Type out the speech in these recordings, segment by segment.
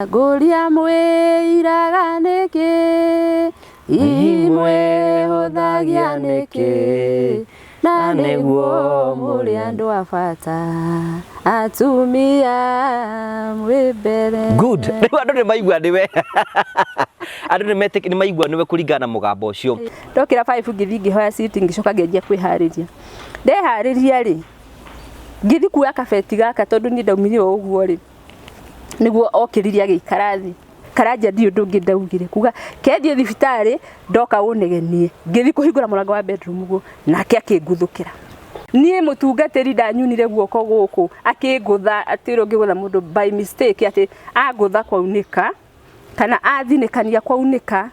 Ngũria mwĩiraga nĩkĩ, imwĩhũthagia nĩkĩ, na nĩguo mũrĩ andũ a bata, atumia mwĩ mbere. Good. Rĩu andũ nĩ maigua nĩwe, andũ nĩ maigua nĩwe kũringana na mũgambo ũcio. Ndokĩra 5 ngĩthiĩ ngĩhoya citi, ngĩcoka ngĩanjia kwĩharĩria. Ndeharĩria rĩ, ngĩthiĩ kuoya kabeti gaka tondũ niĩ ndaumire o ũguo rĩ, nĩguo okĩrire agĩikara thĩ. Karanja ndirĩ ũndũ ũngĩ ndaugire, kuga kethiĩ thibitarĩ ndoka ũnegenie. Ngĩthiĩ kũhingũra mũrango wa bedroom ũguo, nake akĩnguthũkĩra. Niĩ mũtungatĩri ndanyunire guoko gũkũ akĩngũtha, atĩ ũrĩa ũngĩgũtha mũndũ by mistake, atĩ angũtha kwaunĩka. Kana athinĩkania kwaunĩka,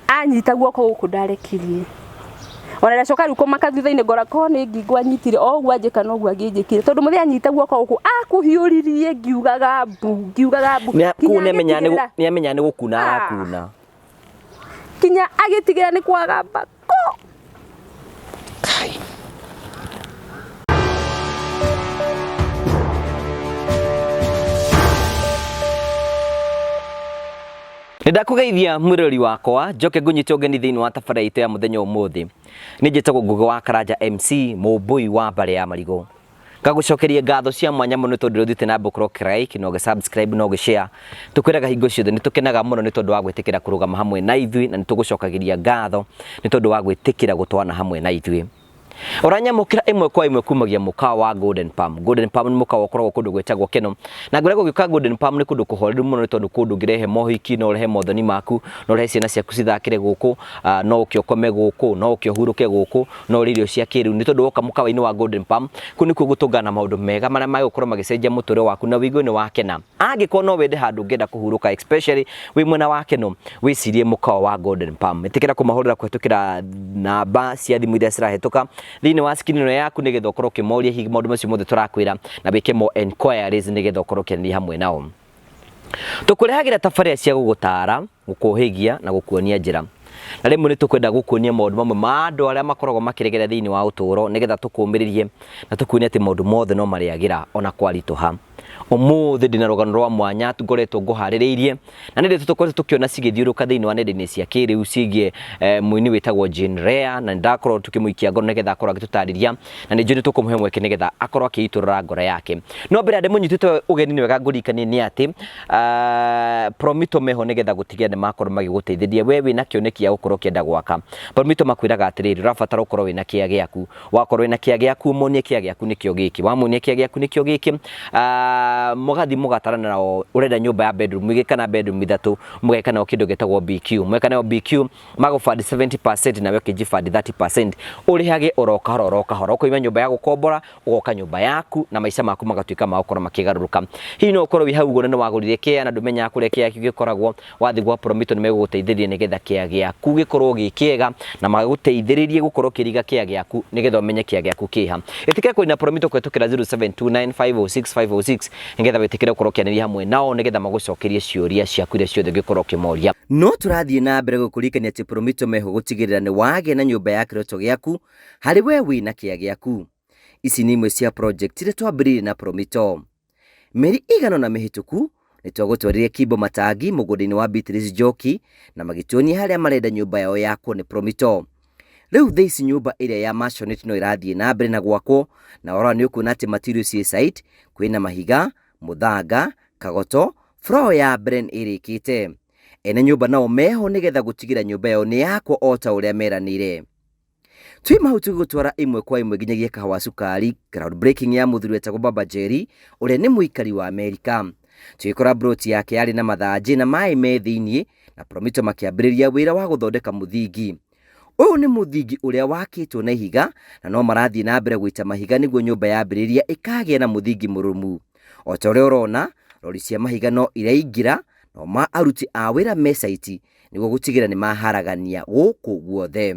anyita guoko gũkũ ndarekirie. Ona ndacoka rĩu kũmaka thutha-inĩ ngora korwo nĩ ngingo anyitire o ũguo anjĩka noguo angĩnjĩkire. Tondũ mũthee anyita guoko gũkũ akũhiũririe ngiugaga mbu, ngiugaga mbu. Kũu nĩamenya nĩ gũkuna arakuna. Kinya agĩtigĩra nĩ kwagamba kũ. Nĩndakũgeithia mwĩroreri wakwa, njoke ngũnyite ũgeni thĩinĩ wa tabarĩra itũ ya mũthenya ũmũthĩ. Nĩ njĩtagwo Ngũgĩ wa Karanja MC, mũmbũi wa mbarĩ ya marigũ. Ngagũcokeria ngatho cia mwanya mũno nĩ tondũ ũthiĩte na mbere gũkorwo ũkĩ like na ũgĩ subscribe na ũgĩ share. Tũkwĩraga hingo ciothe nĩ tũkenaga mũno nĩ tondũ wa gwĩtĩkĩra kũrũgama hamwe na ithuĩ na nĩ tũgũcokagĩria ngatho nĩ tondũ wa gwĩtĩkĩra gũtwana hamwe na ithuĩ. Ũranyamũkĩra ĩmwe kwa ĩmwe kumagia mũkawa wa Golden Palm. Golden Palm nĩ mũkawa ũkoragwo kũndũ gwĩtagwo Keno. Na ngwĩra gũgĩũka Golden Palm nĩ kũndũ kũhoreru mũno nĩ tondũ kũndũ ũngĩrehe mohiki, no ũrehe mothoni maku, no ũrehe ciana ciaku cithakĩre gũkũ, no ũke ũkome gũkũ, no ũke ũhurũke gũkũ, no ũrĩe irio cia kĩrĩu nĩ tondũ woka mũkawa-inĩ wa Golden Palm, kũu nĩkuo gũtũngana na maũndũ mega marĩa magũkorwo magĩcenjia mũtũrĩre waku na ũigue nĩ wakena. Angĩkorwo no wende handũ ũngĩenda kũhurũka especially wĩ mwena wa Keno, wĩcirie mũkawa wa Golden Palm. Ĩtĩkĩra kũmahũrĩra kũhĩtũkĩra namba cia thimũ iria cirahĩtũka thĩinĩ wa screen ĩno yaku nĩgetha ũkorwo ũkĩmoria hihi maũndũ macio mothe tũrakwĩra na wĩke more enquiries nĩgetha ũkorwo ũkĩaranĩria hamwe nao. Tũkũrehagĩra tabarĩra cia gũgũtaara, gũkũhĩgia na gũkuonia njĩra. Na rĩmwe nĩ tũkwenda gũkuonia maũndũ mamwe ma andũ arĩa makoragwo makĩregera thĩinĩ wa ũtũũro nĩgetha tũkũmĩrĩrie na tũkuonie atĩ maũndũ mothe no marĩagĩra ona kwaritũha. Ũmũthĩ ndĩna rũgano rwa mwanya ngoretwo ngũharĩrĩirie na nĩ ndeto tũkoretwo tũkĩona cigĩthiũrũka thĩinĩ wa nenda-inĩ cia kĩrĩu ciĩgiĩ mũini wĩtagwo Jane Rea, na nĩndakorwo tũkĩmũikia ngoro nĩgetha akorwo agĩtũtarĩria, na nĩ njũĩ nĩ tũkũmũhe mweke nĩgetha akorwo akĩitũrũra ngoro yake. No mbere ya ndĩmũnyitĩte ũgeni nĩ wega ngũririkanie nĩ atĩ Promito meho nĩgetha gũtigĩrĩra nĩ makorwo magĩgũteithĩrĩria we wĩna kĩoneki gĩa gũkorwo ũkĩenda gwaka. Promito makwĩraga atĩrĩrĩ, ũrabatara ũkorwo wĩna kĩa gĩaku. Wakorwo wĩna kĩa gĩaku ũmonie kĩa gĩaku nĩkĩo gĩkĩ, wamonia kĩa gĩaku nĩkĩo gĩkĩ, mũgathiĩ mũgatarana nao, ũrenda nyũmba ya bedroom igĩrĩ kana bedroom ithatũ, mũgeka nao kĩndũ gĩtagwo BQ. Mweka nao BQ, magũbandi 70% nawe ũkĩnjibandi 30%, ũrĩhage oro kahora oro kahora, ũkoima nyũmba ya gũkombora, ũgoka nyũmba yaku na maica maku magatuĩka ma gũkorwo makĩgarũrũka. Hihi no ũkorwo wĩ hau ũguo na nĩ wagũrire kĩa na ndũmenyaga kũrĩa kĩa gĩaku gĩkoragwo, wathiĩ gwa Promito nĩ megũgũteithĩrĩria nĩgetha kĩa gĩaku gĩkorwo gĩ kĩega na magũteithĩrĩrie gũkorwo ũkĩriga kĩa gĩaku nĩgetha ũmenye kĩa gĩaku kĩha. Ĩtĩkĩra kwaria na Promito kũhĩtũkĩra 0729506506 nĩgetha wĩtĩkĩre gũkorwo ũkĩaranĩria hamwe nao nĩgetha magũcokerie ciũria ciaku iria ciothe ũngĩkorwo ũkĩmoria. No tũrathiĩ na mbere gũkũririkania atĩ Promito meho gũtigĩrĩra nĩ wagĩa na nyũmba ya kĩroto gĩaku harĩ we wĩna kĩa gĩaku. Ici nĩ imwe cia project iria twambĩrĩirie na Promito. Mĩeri ĩigana ũna mĩhĩtũku, nĩ twagũtwarire Kimbo Matangi mũgũnda-inĩ wa Beatrice Njoki na magĩtuonia harĩa marenda nyũmba yao yakwo nĩ Promito. Rĩu thaa ici nyũmba ĩrĩa ya maisonette no ĩrathiĩ na mbere na gwakwo, na warora nĩ ũkuona atĩ material ciĩ site, kwĩna mahiga, mũthanga, kagoto, floor ya mbere nĩ ĩrĩkĩte. Ene nyũmba nao meho nĩgetha gũtigĩrĩra nyũmba yao nĩ yakwo o ta ũrĩa meranĩire. Twima hau tũgĩgũtwara ĩmwe kwa ĩmwe nginyagia kahawa cukari, ground breaking ya mũthuri wetagwo Baba Jerry ũrĩa nĩ mũikari wa Amerika. Tũgĩkora mburoti yake yarĩ na mathanjĩ na maĩ me thĩiniĩ na Promito makĩambĩrĩria wĩra wa gũthondeka mũthingi. Ũyũ nĩ mũthingi ũrĩa wakĩtwo na ihiga na no marathiĩ na mbere gũita mahiga nĩguo nyũmba yambĩrĩria ĩkagĩa na mũthingi mũrũmu. O ta ũrĩa ũrona, rori cia mahiga no iraingĩra nao ma aruti a wĩra me caiti nĩguo gũtigĩrĩra nĩ maharagania gũkũ guothe.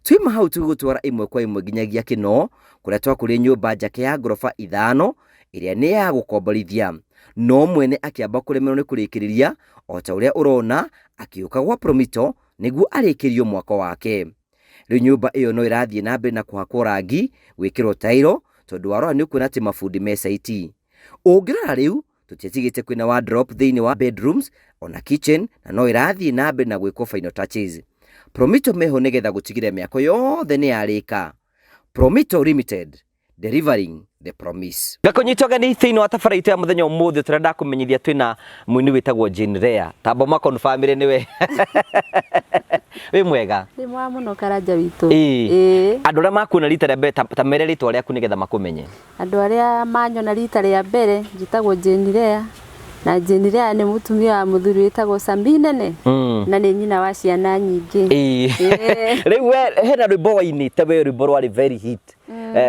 Twauma hau tũgĩgũtwara ĩmwe kwa ĩmwe nginyagia Kĩnoo kũrĩa twakũrire nyũmba njake ya ngoroba ithano ĩrĩa nĩ ya gũkomborithia. No mwene akĩamba kũremerwo nĩ kũrĩkĩrĩria o ta ũrĩa ũrona akĩũka gwa Promito nĩguo arĩkĩrio mwako wake. Rĩu nyũmba ĩyo no ĩrathiĩ na mbere na kũhakwo rangi, gwĩkĩrwo tairo tondũ warora nĩ ũkuona atĩ mabundi me caiti. Ũngĩrora rĩu Tũtiatigĩte kwĩna wardrobe thĩinĩ wa bedrooms ona kitchen na no ĩrathiĩ na mbere na gwĩkwo final touches. Promito meho nĩgetha gũtigĩrĩra mĩako yothe nĩ yarĩka. Promito Limited, delivering the promise. Ngakũnyita ũgeni thĩinĩ wa tabara itũ ya mũthenya ũmũthĩ tũrĩa ndakũmenyithia twĩna mũini wĩtagwo Jane Rea. Tamba ma confirm nĩwe. Wĩ mwega? Ndĩ mwega mũno Karanja witũ. Ĩĩ. Ĩĩ. Andũ arĩa makuona rita rĩa mbere ta mere rĩtwa rĩaku nĩgetha makũmenye. Andũ arĩa manyona rita rĩa mbere njĩtagwo Jane Lea na Jane Lea nĩ mũtumia wa mũthuri wĩtagwo Sami Nene na nĩ nyina wa ciana nyingĩ. Ĩĩ. Ĩĩ. Rĩu we hena rwĩmbo wainĩte we rwĩmbo rwarĩ very hit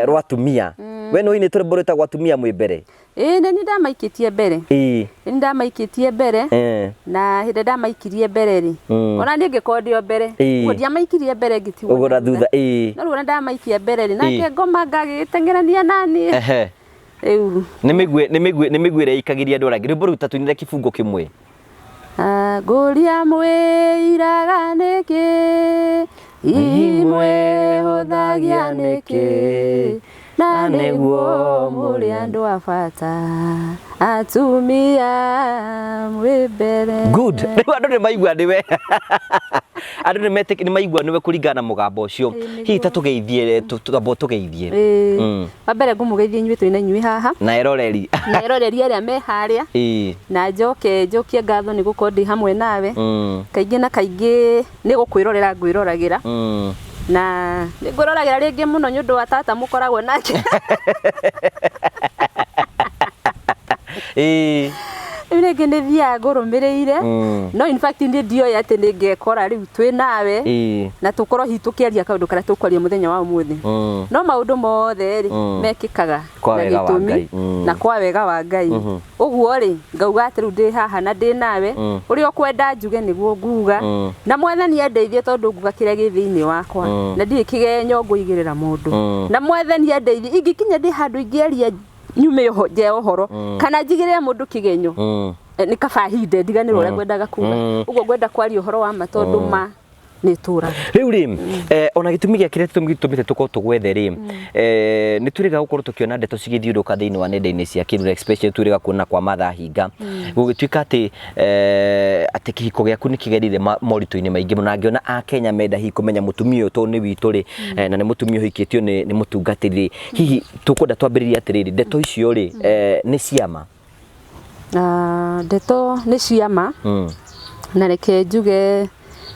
rwa atumia. We nĩ wainĩte rwĩmbo rwĩtagwo atumia mwĩ mbere. Ĩĩ nĩ niĩ ndamaikĩtie mbere. Ĩĩ. Nĩ niĩ ndamaikĩtie mbere na hĩndĩ ĩrĩa ndamaikirie mbere rĩ, ona niĩ ngĩkorwo ndĩ o mbere. Ũguo ndiamaikirie mbere ngĩtigwo Ũguo na thutha. Ĩĩ. No rĩu ona ndamaikia mbere rĩ, nake ngoma ngagĩteng'erania naniĩ. Rĩu. Nĩ mĩguĩ nĩ mĩguĩ nĩ mĩguĩ ĩrĩa ĩikagĩria andũ arĩa angĩ. Rwĩmbo rũu ta tũinĩre kĩbungo kĩmwe. Ngũria mwĩiraga nĩkĩ, hihi mwĩhũthagia nĩkĩ, na nĩguo mũrĩ andũ a bata, atumia mwĩ mbere. Good. Rĩu andũ nĩ maigua nĩwe. Andũ nĩ metĩk nĩ maigua nĩwe kũringana na mũgambo ũcio. Hihi ta tũgeithie twamba ũtũgeithie. Ĩĩ. Wa mbere ngũmũgeithia inyuĩ twĩ na inyuĩ haha. Na eroreri. Na eroreri arĩa me harĩa. Ĩĩ. Na njoke njokie ngatho nĩ gũkorwo ndĩ hamwe nawe. Kaingĩ na kaingĩ nĩ gũkwĩrorera ngwĩroragĩra. Na nĩ ngwĩroragĩra rĩngĩ mũno nĩ ũndũ wa tata mũkoragwo nake. Ĩĩ. Rĩu rĩngĩ nĩ thiaga ngũrũmĩrĩire. No in fact niĩ ndioĩ atĩ nĩ ngekora rĩu twĩ nawe. Na tũkorwo hihi tũkĩaria kaũndũ karĩa tũkwaria mũthenya wa ũmũthĩ. No maũndũ mothe rĩ, mekĩkaga Kwa na wega wa gĩtũmi Ngai. Na kwa wega wa Ngai. Ũguo rĩ, ngauga atĩ rĩu ndĩ haha na ndĩ nawe, ũrĩa ũkwenda njuge nĩguo nguga, na Mwathani andeithie tondũ nguga kĩrĩa gĩ thĩinĩ wakwa, na ndirĩ kĩgenyo ngũigĩrĩra mũndũ. Na Mwathani andeithie, ingĩkinya ndĩ handũ ingĩaria nyume nje ũhoro, kana njigĩrĩre mũndũ kĩgenyo, nĩ kaba hinde ndiganĩrwo ũrĩa ngwendaga kuga. Ũguo ngwenda kwaria ũhoro wa ma tondũ ma nĩ ĩtũraga. Rĩu rĩ, ona gĩtũmi gĩa kĩrĩa gĩtũmĩte tũkorwo tũgwethe rĩ, nĩ twĩrĩga gũkorwo tũkĩona ndeto cigĩthiũrũrũka thĩinĩ wa nenda-inĩ cia kĩrĩu, especially twĩrĩga kuona kwa Martha Hinga, gũgĩtuĩka atĩ atĩ kĩhiko gĩaku nĩ kĩgereire moritũ-inĩ maingĩ mũno, na ngĩona Akenya menda hihi kũmenya mũtumia ũyũ tondũ nĩ witũ rĩ, na nĩ mũtumia ũhikĩtio nĩ mũtungatĩri rĩ, hihi tũkwenda twambĩrĩrie atĩrĩrĩ, ndeto icio rĩ, nĩ ciama? Ndeto nĩ ciama, na reke njuge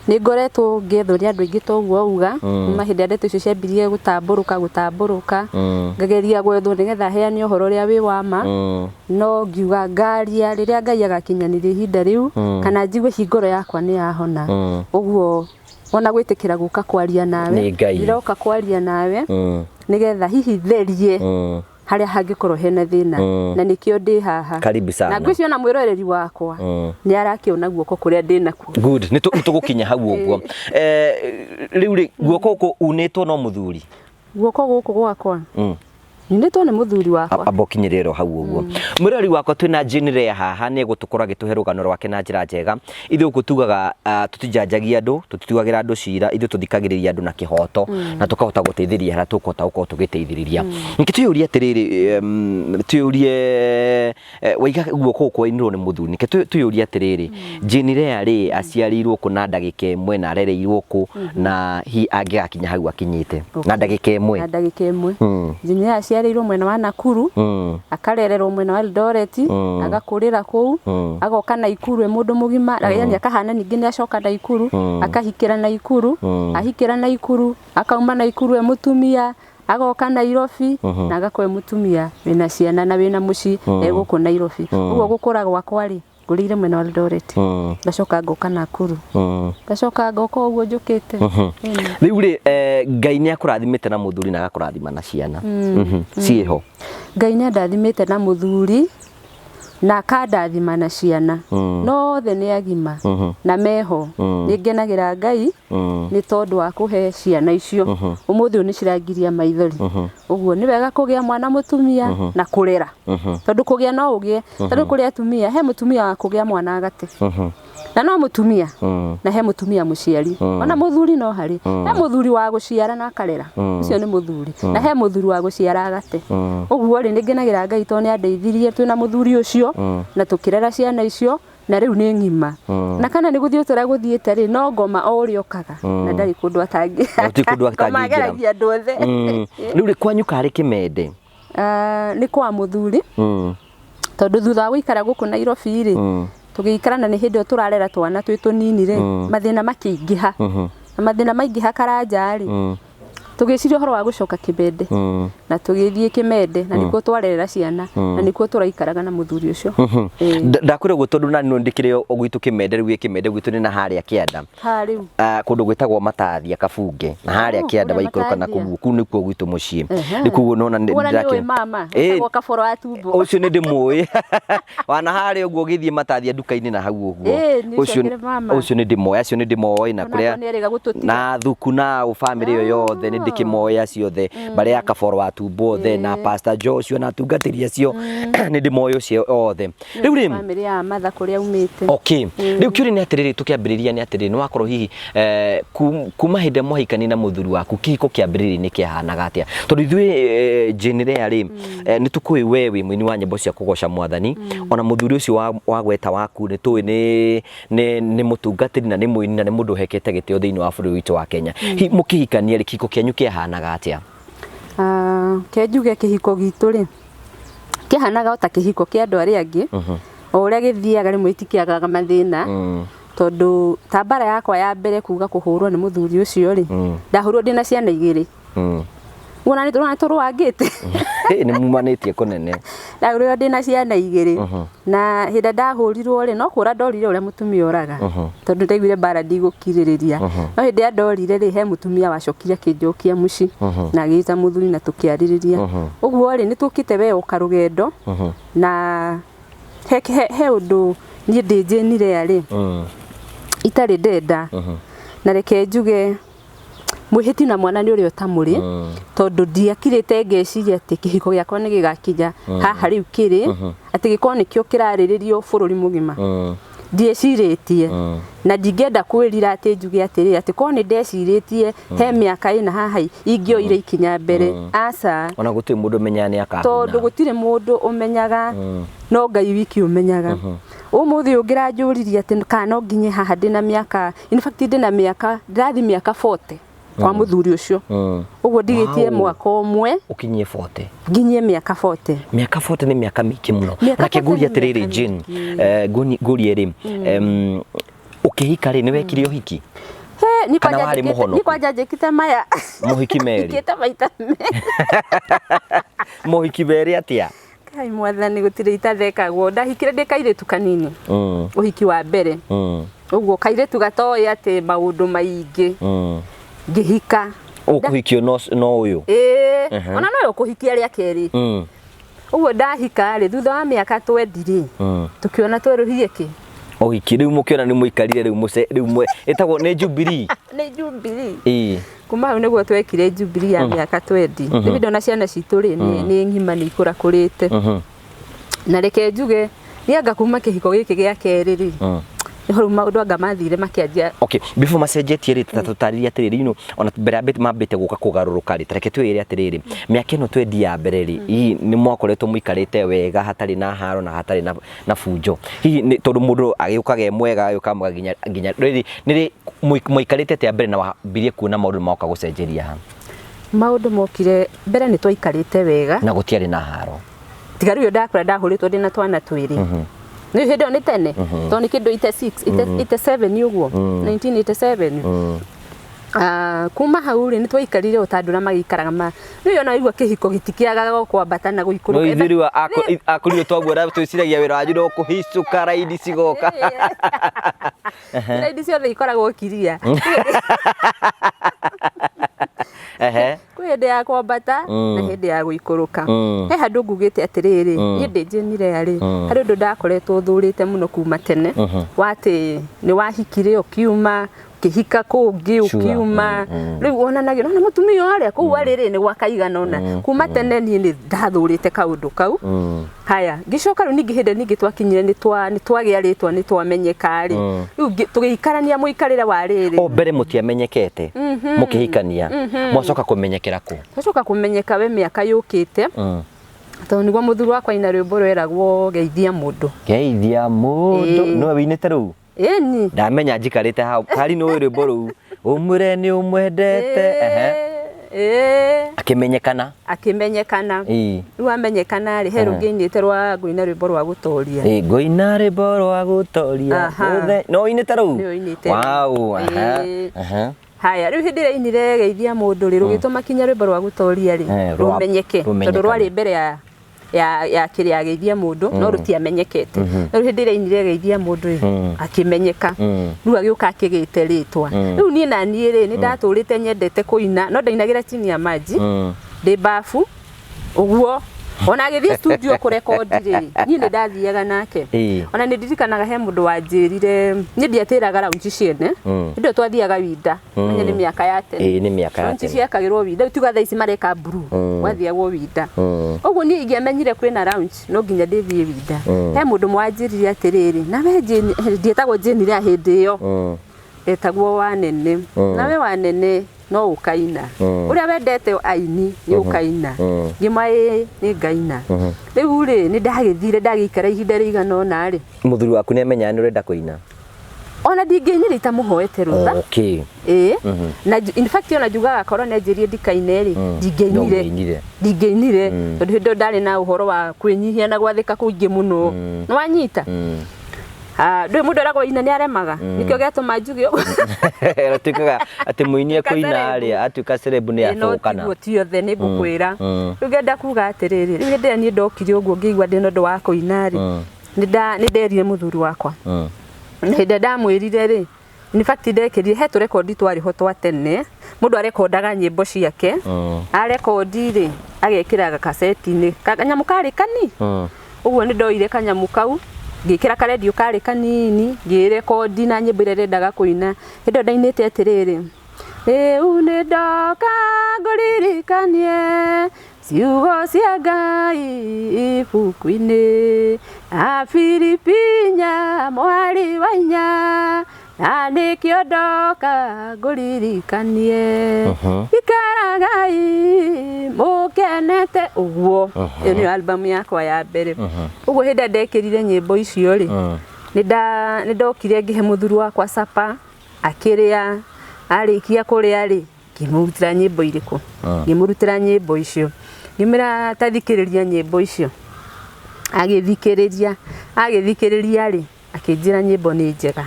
nĩ ngoretwo ngĩethwo nĩ andũ aingĩ ta ũguo wauga, kuma hĩndĩ ĩrĩa ndeto icio ciambirie gũtambũrũka gũtambũrũka, ngageria gwethwo nĩgetha heane ũhoro ũrĩa wĩ wa ma, no ngiuga ngaria rĩrĩa Ngai agakinyanĩria ihinda rĩu, kana njigue hihi ngoro yakwa nĩ yahona. Ũguo ona gwĩtĩkĩra gũka kwaria nawe, Nĩ Ngai. ndĩroka kwaria nawe, nĩgetha hihi therie harĩa hangĩkorwo hena thĩna, na nĩkĩo ndĩ haha. Karibu sana. Na ngwĩciria ona mwĩroreri wakwa nĩ arakĩona guoko kũrĩa ndĩ nakuo. Good, nĩ tũgũkinya hau ũguo. Rĩu rĩ, guoko gũkũ unĩtwo no mũthuri? Guoko gũkũ gwakwa? Nyunĩtwo nĩ mũthuri wakwa. Amba ũkinyĩrĩre o hau ũguo. Mwĩroreri wakwa twĩna Jane Rea haha nĩ egũtũkorwo agĩtũhe rũgano rwake na njĩra njega. Ithuĩ gũkũ tugaga tũtijanjagia andũ, tũtituagĩra andũ cira, ithuĩ tũthikagĩrĩria andũ na kĩhoto na tũkahota gũteithĩrĩria harĩa tũkũhota gũkorwo tũgĩteithĩrĩria. Ningĩ twĩyũrie atĩrĩrĩ, twĩyũrie waiga guoko gũkũ wainirwo nĩ mũthuri, nĩkĩ twĩyũrie atĩrĩrĩ, Jane Rea rĩ aciarĩirwo kũ na ndagĩka ĩmwe na arereirwo kũ na hihi angĩgakinya hau akinyĩte na ndagĩka ĩmwe? Na ndagĩka ĩmwe. Jane Rea aciarĩirwo mwena wa Nakuru, akarererwo mwena wa Eldoret, agakũrĩra kũu, agoka Naikuru e mũndũ mũgima, yani akahana ningĩ nĩ acoka Naikuru, akahikĩra Naikuru, ahikĩra Naikuru, akauma Naikuru e mũtumia, agoka Nairobi, na agakorwo e mũtumia wĩna ciana na wĩna mũciĩ e gũkũ Nairobi. Ũguo gũkũra gwakwa rĩ, ngũrĩire mwena wa Eldoret, ngacoka ngoka Nakuru, ngacoka ngoka ũguo njũkĩte. Rĩu rĩ, Ngai nĩ akũrathimĩte na mũthuri na agakũrathima na ciana. Ciĩho? Ngai nĩ andathimĩte na mũthuri na akandathima na ciana. No othe nĩ agima na meho. Nĩ ngenagĩra Ngai nĩ tondũ wa kũhe ciana icio. Ũmũthĩ ũyũ nĩ cirangiria maithori. Ũguo nĩ wega kũgĩa mwana mũtumia na kũrera. Tondũ kũgĩa no ũgĩe. Tondũ kũrĩ atumia, he mũtumia wa kũgĩa mwana agate. Na no mutumia na he mutumia muciari, ona muthuri no hari he muthuri wa guciara na akarera, ucio ni muthuri, na he muthuri wa guciara agate. Uguo ri ningenagira Ngai to ni andeithirie twina muthuri ucio na tukirera ciana icio na riu ni ng'ima. Na kana ni guthii utura guthiite ri, no ngoma o uria okaga na ndari kundu atangi. Gũtirĩ kũndũ Ngoma atangĩingĩra. ageragia andu othe. Rĩu rĩ, kwanyu karĩ Kĩmende? Ah, nĩ kwa muthuri, tondu thutha wa guikara guku Nairobi ri, tũgĩikara na nĩ hĩndĩ ĩyo tũrarera twana twĩ tũnini rĩ, mathĩna makĩingĩha, na mathĩna maingĩha Karanja rĩ, tũgĩciria ũhoro wa gũcoka Kĩmende, na tũgĩthiĩ Kĩmende na nĩkuo twarerera ciana na nĩkuo tũraikaraga na mũthuri ũcio. Ĩĩ. Ndakwĩra ũguo tondũ nani no ndĩkĩrĩ o gwitũ Kĩmende. Rĩu gĩ Kĩmende gwitũ nĩ na harĩa kĩanda. Ha rĩu. Ah, kũndũ gwĩtagwo Matathia Kabunge na harĩa Oh, kĩanda kũrĩa waikũrũka na Matathia. kũu kũu nĩkuo gwitũ mũciĩ. Ehe. Rĩu koguo nona nĩ- Wona nĩ ndĩrakĩ- ũĩ mama Ĩĩ, wĩtagwo Kaboro wa Tumbo. Ũcio nĩ ndĩmũĩ wana harĩa ũguo ũgĩthiĩ Matathia nduka-inĩ na hau ũguo. Ĩĩ, nĩ Ũcio ũcokere mama. Ũcio nĩ ndĩmoĩ, acio nĩ ndĩmoĩ na Onake kũrĩa nĩ erĩga gũtũtiga. na thuku na bamĩrĩ ĩyo yothe nĩ ndĩkĩmoĩ acio othe, barĩa ya Kaboro wa Tumbo othe na Pastor Joshua na atungatĩri acio nĩ ndĩmoĩ ũcio othe. Rĩu rĩ, Bamĩrĩ ya Matha kũrĩa aumĩte. Okay, rĩu kĩũria nĩ atĩrĩrĩ, tũkĩambĩrĩria nĩ atĩrĩrĩ, nĩ wakorwo hihi kuma hĩndĩ ĩrĩa mwahikania na mũthuri waku, kĩhiko kĩambĩrĩria-inĩ kĩahanaga atĩa? Tondũ ithuĩ Jane Lea rĩ, nĩ tũkũĩ we wĩ mũini wa nyĩmbo cia kũgoca mwathani, ona mũthuri ũcio wagweta waku nĩ tũĩ nĩ mũtungatĩri na nĩ mũini na nĩ mũndũ ũhekete gĩtĩo thĩinĩ wa bũrũri witũ wa Kenya. Hihi mũkĩhikania rĩ, kĩhiko kĩanyu kĩahanaga atĩa? Ah, ke njuge kĩhiko gitũ rĩ, kĩhanaga o ta kĩhiko kĩa andũ arĩa angĩ, o ũrĩa gĩthiaga rĩmwe itikĩagaga mathĩna, tondũ ta mbara yakwa ya mbere kuga kũhũrwo nĩ mũthuri ũcio rĩ, ndahũrwo ndĩna ciana igĩrĩ. Wona nĩ tũrona tũrũangĩte. Nĩ mumanĩtie kũnene. Ndahũrirwo ndĩna ciana igĩrĩ, na hĩndĩ ĩrĩa ndahũrirwo rĩ, no kũra ndorire ũrĩa mũtumia oraga, tondũ ndaiguire mbara ndigũkirĩrĩria. No hĩndĩ ĩrĩa ndorire rĩ, he mũtumia wacokire akĩnjokia mũciĩ na agĩta mũthuri na tũkĩarĩrĩria. Ũguo rĩ, nĩ tũkĩte we oka rũgendo na he ũndũ niĩ ndĩ njĩnire rĩ, itarĩ ndenda, na reke njuge mwĩhĩti na mwana nĩ ũrĩa ũtamũrĩ, tondũ ndiakirĩte ngeciria atĩ kĩhiko gĩakwa nĩ gĩgakinya haha rĩu kĩrĩ, atĩ gĩkorwo nĩkĩo kĩrarĩrĩrio bũrũri mũgima. Ndiecirĩtie na ndingĩenda kwĩrira atĩ njuge atĩrĩ, atĩ korwo nĩ ndecirĩtie he mĩaka ĩna haha ingĩoire ikinya mbere, aca. Ona gũtirĩ mũndũ ũmenyaga nĩ akahuna. Tondũ gũtirĩ mũndũ ũmenyaga, no Ngai wiki ũmenyaga. Ũmũthĩ ũngĩranjũririe atĩ kana no nginye haha ndĩna mĩaka, in fact ndĩna mĩaka, ndĩrathiĩ mĩaka 40 kwa mũthuri ũcio. Ũguo ndigĩtie mwaka ũmwe ũkinyie 40. Nginyie mĩaka 40. Mĩaka 40 nĩ mĩaka mĩingĩ mũno. Mĩaka Reke 40 ngũrie nĩ atĩrĩrĩ, mĩaka Jane, mĩingĩ. ngũrie rĩ, ũkĩhika rĩ, nĩ wekire ũhiki? He, niĩ Kana kwanja warĩ mũhonoku? Niĩ kwanja njĩkĩte maya. Mohiki merĩ? Njĩkĩte maita merĩ. Mohiki merĩ atĩa? Kai mwathani, gũtirĩ itathekagwo. Ndahikire ndĩ kairĩtu kanini. Ũhiki wa mbere. Ũguo kairĩtu gatoĩ atĩ maũndũ maingĩ. Ngĩhika. Ũkũhikio no ũyũ? Ĩĩ, ona no ũkũhikia rĩa kerĩ. Ũguo ndahika rĩ, thutha wa mĩaka 20 rĩ, tũkĩona twerũhie kĩ? Ũhiki rĩu mũkĩona nĩ mũikarire rĩu mũce rĩu ĩtagwo nĩ Jubilee. Nĩ Jubilee. Ĩĩ. Kuma hau nĩguo twekire Jubilee ya mĩaka 20. Rĩu ndona ciana citũ rĩ, nĩ ng'ima, nĩ ikũrakũrĩte. Na reke njuge niĩ anga kuma kĩhiko gĩkĩ gĩa kerĩ rĩ, nĩho rĩu maũndũ anga mathire makĩanjia. Okay, before macenjetie rĩ, tũtarĩrie atĩrĩrĩ, ona mbere mambĩte gũka kũgarũrũka rĩ, tareke twĩre atĩrĩrĩ, mĩaka ĩno 20 ya mbere rĩ, hihi nĩ mwakoretwo mũikarĩte wega hatarĩ na haro na hatarĩ na bunjo? Hihi nĩ tondũ mũndũ agĩũkaga e mwega, agĩũkaga mwega nginya rĩrĩ, nĩ rĩ mũikarĩte atĩa mbere na wambirie kuona maũndũ moka gũcenjeria ha? Maũndũ mokire mbere nĩ twaikarĩte wega. Na gũtiarĩ na haro. Tiga rĩu ndakũra ndahũrĩtwo ndĩna twana twĩrĩ. Nĩ hĩndĩ ĩyo nĩ tene, tondũ nĩ kĩndũ 86, 87 ũguo, 1987. Ah, kuma hau rĩ, nĩ twaikarire o ta andũ arĩa magĩikaraga ma rĩu ona waigua kĩhiko gĩtikĩagaga kwambata na gũikũrũka. No ithuĩ rĩu akũrirwo twaguo twĩciragia wĩra wanyu no kũhicũka raini cigoka. Raini ciothe ikoragwo kiria. Kwĩ hĩndĩ ya kwambata na hĩndĩ ya gũikũrũka. He handũ ngugĩte atĩrĩrĩ, niĩ ndĩ njĩnire rĩ, harĩ ũndũ ndakoretwo thũrĩte mũno kuma tene, wa atĩ nĩ wahikire ũkiuma Ũkĩhika kũngĩ, ũkiuma. Rĩu wonanagia nona mũtumia ũrĩa kũu arĩ rĩ, nĩ gwa kaigana ũna. Kuma tene niĩ nĩ ndathũrĩte kaũndũ kau. Haya, ngĩcoka rĩu ningĩ hĩndĩ ningĩ twakinyire nĩ twagĩa rĩtwa, nĩ twamenyeka rĩ, rĩu tũgĩikarania mũikarĩre wa rĩrĩ. O mbere mũtiamenyekete mũkĩhikania, mwacoka kũmenyekera kũ? Twacoka kũmenyeka we mĩaka yũkĩte, tondũ nĩguo mũthuri wakwa aina rwĩmbo rweragwo "Geithia Mũndũ". "Geithia Mũndũ". Nĩwe wĩinĩte rũu? Ĩni. Ndamenya njikarĩte hau kari nĩ ũĩ rwĩmbo rũu, ũmwĩre nĩ ũmwendete. Ehe. Ĩĩ. Akĩmenyekana. Akĩmenyekana. Rĩu amenyekana rĩ, he rũngĩ ainĩte rwa "Ngũina rwĩmbo rwa gũtoria". Ĩĩ, "Ngũina rwĩmbo rwa gũtoria". No ũinĩte rũu? Nĩwe ũinĩte. Wow, aha. Ĩĩ. Haya, rĩu hĩndĩ ĩrĩa ainire "Geithia Mũndũ" rĩ, rũgĩtũma kinya rwĩmbo rwa gũtoria rĩ, rũmenyeke, tondũ rũmenyekane. Rwarĩ mbere ya kĩrĩa ya "Geithia Mũndũ", no rũtiamenyekete. No rĩu hĩndĩ ĩrĩa ainire "Geithia Mũndũ" rĩ, akĩmenyeka. Rĩu agĩũka akĩgĩte rĩtwa. Rĩu niĩ na niĩ rĩ, nĩ ndatũrĩte nyendete kũina, no ndainagĩra chini ya maji, ndĩ bafu ũguo. Ona agĩthiĩ studio kũrekondi rĩ, niĩ nĩ ndathiaga nake. Ona nĩ ndirikanaga he mũndũ wanjĩrire, niĩ ndiatĩraga lounge ciene. Hĩndĩ ĩyo twathiaga winda. Menya nĩ mĩaka ya tene. Ĩĩ, nĩ mĩaka ya Lounge tene. ciakagĩrwo winda. Rĩu tiga thaa ici mareka blue. Gwathiagwo winda. Ũguo niĩ ingĩamenyire kwĩna lounge, no nginya ndĩthiĩ winda. He mũndũ mwanjĩrire atĩrĩrĩ, nawe Jane, ndietagwo Jane rĩa hĩndĩ ĩyo. Etagwo Wanene. Nawe Wanene no ũkaina. Ũrĩa wendete aini nĩ ũkaina. Ngĩma ĩĩ, nĩ ngaina. Rĩu rĩ, nĩ ndagĩthire ndagĩikara ihinda rĩigana ũna rĩ. Mũthuri waku nĩ amenyaga nĩ ũrenda kũina? Ona ndingĩinire itamũhoete rũtha. Ĩĩ. Na in fact ona njugaga korwo nĩ anjĩrie ndikaine rĩ, ndingĩinire. Ndũngĩinire. Ndingĩinire tondũ hĩndĩ ĩyo ndarĩ na ũhoro wa kwĩnyihia na gwathĩka kũingĩ mũno. Nĩ wanyita? Ah, ndũĩ mũndũ eragwo ina nĩ aremaga, nĩkĩo gĩatũma njuge ũguo. Atuĩkaga atĩ mũini ekũina rĩ, atuĩka celeb nĩ Ĩ, no athũkana. tiguo, ti othe, nĩ ngũkwĩra. Rĩu ngenda kuga atĩrĩrĩ, rĩu hĩndĩ ĩrĩa niĩ ndokire ũguo ngĩigua ndĩna ũndũ wa kũina rĩ, nĩ nderire mũthuri wakwa. Na hĩndĩ ĩrĩa ndamwĩrire rĩ, in fact ndekĩrire he tũrekondi twarĩ ho twa tene, mũndũ arekondaga nyĩmbo ciake, arekondi rĩ, agekĩra gakaseti-inĩ, kanyamũ karĩ kani. Ũguo nĩ ndoire kanyamũ kau, ngĩkĩra karendio karĩ kanini, ngĩrekondi na nyĩmbo iria ndendaga kũina. Hĩndĩ ĩyo ndainĩte atĩrĩrĩ, "Rĩu nĩ ndoka ngũririkanie ciugo cia Ngai ibuku-inĩ, Afilipinya mwari wa inya, na nĩkĩo ndoka ngũririkanie, ikaragai mũkenete." Ũguo ĩyo nĩyo album yakwa ya mbere. Ũguo hĩndĩ ĩrĩa ndekĩrire nyĩmbo icio rĩ, nĩ ndokire ngĩhe mũthuri wakwa sapa, akĩrĩa. Arĩkia kũrĩa rĩ, ngĩmũrutĩra nyĩmbo irĩkũ, ngĩmũrutĩra nyĩmbo icio, ngĩmwĩra ta thikĩrĩria nyĩmbo icio. Agĩthikĩrĩria, agĩthikĩrĩria rĩ, akĩnjĩra nyĩmbo nĩ njega.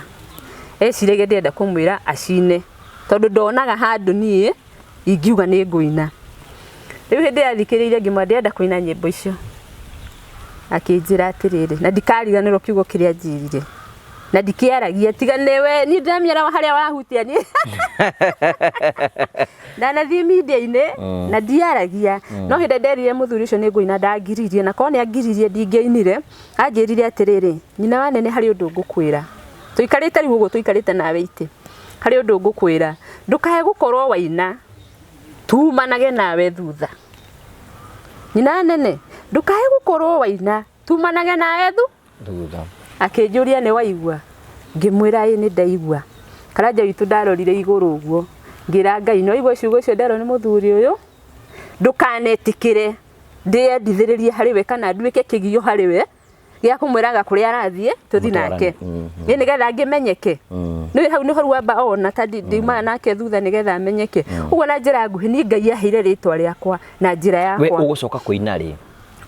Eciragia ndĩrenda kũmwĩra acine, tondũ ndonaga handũ niĩ ingiuga nĩ ngũina. Rĩu hĩndĩ ĩrĩa athikĩrĩirie, ngĩmwĩra ndĩrenda kũina nyĩmbo icio. Akĩnjĩra atĩrĩrĩ, na ndikariganĩrwo kiugo kĩrĩa anjĩrire, na ndikĩaragia tiga nĩwe, niĩ ndĩramenya harĩa wahutia niĩ ndanathiĩ media-inĩ na ndiaragia, no hĩndĩ nderire mũthuri ũcio nĩ ngũina, ndangiririe, na korwo nĩ angiririe ndingĩinire. Anjĩrire atĩrĩrĩ, "Nyina wa nene, harĩ ũndũ ngũkwĩra, tũikarĩte rĩu ũguo tũikarĩte nawe itĩ, harĩ ũndũ ngũkwĩra, ndũkae gũkorwo waina tumanage nawe thutha. Nyina wa nene, ndũkae gũkorwo waina tumanage nawe thutha." Akĩnjũria, "Nĩ waigua?" Ngĩmwĩra, "Ĩ, nĩ ndaigua." Karanja witũ, ndarorire igũrũ ũguo, ngĩra Ngai, "Nĩ waigua ciugo icio nderwo nĩ mũthuri ũyũ? Ndũkanetĩkĩre ndĩyendithĩrĩrie harĩ we kana nduĩke kĩgio harĩ we gĩa kũmwĩraga kũrĩa arathiĩ tũthi nake." Ĩ, nĩgetha ngĩmenyeke. Nĩ hau nĩho rwamba ona ta ndiumaga nake thutha nĩgetha amenyeke ũguo. Na njĩra nguhĩ, niĩ Ngai aheire rĩtwa rĩakwa na njĩra We yakwa. Ũgũcoka kũina rĩ?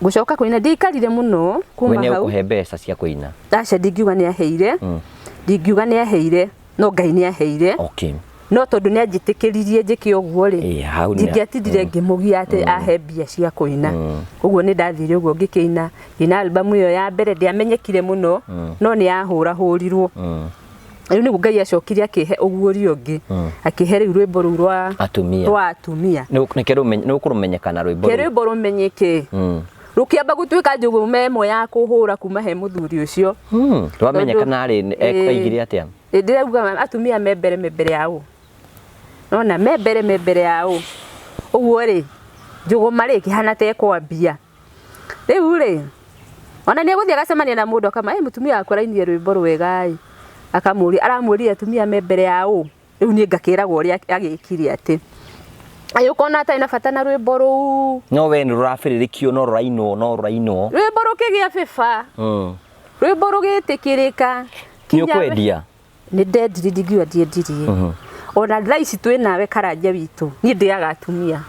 Gũcoka kũina ndiaikarire mũno We kuma nĩ hau. ũkũhe mbeca cia kũina? Aca, ndingiuga nĩ aheire, ndingiuga nĩ aheire, no Ngai nĩ aheire. No tondũ nĩ anjĩtĩkĩririe njĩke ũguo rĩ, Ĩ, hau nĩ- ndingĩatindire ngĩmũgia atĩ ahe mbia cia kũina. Ũguo nĩ ndathire ũguo ngĩkĩina, ngĩina albamu ĩyo ya mbere. Ndĩamenyekire mũno, no nĩ yahũrahũrirwo. Rĩu nĩguo Ngai acokire akĩhe ũguũrio ũngĩ, akĩhe rĩu rwĩmbo rũu rwa Atumia. Rwa atumia. Nĩ ũkũrũmenyekana rwĩmbo Ke rũu. Rwĩmbo rũmenyeke, rũkĩamba gũtuĩka njũgũma ĩmwe ya kũhũra kuma he mũthuri ũcio. Rwamenyekana rĩ, aigire atĩa? Ndĩrauga atumia me mbere, me mbere ya ũ? Nona me mbere, me mbere ya ũ? Ũguo rĩ, njũgũma rĩ ĩkĩhana ta ĩkwambia. Rĩu rĩ, ona nĩ egũthiĩ agacemania na mũndũ akama, "Ĩ mũtumia waku arainire rwĩmbo rwega ĩ." Akamũria, aramwĩrire atumia me mbere ya ũ? Rĩu niĩ ngakĩragwo ũrĩa agĩkire atĩ. Ĩ ũkona atarĩ na bata na rwĩmbo rũu. No we nĩ rũrabĩrĩrĩkio no rũrainwo no rũrainwo. Rwĩmbo rũkĩgĩa bĩba. Rwĩmbo rũgĩtĩkĩrĩka. Nĩ ũkwendia? Nĩ ndendirie, ndingiuga ndiendirie. Ona thaa ici twĩ nawe Karanja witũ, niĩ ndĩaga atumia.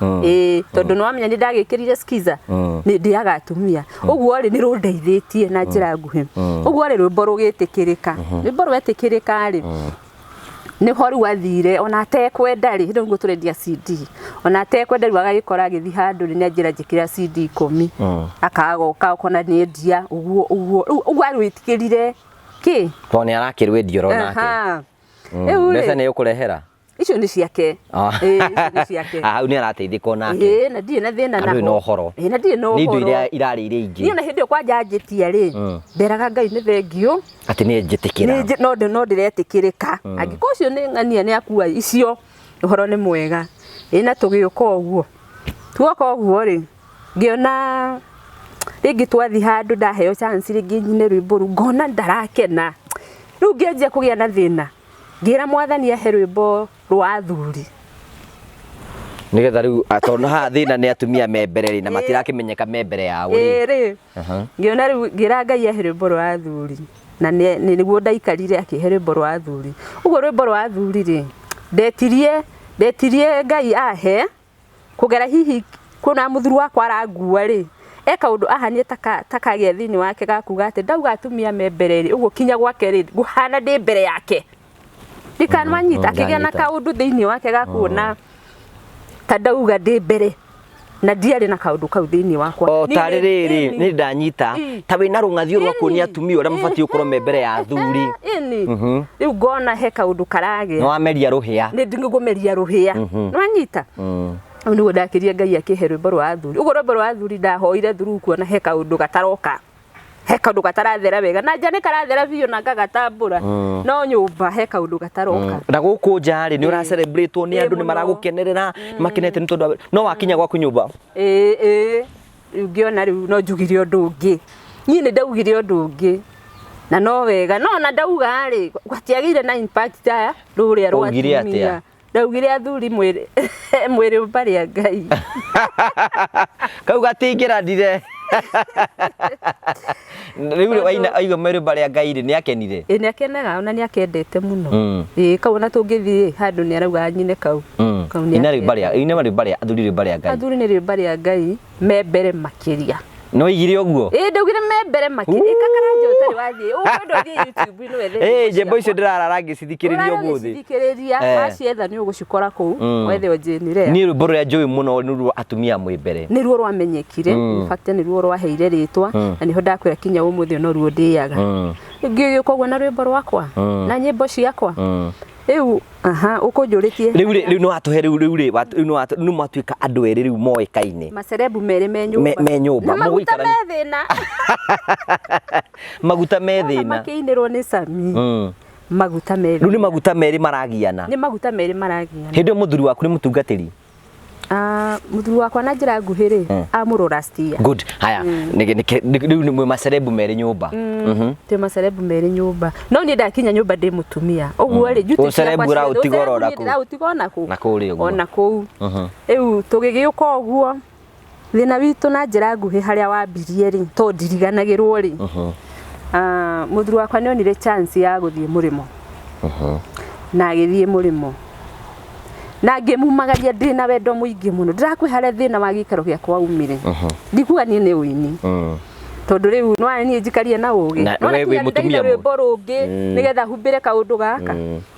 Ĩĩ, tondũ nĩ wamenya nĩ ndagĩkĩrire skiza, nĩ ndĩaga atumia. Ũguo rĩ, nĩ rũndeithĩtie na njĩra nguhĩ. Ũguo rĩ, rwĩmbo rũgĩtĩkĩrĩka. Rwĩmbo rwetĩkĩrĩka rĩ, nĩho rĩu athire ona atekwenda rĩ, rĩu nĩguo tũrendia CD, ona atekwenda rĩu agagĩkora agĩthiĩ handũ rĩ, nĩ anjĩra njĩkĩra CD 10, akagoka ũkona nĩ endia, ũguo ũguo, rĩu ũguo arwĩtĩkĩrire kĩ? Tondũ nĩ arakĩrwendia oro nake. Rĩu rĩ, Mbeca nĩ ũkũrehera? Icio nĩ ciake. Ĩĩ, icio nĩ ciake. Ah, hau nĩ arateithĩka onake. Ĩĩ, na ndirĩ na thĩna Na ndũrĩ na ũhoro. Ĩĩ, na ndirĩ na Nĩ indo ũhoro. iria irarĩ iria ingĩ. Niĩ ona hĩndĩ ĩyo kwanja njĩtia rĩ, nderaga Ngai nĩ thengiũ. Atĩ nĩ njĩtĩkĩra. No ndĩretĩkĩrĩka. Angĩkorwo ũcio nĩ ng'ania nĩ akua icio, ũhoro nĩ mwega. Ĩĩ, na tũgĩũka ũguo. Tuoka ũguo rĩ, ngĩona rĩngĩ twathiĩ handũ ndaheo chance rĩngĩ nyine rwĩmbo rũu, ngona ndarakena. Rĩu ngĩanjia kũgĩa na thĩna. Ngĩra Mwathani ahe rwĩmbo rwa athuri. Nĩgetha rĩu tondũ haha thĩna nĩ atumia me mbere rĩ, na matirakĩmenyeka me mbere yao rĩ. Ĩĩ rĩ. Ngĩona rĩu ngĩra Ngai ahe rwĩmbo rwa athuri. Na nĩguo ndaikarire akĩhe rwĩmbo rwa athuri. Ũguo rwĩmbo rwa athuri rĩ, ndetirie Ngai ahe kũgera hihi kuona mũthuri wakwa arangua rĩ, e kaũndũ ahanie ta kagĩa thĩinĩ wake ga kuga atĩ ndauga atumia me mbere rĩ, ũguo kinya gwake rĩ, ngũhana ndĩ mbere yake. Ndikanamanyita, akĩgĩa na kaũndũ thĩinĩ wake ga kuona ta ndauga ndĩ mbere na ndiarĩ na kaũndũ kau thĩinĩ wakwa. O tarĩ rĩrĩ, nĩ ndanyita ta wĩna rũng'athio rwa kuonia atumia ũrĩa mabatiĩ gũkorwo me mbere ya athuri. Ĩni. Rĩu ngona he kaũndũ karagĩa. Nĩ wameria rũhĩa. Nĩ ngũmeria rũhĩa. Nĩ wanyita? Rĩu nĩguo ndakĩria Ngai akĩhe rwĩmbo rwa athuri. Ũguo rwĩmbo rwa athuri ndahoire through kuona he kaũndũ gataroka. He kaũndũ gatarathera wega. Na nja nĩ karathera biũ na ngagatambũra. No nyũmba he kaũndũ gataroka. Na gũkũ nja rĩ, nĩ ũra celebrate wo nĩ andũ, nĩ maragũkenerera, makenete nĩ tondũ no wakinya gwaku nyũmba. Ĩĩ, ĩĩ. Rĩu ngĩona rĩu no njugire ũndũ ũngĩ. Niĩ nĩ ndaugire ũndũ ũngĩ. Na no wega. No ona ndauga rĩ, gwatiagĩire na impact ta rũrĩa rwa Waugire atumia. atĩa? Ndaugire athuri mwĩrĩ mwĩrĩ mbarĩ ya Ngai. Kau gatingĩrandire. Rĩu waina aigua mwĩrĩ mbarĩ ya Ngai rĩ, nĩ akenire? Ĩĩ nĩ akenaga, ona nĩ akendete mũno. Ĩĩ kau ona tũngĩthiĩ handũ nĩ arauga nyine kau. Kau nĩ Ina rwĩmbo rĩa, ina rwĩmbo rĩa, athuri rwĩmbo rĩa Ngai. Athuri nĩ rwĩmbo rĩa Ngai me mbere makĩria. No igire ũguo? Ĩĩ ndaugire me mbere makĩria. Ĩka Karanja ũtarĩ wathiĩ. Ũkwenda ũthiĩ YouTube-inĩ wethe Ĩĩ nyĩmbo nyĩmbo icio ciakwa. ndĩrarara ngĩcithikĩrĩria Ũrara ũmũthĩ. ũgĩcithikĩrĩria, wacietha nĩ ũgũcikora kũu, wethe o Jane Rea. Niĩ rwĩmbo rũrĩa njũĩ mũno nĩ rwa atumia mwĩ mbere. Nĩ ruo rwamenyekire, in fact nĩ ruo rwaheire rĩtwa, na nĩho ndakwĩra kinya ũmũthĩ no ruo ndĩaga. Ngĩgĩũka ũguo na rwĩmbo rwakwa, na nyĩmbo ciakwa. Rĩu, aha, ũkũnjũrĩtie. Rĩu rĩ, rĩu nĩ watũhe rĩu rĩu rĩ, rĩu nĩ watũ, nĩ mwatuĩka andũ erĩ rĩu moĩkaine. Macerebu merĩ me nyũmba. Me nyũmba. Na maguta Mũgũikara me thĩna. Maguta me thĩna. Makĩinĩrwo nĩ Sami. Maguta me Rĩu nĩ thĩna. maguta merĩ maragiana. Nĩ maguta merĩ maragiana. Hĩndĩ ĩyo mũthuri waku nĩ mũtungatĩri? Mũthuri wakwa na njĩra nguhĩ rĩ, amũrora stia. Good. Haya, rĩu nĩ mwĩ macerebu merĩ nyũmba. Twĩ macerebu merĩ nyũmba. No niĩ ndakinya nyũmba ndĩ mũtumia. Ũguo rĩ, duty Ũcerebu ciakwa ũraũtiga ciothe, oro ũcerebu niĩ nakũu. ndĩraũtiga ona kũu. Na kũrĩa ũguo. Ona kũu. Rĩu tũgĩgĩũka ũguo, thĩna witũ na njĩra nguhĩ harĩa wambirie rĩ, tondũ ndiriganagĩrwo rĩ, mũthuri wakwa nĩ onire chance ya gũthiĩ mũrĩmo. Na agĩthiĩ mũrĩmo. Na ngĩmumagaria ndĩ na wendo mũingĩ mũno. Ndĩrakwĩra harĩa thĩna wa gĩikaro gĩakwa waumire. Ndikuga niĩ nĩ ũini. Tondũ rĩu no niĩ njikarie na ũgĩ. Na No we wĩ kinya mũtumia nĩndaina mũũgĩ. rwĩmbo rũngĩ nĩgetha humbĩre kaũndũ gaka.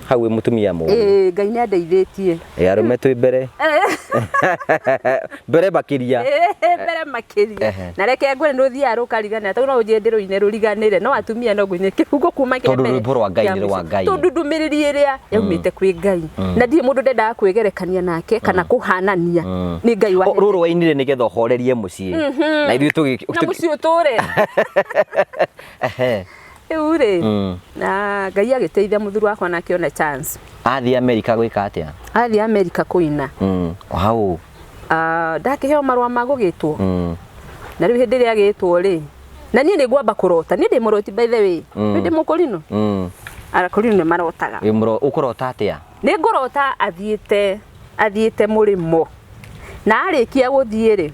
Hau wĩ mũtumia mũũgĩ. Ĩĩ, Ngai nĩ andeithĩtie. Ĩ, arũme twĩ mbere. Mbere makĩria. Ĩĩ, mbere makĩria. Na reke ngwĩre nĩ ũthiaga rũkariganĩra, tondũ no ũnjĩre ndĩrũine rũriganĩre, no atumia no ngũine kĩhungo kuma kĩa Tondũ mbere rwĩmbo rwa Ngai kĩa nĩ rwa mũico. Ngai. Tondũ ndũmĩrĩri ĩrĩa yaumĩte kwĩ Ngai. Na ndirĩ mũndũ ndendaga kwĩgerekania nake kana kũhanania. Nĩ Ngai wa Rũrũ wainire nĩgetha ũhorerie mũciĩ. Na ithuĩ tũgĩ Na mũciĩ ũtũre. Rĩu rĩ, na Ngai agĩteithia mũthuri wakwa na akĩona chance. Athiĩ Amerika gwĩka atĩa? Athiĩ Amerika kũina. Hau. Ah, ndakĩheo marũa ma gũgĩtwo. Na rĩu hĩndĩ ĩrĩa agĩtwo rĩ, na niĩ nĩ ngwamba kũrota, niĩ ndĩ mũroti by the way. Nĩ ndĩ mũkũrinũ. Akũrinũ nĩ marotaga. Wĩ mũro ũkũrota atĩa? Nĩ ngũrota athiĩte mũrĩmo. Na arĩkia gũthiĩ rĩ,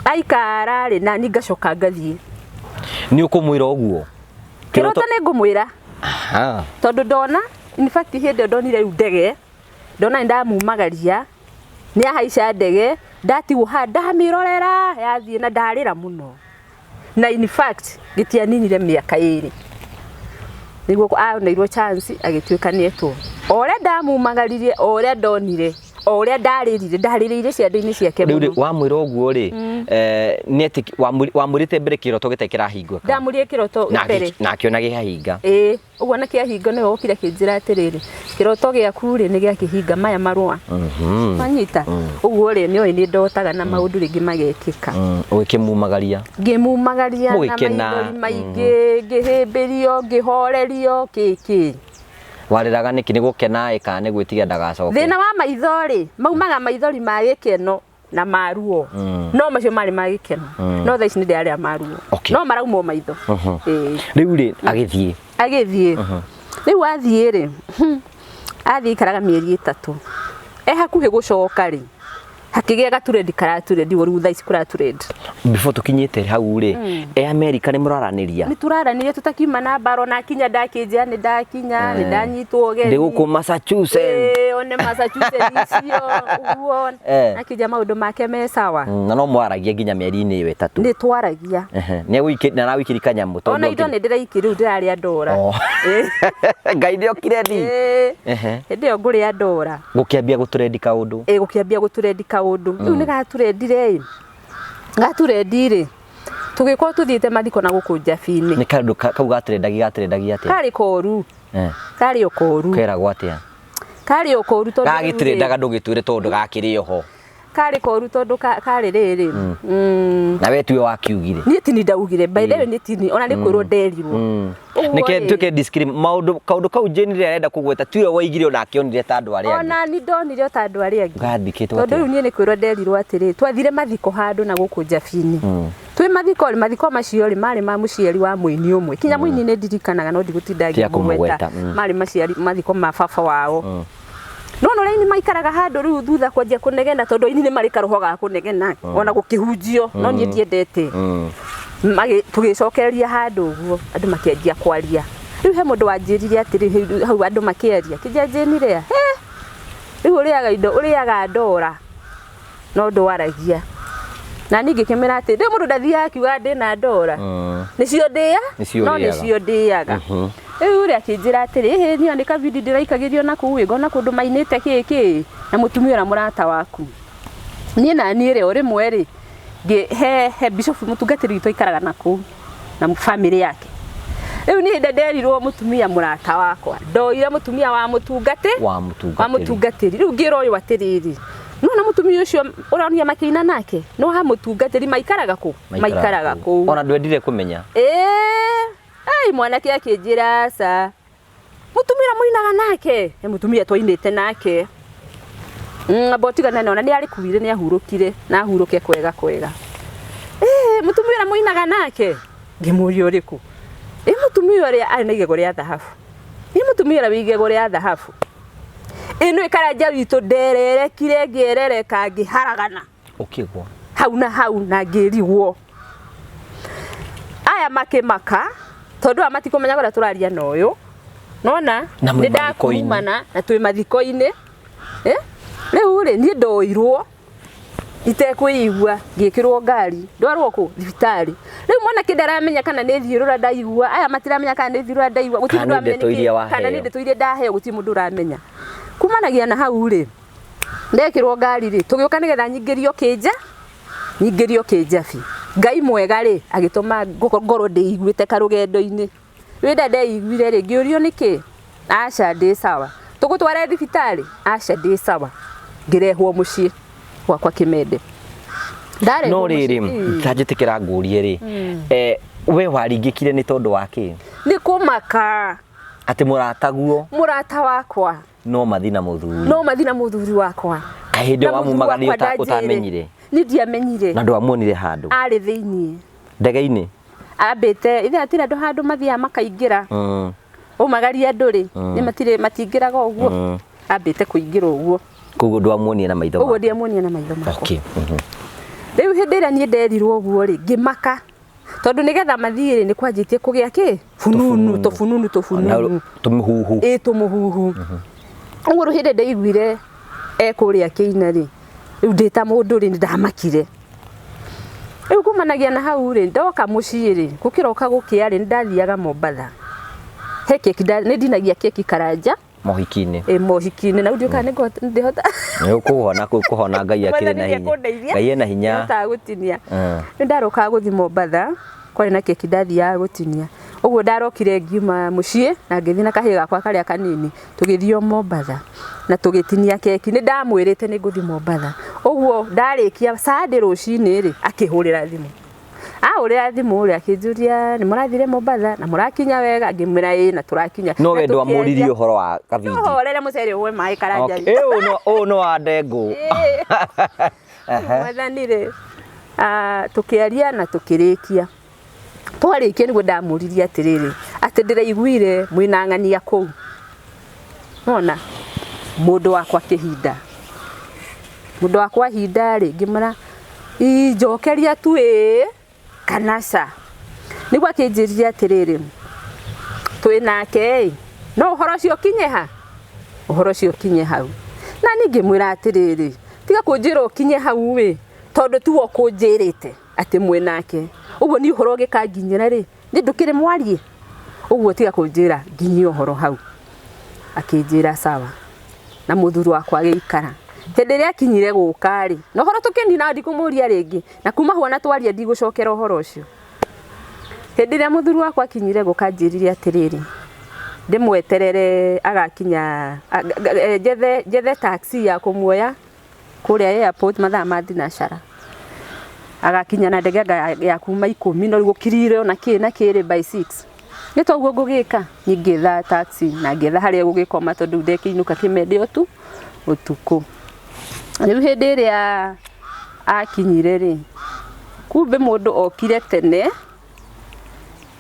aikara rĩ, na niĩ ngacoka ngathiĩ. Nĩ ũkũmwĩra ũguo? Kĩroto nĩ ngũmwĩra. Aha. Tondũ ndona, in fact hĩndĩ ĩyo ndonire rĩu ndege, ndona nĩ ndamumagaria, nĩ ahaica ndege, ndatigwo haha ndamĩrorera yathiĩ na ndarĩra mũno. Na in fact gĩtianinire mĩaka 2. Nĩguo aoneirwo chance agĩtuĩka nĩetwo. O ũrĩa ndamumagaririe, o ũrĩa ndonire, o ũrĩa ndarĩrire, ndarĩrĩire ciande-inĩ ciake Rĩu rĩ, mũno. wamwĩra ũguo rĩ, nĩ atĩ wamwĩrĩte mbere kĩroto gĩtarĩ kĩrahingũka? Ndamwĩrire kĩroto mbere. Na akĩona gĩkahinga. Ĩĩ, ũguo na kĩahinga nĩwe wokire akĩnjĩra atĩrĩrĩ, kĩroto gĩaku rĩ nĩ gĩakĩhinga maya marũa. Wanyita? Ũguo rĩ, nĩoĩ nĩ ndotaga na maũndũ rĩngĩ magekĩka. Ũgĩkĩmumagaria. Ngĩmumagaria na Mũgĩkena. maithori maingĩ, ngĩhĩmbĩrio, ngĩhorerio, kĩkĩ. Warĩraga nĩkĩ? Nĩ gũkena ĩ kana nĩ gwĩtigia ndagacoke? Thĩna wa maitho rĩ, maumaga maithori ma gĩkeno na ma ruo. No macio marĩ ma gĩkeno. No thaa ici nĩ ndĩrarĩra ma ruo. Okay. No marauma o maitho. Ĩĩ. Rĩu rĩ, agĩthiĩ. Agĩthiĩ. Rĩu athiĩ rĩ, athiĩ aikaraga mĩeri 3. E hakuhĩ gũcoka rĩ, hakĩgĩa gaturendi karaturendi, rĩu thaa ici kũraturendi. Before tũkinyĩte hau rĩ, e Amerika nĩ mũraranĩria? Nĩ tũraranĩria tũtakiuma na mbara, ona akinya ndakĩnjĩra nĩ ndakinya, nĩ ndanyitwo ũgeni. Ndĩ gũkũ Massachusetts. Ĩĩ, one Massachusetts icio, ũguo. Akĩnjĩra maũndũ make me sawa. Na no mwaragia nginya mĩeri-inĩ ĩyo 3. Nĩ twaragia. Nĩ agũikĩ-, na aragũikĩria kanyamũ tondũ Ona indo akĩrĩ- nĩ ndĩraikĩria rĩu ndĩrarĩa ndora. Ngai nĩ okire thi. Hĩndĩ ĩyo ngũrĩa ndora. Gũkĩambia gũtũrendi kaũndũ. Ĩĩ, gũkĩambia gũtũrendi kaũndũ. Rĩu nĩ gaturendire ĩ. Gaturendi rĩ, tũgĩkorwo tũthiĩte mathiko na gũkũ Njabi-inĩ. Nĩ kaũndũ kau gaturendagia, gaturendagia atĩa? Karĩ koru. Karĩ o koru. Keragwo atĩa? Karĩ o koru tondũ rĩu rĩ- Gagĩtũrendaga ndũgĩtwĩre tondũ gakĩrĩ oho. Karĩ koru tondũ karĩ rĩrĩ. Na we tiwe wakiugire. Niĩ ti ni ndaugire, by the way niĩ ti ni, ona nĩ kwĩrwo nderirwo. Ũguo Nĩke rĩ- tuĩke disclaimer, maũndũ, kaũndũ kau Jane rĩrĩa arenda kũgweta tiwe waigire ona akĩonire ta andũ arĩa angĩ. Ona ni ndonire o ta andũ arĩa angĩ. Gathikĩtwo Tondũ atĩa? rĩu niĩ nĩ kwĩrwo nderirwo atĩrĩ, twathire mathiko handũ na gũkũ Njabi-inĩ. Twĩ mathiko rĩ, mathiko macio rĩ, marĩ ma mũciari wa mũini ũmwe. Kinya mũini nĩ ndirikanaga no ndigũtinda Tia ngĩmũgweta. kũmũgweta, Marĩ maciari mathiko ma baba wao. No no aini maikaraga handũ rĩu thutha kwanjia kũnegena tondũ aini nĩ marĩ karoho ga kũnegena ona gũkĩhunjio no niĩ ndiendete. Tũgĩcokereria handũ ũguo andũ makĩanjia kwaria. Rĩu he mũndũ wanjĩrire atĩrĩ hau andũ makĩaria, kĩnja njĩnire, he, rĩu ũrĩaga indo, ũrĩaga ndora no ndwaragia. Na niĩ ngĩkĩmwĩra atĩ rĩu mũndũ ndathiaga akiuga ndĩna ndora. Nĩcio ndĩa? Nĩcio No ũrĩaga. nĩcio ndĩaga. Rĩu rĩ akĩnjĩra atĩrĩ, ĩhĩ, niĩ nĩ kabindi ndĩraikagĩrio na kũu ĩ, ngona kũndũ mainĩte kĩ kĩ na mũtumia ũrĩa mũrata waku. Niĩ na niĩ rĩ, o rĩmwe rĩ, he bishop mũtungatĩri witũ aikaraga na kũu na family yake. Rĩu niĩ hĩndĩ nderirwo mũtumia mũrata wakwa, ndoire mũtumia wa mũtungatĩ, Wa mũtungatĩri. wa mũtungatĩri. Rĩu ngĩra ũyũ atĩrĩrĩ, nĩwona mũtumia ũcio ũronire makĩina nake, nĩ wa mũtungatĩri, maikaraga kũ? Maikaraga kũu. Ona ndwendire kũmenya. Ĩĩ, ai mwanake akĩnjĩra aca. Mũtumia ũrĩa mũinaga nake, he mũtumia twainĩte nake. Amba ũtigane na ona nĩ arĩkuire, nĩ ahurũkire, na ahurũke kwega kwega. Ĩĩ, mũtumia ũrĩa mũinaga nake, ngĩmũria ũrĩkũ? Ĩĩ, mũtumia ũrĩa arĩ na igego rĩa thahabu. Ĩĩ, mũtumia ũrĩa wĩ igego rĩa thahabu. Ĩĩ, nĩũĩ Karanja witũ ndererekire, ngĩerereka, ngĩharagana. Ũkĩgwa. Hau na hau na ngĩrigwo. Aya makĩmaka, tondũ aya matikũmenya kũrĩa tũraria na ũyũ. Nona, Na mwĩ nĩ mathiko-inĩ. ndakumana na twĩ mathiko-inĩ. Rĩu rĩ, niĩ ndoirwo itekwĩigua, ngĩkĩrwo ngari, ndwarwo kũ? Thibitarĩ. Rĩu mwanake ndaramenya kana nĩ thiũrũra ndaigua, aya matiramenya kana nĩ thiũrũra ndaigua, gũtirĩ Kana mũndũ nĩ ndeto ũramenya iria nĩkĩ, waheo. kana nĩ ndeto iria ndaheo, gũtirĩ mũndũ ũramenya. Kumanagia na hau rĩ, ndekĩrwo ngari rĩ, tũgĩũka nĩgetha nyingĩrio kĩnja, nyingĩrio kĩnjabi. Ngai mwega rĩ, agĩtũma ngorwo ndĩiguĩte karũgendo-inĩ. Rĩrĩa ndeiguire rĩ, ngĩũrio nĩkĩ? Aca, ndĩ sawa. Tũgũtware thibitarĩ? Aca, ndĩ sawa. Ngĩrehwo mũciĩ gwakwa Kĩmende. Ndarehwo No rĩrĩ, mũciĩ. ta njĩtĩkĩra ngũrie rĩ, We waringĩkire nĩ tondũ wa kĩ? Nĩ kũmaka. Atĩ mũrataguo. Mũrata wakwa. No mathi na mũthuri. No mathi na mũthuri wakwa. Kaĩ hĩndĩ ĩyo wamumagaria ũtamenyire? Niĩ ndiamenyire. Na ndwamuonire handũ? Arĩ thĩiniĩ. Ndege-inĩ? Ambĩte, ithe hatirĩ andũ handũ mathiaga makaingĩra. Umagaria andũ rĩ, nĩ matirĩ matingĩraga ũguo. Ambĩte kũingĩra ũguo. Koguo ndwamuonire na maitho maku? Ũguo ndiamuonire na maitho makwa. Okay. Rĩu hĩndĩ ĩrĩa niĩ nderirwo ũguo rĩ, ngĩmaka. Tondũ nĩgetha mathiĩ rĩ, nĩ kwanjĩtie kũgĩa kĩ? Fununu, tũfununu, tũfununu. Tũmũhuhu. Ĩ tũmũhuhu. Ũguo rĩu hĩndĩ ndaiguire e kũrĩa kĩina rĩ, rĩu ndĩ ta mũndũ rĩ, nĩ ndamakire. Rĩu kumanagia na hau rĩ, ndoka mũciĩ rĩ, gũkĩroka gũkĩa rĩ, nĩ ndathiaga Mombatha. He keki, nĩ ndinagia keki Karanja. Mohiki-inĩ. Ĩ mohiki-inĩ, na rĩu ndiũĩ kana nĩ ndĩhota. Nĩ ũkũhona kũhona Ngai akĩrĩ na hinya. Ngai ena hinya. Nĩhotaga gũtinia. Nĩ ndarokaga gũthiĩ Mombatha, kwarĩ na keki ndathiaga gũtinia. Ũguo ndarokire ngiuma mũciĩ na ngĩthiĩ na kahĩĩ gakwa karĩa kanini, tũgĩthiĩ o Mombatha na tũgĩtinia keki. Nĩ ndamwĩrĩte nĩ ngũthiĩ Mombatha. Ũguo ndarĩkia Sunday rũcinĩ rĩ, akĩhũrĩra thimũ. Ahũrĩra thimũ rĩ, akĩnjũria nĩ mũrathire Mombatha na mũrakinya wega, ngĩmwĩra ĩĩ na tũrakinya. No we ndwamũririe ũhoro wa kabindi. Ũhorere mũcere ũwe maĩ Karanja. Okay. Ĩ ũyũ no wa ndengũ. Mwathani rĩ, tũkĩaria na tũkĩrĩkia. Twarĩkia nĩguo ndamũririe atĩrĩrĩ, atĩ ndĩraiguire mwĩna ng'ania kũu. Nona mũndũ wakwa kĩhinda. Mũndũ wakwa hinda rĩ, ngĩmwĩra njokeria tu ĩĩ kana ca. Nĩguo akĩnjĩrire atĩrĩrĩ, twĩ nake ĩ, no ũhoro ũcio ũkinye ha? Ũhoro ũcio ũkinye hau. Na niĩ ngĩmwĩra atĩrĩrĩ, tiga kũnjĩra ũkinye hau ĩ, tondũ tiwe ũkũnjĩrĩte atĩ mwĩ nake. Ũguo niĩ ũhoro ũgĩkanginyĩra rĩ, niĩ ndũkĩrĩ mwarie. Ũguo tiga kũnjĩra nginyie ũhoro hau. Akĩnjĩra sawa. Na mũthuri wakwa agĩikara. Hĩndĩ ĩrĩa akinyire gũka rĩ, na ũhoro tũkĩnina ndikũmũria rĩngĩ, na kuma hau ona twaria ndigũcokera ũhoro ũcio. Hĩndĩ ĩrĩa mũthuri wakwa akinyire gũka anjĩrire atĩrĩrĩ, ndĩmweterere agakinya, njethe taxi ya kũmuoya kũrĩa airport mathaa ma thinacara. Agakinya na ndege ya kuma 10, no rĩu gũkirire ona kĩ na kĩrĩ by 6. Nĩ toguo ngũgĩka, niĩ ngĩetha taxi na ngĩetha harĩa gũgĩkoma tondũ ndekĩinũka kĩmende ũtu ũtukũ. Rĩu hĩndĩ ĩrĩa akinyire rĩ, kumbe mũndũ okire tene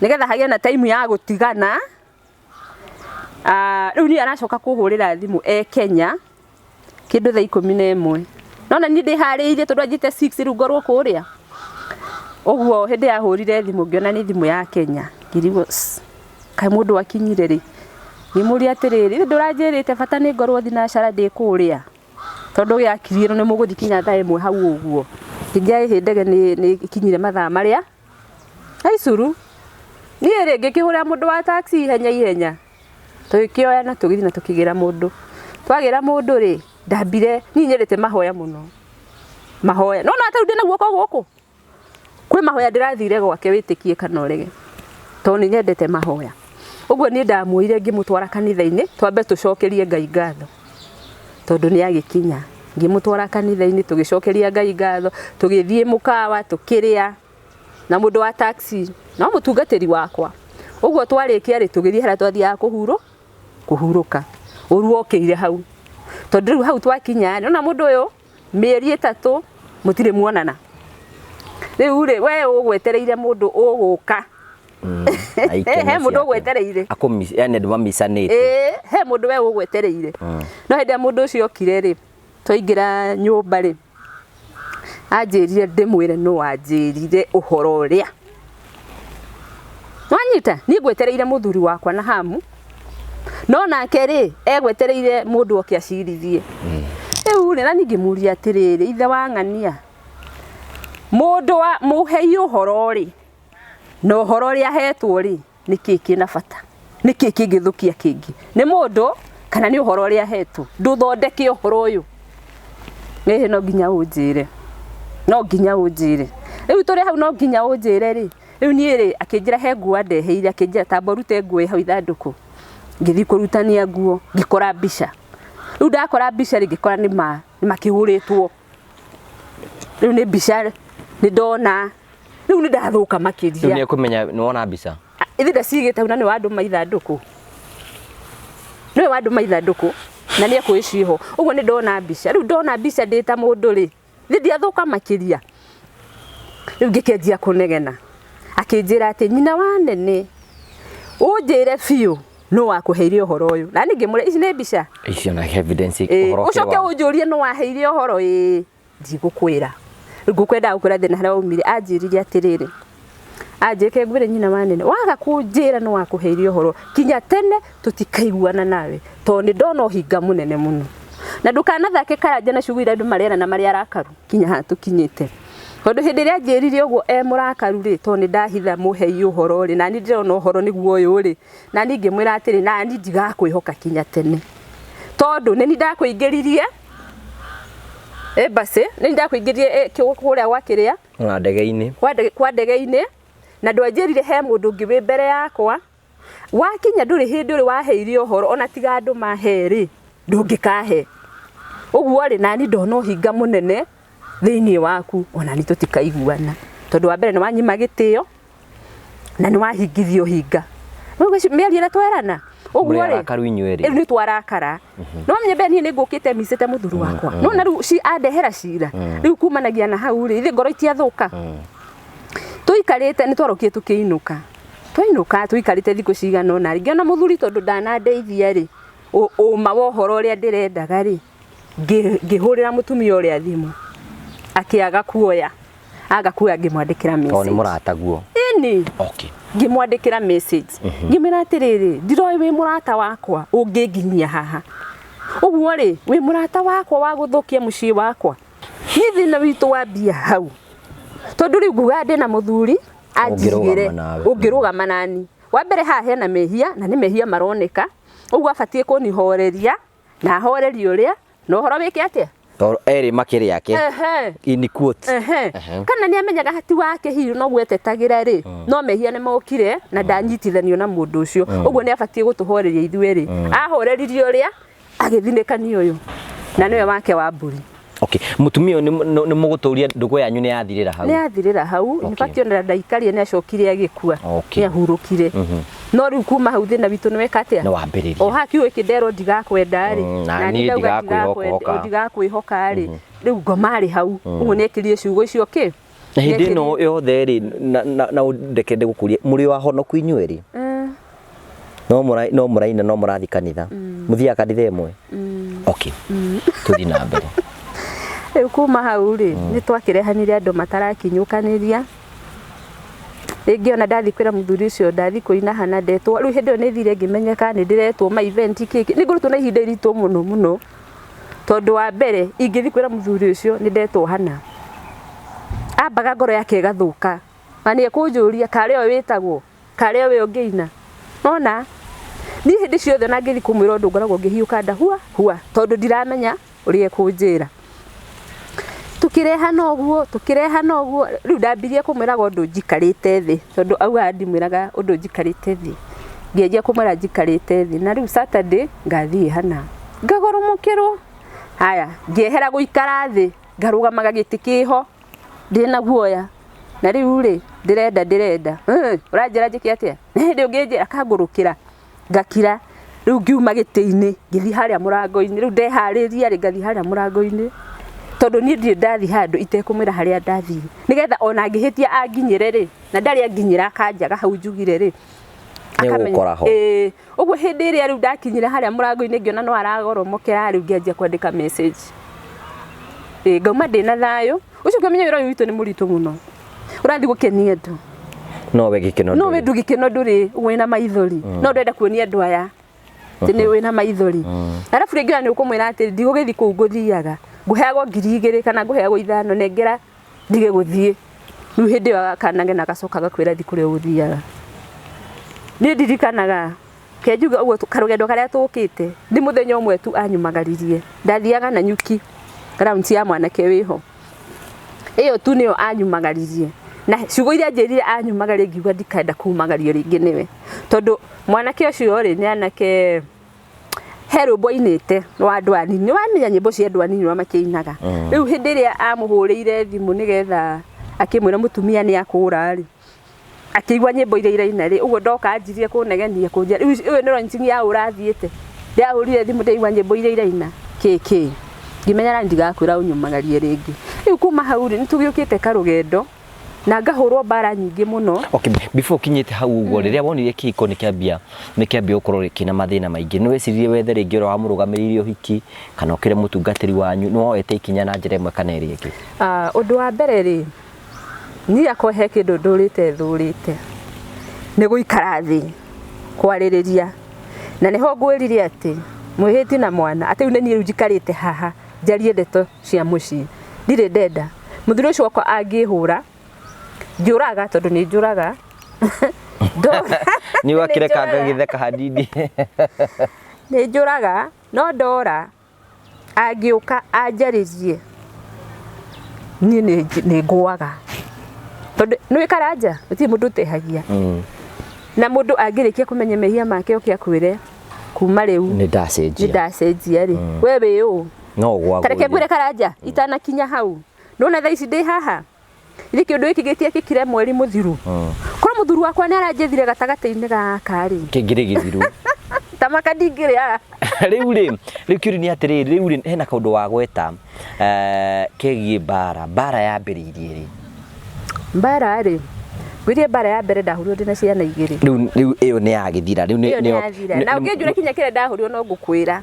nĩgetha hagĩe na time ya gũtigana. Rĩu niĩ aracoka kũhũrĩra thimũ e Kenya kĩndũ thaa 11. Nona niĩ ndĩharĩirie tondũ anjĩte 6 rĩu ngorwo kũrĩa. Ũguo hĩndĩ yahũrire thimũ ngĩona nĩ thimũ ya Kenya. Ngĩrigwo kaĩ mũndũ akinyire rĩ. Ngĩmũria atĩrĩrĩ, ndũranjĩrĩte bata nĩ ngorwo thinacara ndĩ kũrĩa. Tondũ gĩakirie nĩ mũgũthiĩ kinya thaa 1 hau ũguo. Kĩngĩa ndege nĩ ikinyire mathaa marĩa. Aicuru. Niĩ rĩ ngĩkĩhũrĩra mũndũ wa taxi ihenya ihenya. Tũgĩkĩoya na tũgĩthiĩ na tũkĩgĩra mũndũ. Twagĩra mũndũ rĩ, ndambire niĩ nyendete mahoya mũno. Mahoya. No na rĩu ndĩna guoko gũkũ. Kwĩ mahoya ndĩrathire gwake wĩtĩkie kana ũrege. Tondũ nĩ nyendete mahoya. Ũguo niĩ ndamuoire ngĩmũtwara kanitha-inĩ, twambe tũcokerie Ngai ngatho. Tondũ nĩ agĩkinya. Ngĩmũtwara kanitha-inĩ tũgĩcokeria Ngai ngatho, tũgĩthiĩ mũkawa tũkĩrĩa na mũndũ wa taxi, no mũtungatĩri wakwa. Ũguo twarĩkia rĩ, tũgĩthiĩ harĩa twathiaga kũhurũka. Ũru wokĩire hau. Tondũ rĩu hau twakinya rĩ, nĩwona mũndũ ũyũ mĩeri 3 mũtirĩ muonana. Rĩu rĩ, we ũgwetereire mũndũ ũgũka. He mũndũ ũgwetereire. Yani andũ mamicanĩte. He mũndũ we ũgwetereire. No hĩndĩ ĩrĩa mũndũ ũcio okire rĩ, twaingĩra nyũmba rĩ, anjĩrire ndĩmwĩre nũ wanjĩrire ũhoro ũrĩa. Wanyita, niĩ ngwetereire mũthuri wakwa na hamu. No nake rĩ, egwetereire mũndũ oke acirithie. Rĩu rĩ, na niĩ ngĩmũria atĩrĩrĩ, ithe wa ng'ania, mũndũ wa mũhei ũhoro rĩ, na ũhoro ũrĩa ahetwo rĩ, nĩ kĩĩ kĩna bata? Nĩ kĩĩ kĩngĩthũkia kĩngĩ? Nĩ mũndũ kana nĩ ũhoro ũrĩa ahetwo? Ndũthondeke ũhoro ũyũ. Ĩĩ no nginya ũnjĩre. No nginya ũnjĩre. Rĩu tũrĩ hau no nginya ũnjĩre rĩ. Rĩu niĩ rĩ, akĩnjĩra he nguo andeheire, akĩnjĩra tamba ũrute nguo ĩ hau ithandũkũ. Ngĩthiĩ kũrutania nguo, ngĩkora mbica. Rĩu ndakora mbica rĩ, ngĩkora nĩ makĩhũrĩtwo. Rĩu nĩ mbica nĩ ndona. Rĩu nĩ ndathũka Rĩu makĩria. nĩ ekũmenya nĩ wona mbica. Ithe ndacigĩte hau na nĩ wandũma ithandũkũ, nĩwe wandũma ithandũkũ na nĩ ekũĩ ciĩho. Ũguo nĩ ndona mbica. Rĩu ndona mbica ndĩ ta mũndũ rĩ, nĩ ndiathũka makĩria. Rĩu ngĩkĩanjia kũnegena, akĩnjĩra atĩ nyina wa nene, ũnjĩre biũ nũ wakũheire ũhoro ũyũ. Na niĩ ngĩmũra ici nĩ mbica. Icio na evidence. Ĩĩ, ũhoro ũkĩrĩ ũcoke ũnjũrie nũ waheire ũhoro. Ĩĩ, ndigũkwĩra. Rĩu ngũkwendaga gũkwĩra thĩna harĩa waumire. Anjĩrire atĩrĩrĩ, anjĩke ngwĩre nyina wa nene, waga kũnjĩra nĩ wakũheire ũhoro, kinya tene tũtikaiguana nawe, tondũ nĩ ndona ũhinga mũnene mũno, na ndũkanathake Karanja na ciugo iria andũ marera na marĩ arakaru kinya haha tũkinyĩte. Tondũ hĩndĩ ĩrĩa anjĩrire ũguo e mũrakaru rĩ, tondũ nĩ ndahitha mũhei ũhoro rĩ, nani ndĩrona ũhoro nĩguo ũyũ rĩ, nani ngĩmwĩra atĩrĩ, nani ndigakwĩhoka kinya tene, tondũ nĩ ni ndakũingĩririe embassy, nĩ ndakũingĩririe kũrĩa gwa kĩrĩa Ona ndege-inĩ. Kwa ndege-inĩ, na ndwanjĩrire he mũndũ ũngĩ wĩ mbere yakwa. Wakinya ndũrĩ hĩndĩ ũrĩ waheire ũhoro, ona tiga andũ mahe rĩ, ndũngĩkahe. Ũguo rĩ, nani ndona ũhinga mũnene thĩinĩ waku, ona ni tũtikaiguana, tondũ wa mbere nĩ wanyima gĩtĩo na nĩ wahingithia ũhinga. Rĩu mĩario ĩrĩa twerana ũguo Mũrĩ rĩ, arakaru inyuĩ rĩu erĩ. Nĩ twarakara, no nyembe niĩ nĩ ngũkĩte micĩte mũthuri wakwa, no na rĩu ci andehera cira. Rĩu kumanagia na hau rĩ, ithe ngoro itiathũka. Tũikarĩte, nĩ twarokire tũkĩinũka, twainũka tũikarĩte thikũ cigana ũna rĩ, ngĩona mũthuri tondũ ndanandeithia rĩ, ũma wa ũhoro ũrĩa ndĩrendaga rĩ, ngĩhũrĩra mũtumia ũrĩa thimũ, akĩaga kuoya. Aga kuoya, ngĩmwandĩkĩra Tondũ nĩ message. Mũrataguo. Ĩni. Ngĩmwandĩkĩra message, ngĩmwĩra atĩrĩrĩ, ndiroĩ wĩ mũrata wakwa ũngĩnginyia haha ũguo rĩ, wĩ mũrata wakwa wa gũthũkia mũciĩ wakwa. Niĩ thĩna witũ wambia hau, tondũ rĩu nguga ndĩna mũthuri anjigĩre. Ũngĩrũgama nawe. Ũngĩrũgama nani. Wa mbere haha hena mehia, na nĩ mehia maroneka ũguo, abatiĩ kũnihoreria na ahorerie ũrĩa na ũhoro wĩke atĩa. Tondũ erĩ makĩrĩ ake. In quotes. Kana nĩ amenyaga hati wake hihi no gwetetagĩra rĩ, no mehia nĩ mokire na ndanyitithanio na mũndũ ũcio. Ũguo nĩ abatiĩ gũtũhoreria ithuĩ rĩ, ahoreririe ũrĩa agĩthinĩkania ũyũ na nĩwe wake wa mbũri. Okay. Mũtumia ũyũ nĩ mũgũtũria ndũgũ yanyu nĩ yathirĩra hau. Nĩ athirĩra hau. In fact, ona ndaikarie, nĩ acokire agĩkua. Nĩ ahurũkire. No rĩu kuma hau thĩna witũ nĩ weka atĩa? Nĩ wambĩrĩria. O haha kiugo gĩkĩ nderwo ndigakwenda rĩ, Na niĩ ndauga ndigakwĩhoka. Ndigakwĩhoka rĩ, rĩu ngoma arĩ hau ũguo nĩ ekĩrire ciugo icio kĩ. Na hĩndĩ ĩno yothe rĩ, na ndeke ndĩgũkũrie, mũrĩ wa honoku inyuĩ rĩ? No mũraina, no mũrathiĩ kanitha? Mũthiaga kanitha ĩmwe? Okay, tũthiĩ na mbere. Rĩu kuma hau rĩ, nĩ twakĩrehanire andũ matarakinyũkanĩria rĩngĩ. Ona ndathiĩ kwĩra mũthuri ũcio ndathiĩ kũina hana ndetwo. Rĩu hĩndĩ ĩyo nĩ thire ngĩmenyeka nĩ ndĩretwo ma event kĩkĩ. Nĩ ngoretwo na ihinda iritũ mũno mũno, tondũ wa mbere ingĩthiĩ kwĩra mũthuri ũcio nĩ ndetwo hana, ambaga ngoro yake ĩgathũka, na nĩ ekũnjũria karĩ o wĩtagwo karĩ o we ũngĩina. Nona niĩ hĩndĩ ciothe ona ngĩthiĩ kũmwĩra ũndũ ngoragwo ngĩhiũka nda hua hua, tondũ ndiramenya ũrĩa ekũnjĩra. Tukĩrehana ũguo, tukĩrehana ũguo, rĩu ndambirie kũmwĩraga ũndũ njikarĩte thĩ, tondũ augaga ndimwĩraga ũndũ njikarĩte thĩ. Ngĩanjia kũmwĩra njikarĩte thĩ, na rĩu Saturday ngathiĩ hana ngagoromokĩrwo. Haya, ngĩehera gũikara thĩ, ngarũgamaga gĩtĩ kĩho ndĩna guoya. Na rĩu rĩ, ndĩrenda ũranjĩra njĩke atĩa? Na hĩndĩ ũngĩnjĩra akangũrũkĩra, ngakira. Rĩu ngiuma gĩtĩ-inĩ, ngĩthiĩ harĩa mũrango-inĩ. Rĩu ndeharĩria rĩ, ngathiĩ harĩa mũrango-inĩ, tondũ niĩ ndirĩ ndathiĩ handũ itekũmwĩra harĩa ndathiĩ, nĩgetha ona angĩhĩtia anginyĩre rĩ, na ndarĩ anginyĩra akanjaga hau njugire rĩ. Nĩegũgũkora ho. Ĩĩ. Ũguo hĩndĩ ĩrĩa rĩu ndakinyire harĩa mũrango-inĩ, ngĩona no aragoromokera, rĩu ngĩanjia kwandĩka message. Ĩĩ, ngauma ndĩna thayũ ũcio. Ngĩmenya wĩra ũyũ witũ nĩ mũritũ mũno, ũrathiĩ gũkenia andũ. No we gĩkeno No we ndũrĩ. Ndũgĩkeno ndũrĩ, wĩna maithori, no ndwenda kuonia andũ aya atĩ nĩ wĩna maithori. Arabu rĩngĩ ona nĩ ũkũmwĩra atĩ ndigũgĩthiĩ kũu ngũthiaga, ngũheagwo 2000 kana ngũheagwo 5, nengera ndige gũthiĩ. Rĩu hĩndĩ ĩyo akanagena, agacoka agakwĩra thiĩ kũrĩa ũgũthiaga. Niĩ ndirikanaga kenjuga ũguo karũgendo karĩa tũkĩte, nĩ mũthenya ũmwe tu anyumagaririe. Ndathiaga na nyuki round ya mwanake wĩho, ĩyo tu nĩyo anyumagaririe, na ciugo iria anjĩrire anyumagarie, ngiuga ndikenda kumagario rĩngĩ nĩwe, tondũ mwanake ũcio rĩ, nĩ anake he rwĩmbo ainĩte rwa andũ anini. Nĩ wamenya nyĩmbo cia andũ anini ũrĩa makĩinaga. Rĩu hĩndĩ ĩrĩa amũhũrĩire thimũ nĩgetha Akĩmwĩra mũtumia nĩ akũra rĩ, akĩigua nyĩmbo iria iraina rĩ, ũguo ndoka anjirie kũnegenia kũnjia rĩu ũyũ nĩ launching ya ũrathiĩte. Ndahũrire thimũ ndaigua nyĩmbo iria iraina kĩkĩ, ngĩmenya na ndigakwĩra ũnyumagarie rĩngĩ. Rĩu kuma hau rĩ, nĩ tũgĩũkĩte karũgendo na ngahũrwo mbara nyingĩ mũno. Okay, before ũkinyĩte hau ũguo, rĩrĩa wonire kĩhiko nĩ kĩambia gũkorwo kĩna mathĩna maingĩ, nĩ weciririe wethe rĩngĩ ũrĩa wamũrũgamĩrĩire ũhiki kana ũkĩre mũtungatĩri wanyu? Nĩ woete ikinya na njĩra ĩmwe kana ĩrĩa ĩngĩ? Ah, ũndũ wa mbere rĩ, niĩ akwa he kĩndũ ndũrĩte thũrĩte nĩ gũikara thĩ kwarĩrĩria, na nĩho ngwĩrire atĩ mwĩhĩti na mwana atĩ rĩu nĩ niĩ rĩu njikarĩte haha njarie ndeto cia mũciĩ. Ndirĩ ndenda mũthuri ũcio wakwa angĩhũra njũraga, tondũ nĩ njũraga. Nĩ wakĩrekanga gĩtheka hanini. Nĩ njũraga, no ndora angĩũka anjarĩrie niĩ nĩ ngũaga, tondũ nĩ Karanja gũtirĩ mũndũ ũtehagia. Na mũndũ angĩrĩkia kũmenya mehia make oke akwĩre kuma rĩu nĩ nĩ ndacenjia, ndacenjia rĩ, we wĩ ũ? No gwagũire. Tareke ngwĩre Karanja, itanakinya hau, ndona thaa ici ndĩ haha ithe kĩũndũ gĩkĩ gĩtiekĩkire mweri mũthiru. Korwo mũthuri wakwa nĩ aranjethire gatagatĩ-inĩ gaka rĩ, kĩngĩrĩ gĩthiru. Tamaka ndingĩrĩ Rĩu rĩ, rĩu kĩũria nĩ atĩrĩrĩ, rĩu rĩ, hena kaũndũ wagweta kegiĩ mbara. Mbara yambĩrĩirie rĩ? Mbara rĩ, ngwĩrie mbara ya mbere ndahũrirwo ndĩna ciana igĩrĩ. Rĩu ĩyo nĩ yagĩthira rĩu? Ĩyo nĩ yathira, na ũngĩnjũra kinya kĩrĩa ndahũrirwo no ngũkwĩra.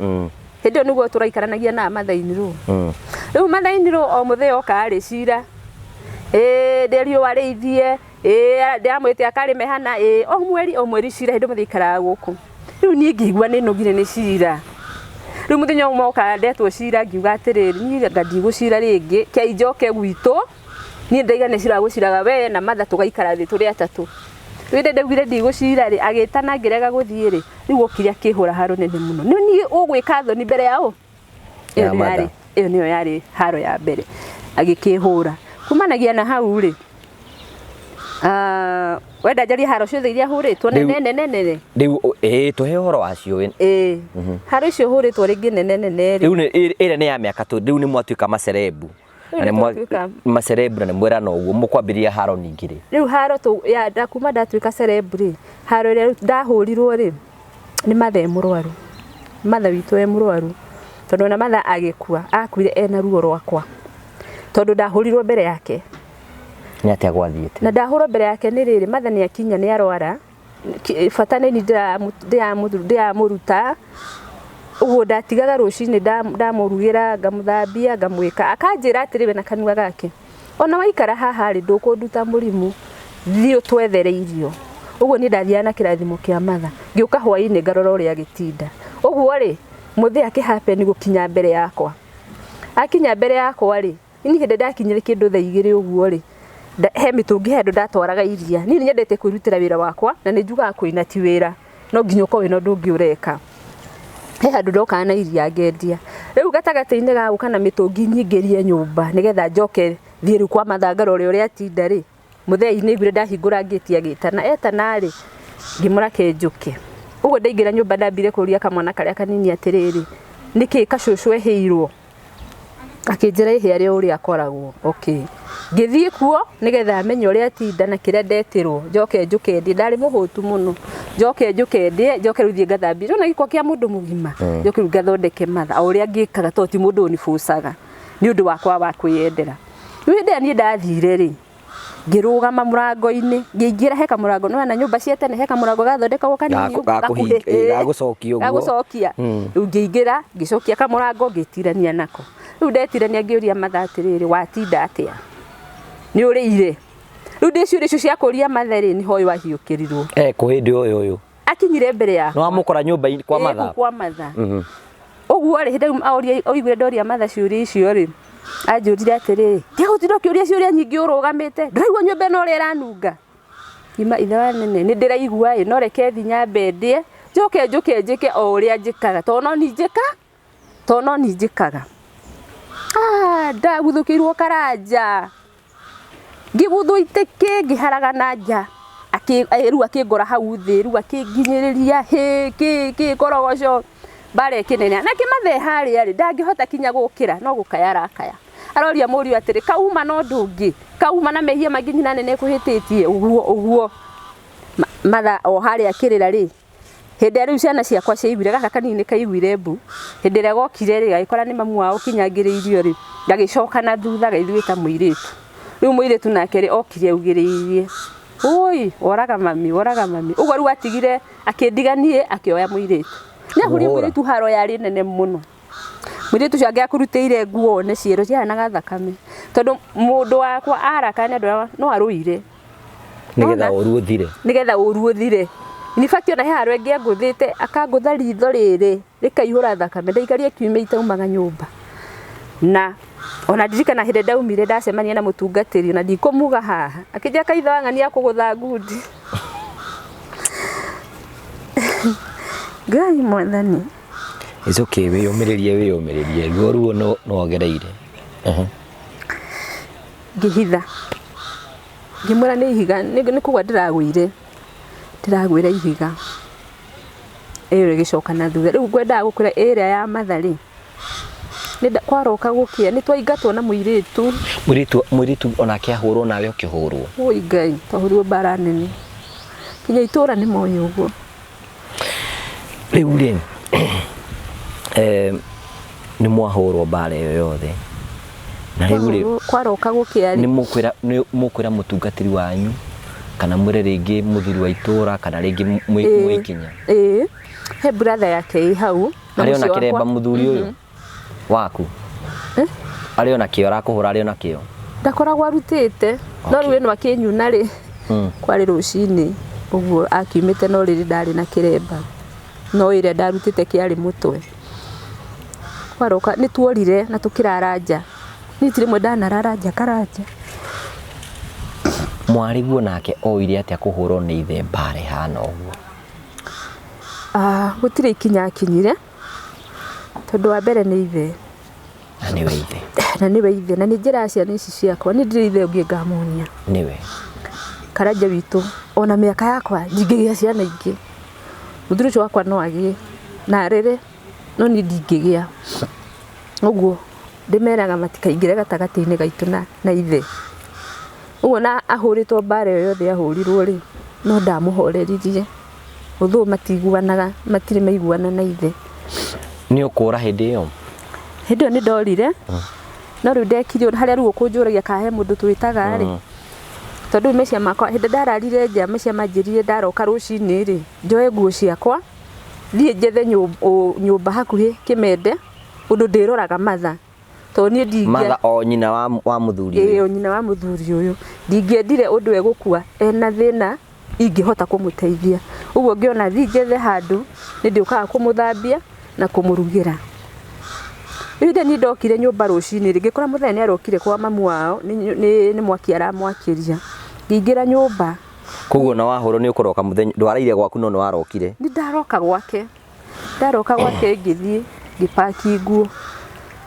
Hĩndĩ ĩyo nĩguo tũraikaranagia na mathainirwo. Rĩu mathainirwo o mũthenya oka rĩ, cira ĩĩ ndĩ riũa rĩithie, ĩĩ ndĩramwĩte akarĩme hana, ĩĩ o mweri o mweri cira. Hĩndĩ ĩyo mũthenya aikaraga gũkũ. Rĩu niĩ ngĩigua nĩ nogire nĩ cira. Rĩu mũthenya ũmwe oka ndetwo cira, ngiuga atĩrĩrĩ, niĩ anga ndigũcira rĩngĩ, kei njoke gwitũ. Niĩ ndaiga nĩ cira gũciraga we na matha, tũgaikara thĩ tũrĩ atatũ. Rĩu hĩndĩ ndaugire ndigũcira rĩ, agĩtana ngĩrega gũthiĩ rĩ, rĩu okire akĩhũra haro nene mũno, nĩ niĩ ũgwĩka thoni mbere ya ũ Ya ĩyo nĩyo mother. yarĩ ĩyo nĩyo yarĩ haro ya mbere agĩkĩhũra. Kumanagia na hau rĩ, ah, wenda njarie haro ciothe iria hũrĩtwo? Nene nene nene. Rĩu ĩĩ, tũhe ũhoro wacio. Ĩĩ, haro icio hũrĩtwo rĩngĩ nene nene rĩ, Rĩu ĩrĩa nĩ ya mĩaka tũ rĩu nĩ mwatuĩka macerebu. Rĩu Na nĩ twatuĩka. Macerebu na nĩ mwĩrana ũguo, mũkwambĩrĩria haro ningĩ rĩ? Rĩu haro tũ ya nda kuma ndatuĩka celeb rĩ, haro ĩrĩa rĩu ndahũrirwo rĩ, nĩ matha e mũrwaru, matha witũ e mũrwaru, tondũ ona matha agĩkua akuire ena ruo rwakwa, tondũ ndahũrirwo mbere yake. Nĩ atĩa gwathiĩte? Na ndahũrwo mbere yake nĩ rĩrĩ, matha nĩ akinya nĩ arwara. Bata nĩ ni ndĩramũruta ũguo, ndatigaga rũcinĩ ndamũrugĩra, ngamũthambia, ngamwĩka, akanjĩra atĩrĩ we na kanua gake, ona waikara haha rĩ, ndũkũnduta mũrimũ, thiĩ ũtwethere irio. Ũguo niĩ ndathiaga na kĩrathimo kĩa matha, ngĩũka hwainĩ ngarora ũrĩa agĩtinda. Ũguo rĩ, mũthĩ akĩhappen gũkinya mbere yakwa, akinya mbere yakwa rĩ, niĩ hĩndĩ ndakinyire kĩndũ thaa 2 ũguo rĩ, he mĩtũngi, he handũ ndatwaraga iria. Niĩ nĩ nyendete kwĩrutĩra wĩra wakwa, na nĩ njugaga kũina ti wĩra, no nginya ũkorwo wĩna ũndũ ũngĩ ũreka. He handũ ndokaga na iria ngendia. Rĩu gatagatĩ-inĩ ga gũka na mĩtũngi nyingĩrie nyũmba nĩgetha njoke thiĩ rĩu kwa matha ngarore ũrĩa atinda rĩ, mũthei nĩ aiguire ndahingũra ngĩti agĩtana. Etana rĩ, ngĩmũra ke njũke. Ũguo ndaingĩra nyũmba, ndambire kũria kamwana karĩa kanini atĩrĩrĩ, nĩkĩ kacũcũ ehĩirwo? Akĩnjĩra ĩhĩ arĩ o ũrĩa akoragwo. Okay, ngĩthiĩ kuo nĩgetha amenye ũrĩa atinda na kĩrĩa ndetirwo, njoke njũke ndĩe. Ndarĩ mũhũtu mũno. Njoke njũke ndĩe, njoke rĩu thiĩ ngathambie nona gĩko kĩa mũndũ mũgima, njoke rĩu ngathondeke matha o ũrĩa ngĩkaga, tondũ ti mũndũ ũnibucaga, nĩ ũndũ wakwa wa kwĩyendera. Rĩu hĩndĩ ĩrĩa niĩ ndathire rĩ, ngĩrũgama mũrango-inĩ, ngĩingĩra he kamũrango, nĩwona na nyũmba cia tene he kamũrango gathondekagwo kanini gakuhĩ. Gagũcokia ũguo. Gagũcokia. Rĩu ngĩingĩra, ngĩcokia kamũrango, ngĩtirania nako. Rĩu ndetirania, ngĩũria matha atĩrĩrĩ, watinda atĩa, nĩ ũrĩire? Rĩu ndĩ ciũria icio cia kũria matha rĩ, nĩho ũyũ ahiũkĩrirwo. Kũ hĩndĩ ũyũ Akinyire mbere yakwa. Nĩ wamũkora nyũmba kwa Ĩĩ, matha? Kũu kwa matha. Ũguo rĩ, hĩndĩ ĩyo oiguire ndoria matha ciũria icio rĩ, anjũrire atĩrĩrĩ, tiga gũtinda ũkĩũria ciũria nyingĩ ũrũgamĩte, ndũraigua nyũmba ĩno ũrĩa ĩranunga? Ima ithe wa nene nĩ ndĩraigua ĩ, no reke thi nyambe ndĩe, njoke njũke njĩke o ũrĩa njĩkaga, tondũ no ni njĩka, tondũ no ni njĩkaga. Ah, ndaguthũkĩirwo Karanja, ngĩguthwo itĩkĩ, ngĩharagana nja. Rĩu akĩngora hau thĩ, rĩu akĩnginyĩrĩria hĩ kĩ kĩ korogoco, mbara ĩkĩneneha. Na kĩmathe harĩa rĩ, ndangĩhota kinya gũkĩra, no gũkaya arakaya. Aroria mũriũ atĩrĩ, kauma na ũndũ ũngĩ, kauma na mehia mangĩ nyina nene kũhĩtĩtie ũguo ũguo. Matha o harĩa akĩrĩra rĩ, hĩndĩ ĩrĩa rĩu ciana ciakwa ciaiguire, gaka kanini nĩ kaiguire mbu, hĩndĩ ĩrĩa gokire rĩ, gagĩkora nĩ mamu wao ũkinyangĩrĩirio rĩ, gagĩcoka na thutha gagĩthiĩ gwĩta mũirĩtu. Rĩu mũirĩtu nake rĩ, okire augĩrĩirie, ũi, woraga mami, woraga mami. Ũguo rĩu atigire akĩndiga niĩ akĩoya mũirĩtu. Nĩ ahũrire Kũhũra. mũirĩtu haro yarĩ nene mũno. Mũirĩtu ũcio angĩakũrutĩire nguo one ciero ciahanaga thakame. Tondũ mũndũ wakwa araka nĩ andũ no arũire. Nĩgetha ũru ũthire. Nĩgetha ũru ũthire. In fact ona he handũ ĩngĩ angũthĩte, akangũtha ritho rĩrĩ rĩkaihũra thakame. Ndaikarire kiumia itaumaga nyũmba. Na ona ndirikana hĩndĩ ndaumire ndacemania na mũtungatĩri na ndikũmuga haha. Akĩnjĩra kaitho wa ng'ania kũgũtha ngundi. Ngai mwathani. It's okay, wĩyũmĩrĩrie, wĩyũmĩrĩrie. Ruo ruo no wogereire. Ngĩhitha. Ngĩmwĩra nĩ ihiga, nĩ kũgwa ndĩragũire. Ndĩragũire ihiga. Ĩyo ĩgĩcoka na thutha. Rĩu ngwendaga gũkwĩra ĩrĩa ya matha rĩ, kwaroka gũkĩa, nĩ twaingatwo na mũirĩtu. Mũirĩtu onake ahũrwo nawe ũkĩhũrwo. Oi Ngai, twahũrirwo mbara nene. Kinya itũra nĩ moĩ ũguo. Rĩu rĩ, nĩ mwahũrwo mbara ĩyo yothe. Na rĩu rĩ, Kwaroka gũkĩa rĩ. Nĩ mũkwĩra mũtungatĩri wanyu, kana mwĩre rĩngĩ mũthuri wa itũra, kana rĩngĩ mwĩkinya. Ĩĩ. He brother yake ĩ hau. Na Arĩ ona mũciĩ wakwa. kĩremba mũthuri ũyũ waku? Arĩ ona kĩo, arakũhũra arĩ ona kĩo? Ndakoragwo arutĩte. No rĩu ĩno akĩnyuna rĩ, kwarĩ rũcinĩ ũguo akiumĩte, no rĩrĩ ndarĩ na kĩremba. No ĩrĩa ndarutĩte kĩarĩ mũtwe. Kwaroka nĩ tuorire na tũkĩrara nja. Niĩ ti rĩmwe ndanarara nja Karanja. Mwarĩguo nake oire atĩa kũhũrwo nĩ ithe mbara ĩhana ũguo? Gũtirĩ ikinya akinyire, tondũ wa mbere nĩ ithe. Na nĩwe ithe. Na nĩwe ithe, na nĩ njĩra ciana ici ciakwa, niĩ ndirĩ ithe ũngĩ ngamuonia. Nĩwe. Karanja witũ, ona mĩaka yakwa ndingĩgĩa ciana ingĩ. Mũthuri ũcio wakwa no agĩe na arere, no niĩ ndingĩgĩa. Ũguo ndĩmeraga matikaingĩre gatagatĩ-inĩ gaitũ na ithe. Ũguo na ahũrĩtwo mbara ĩyo yothe ahũrirwo rĩ, no ndamũhoreririe. Ũthũ matiguanaga, matirĩ maiguana na ithe. Nĩ ũkũra hĩndĩ ĩyo? Hĩndĩ ĩyo nĩ ndorire. No rĩu ndekire ũndũ, harĩa rĩu ũkũnjũragia kana he mũndũ twĩtaga rĩ. Tondũ rĩu meciria makwa, hĩndĩ ndararire nja, meciria manjĩrire ndaroka rũcinĩ rĩ, njoe nguo ciakwa, thiĩ njethe nyũmba hakuhĩ kĩmende, ũndũ ndĩroraga matha. Tondũ niĩ ndingĩa Matha o nyina wa mũthuri ũyũ. Ĩĩ, o nyina wa mũthuri ũyũ. Ndingĩendire ũndũ egũkua ena thĩna ingĩhota kũmũteithia. Ũguo ngĩona thiĩ njethe handũ, nĩ ndĩũkaga kũmũthambia na kũmũrugĩra. Rĩu hĩndĩ ĩrĩa niĩ ndokire nyũmba rũcinĩ rĩ, ngĩkora mũthenya nĩ arokire kwa mamu wao, nĩ mwaki aramwakĩria. Ngĩingĩra nyũmba. Koguo na wahũrwo nĩ ũkũroka mũthenya, ndwaraire gwaku no nĩ warokire. Nĩ ndaroka gwake. Ndaroka gwake ngĩthiĩ, ngĩpaki nguo.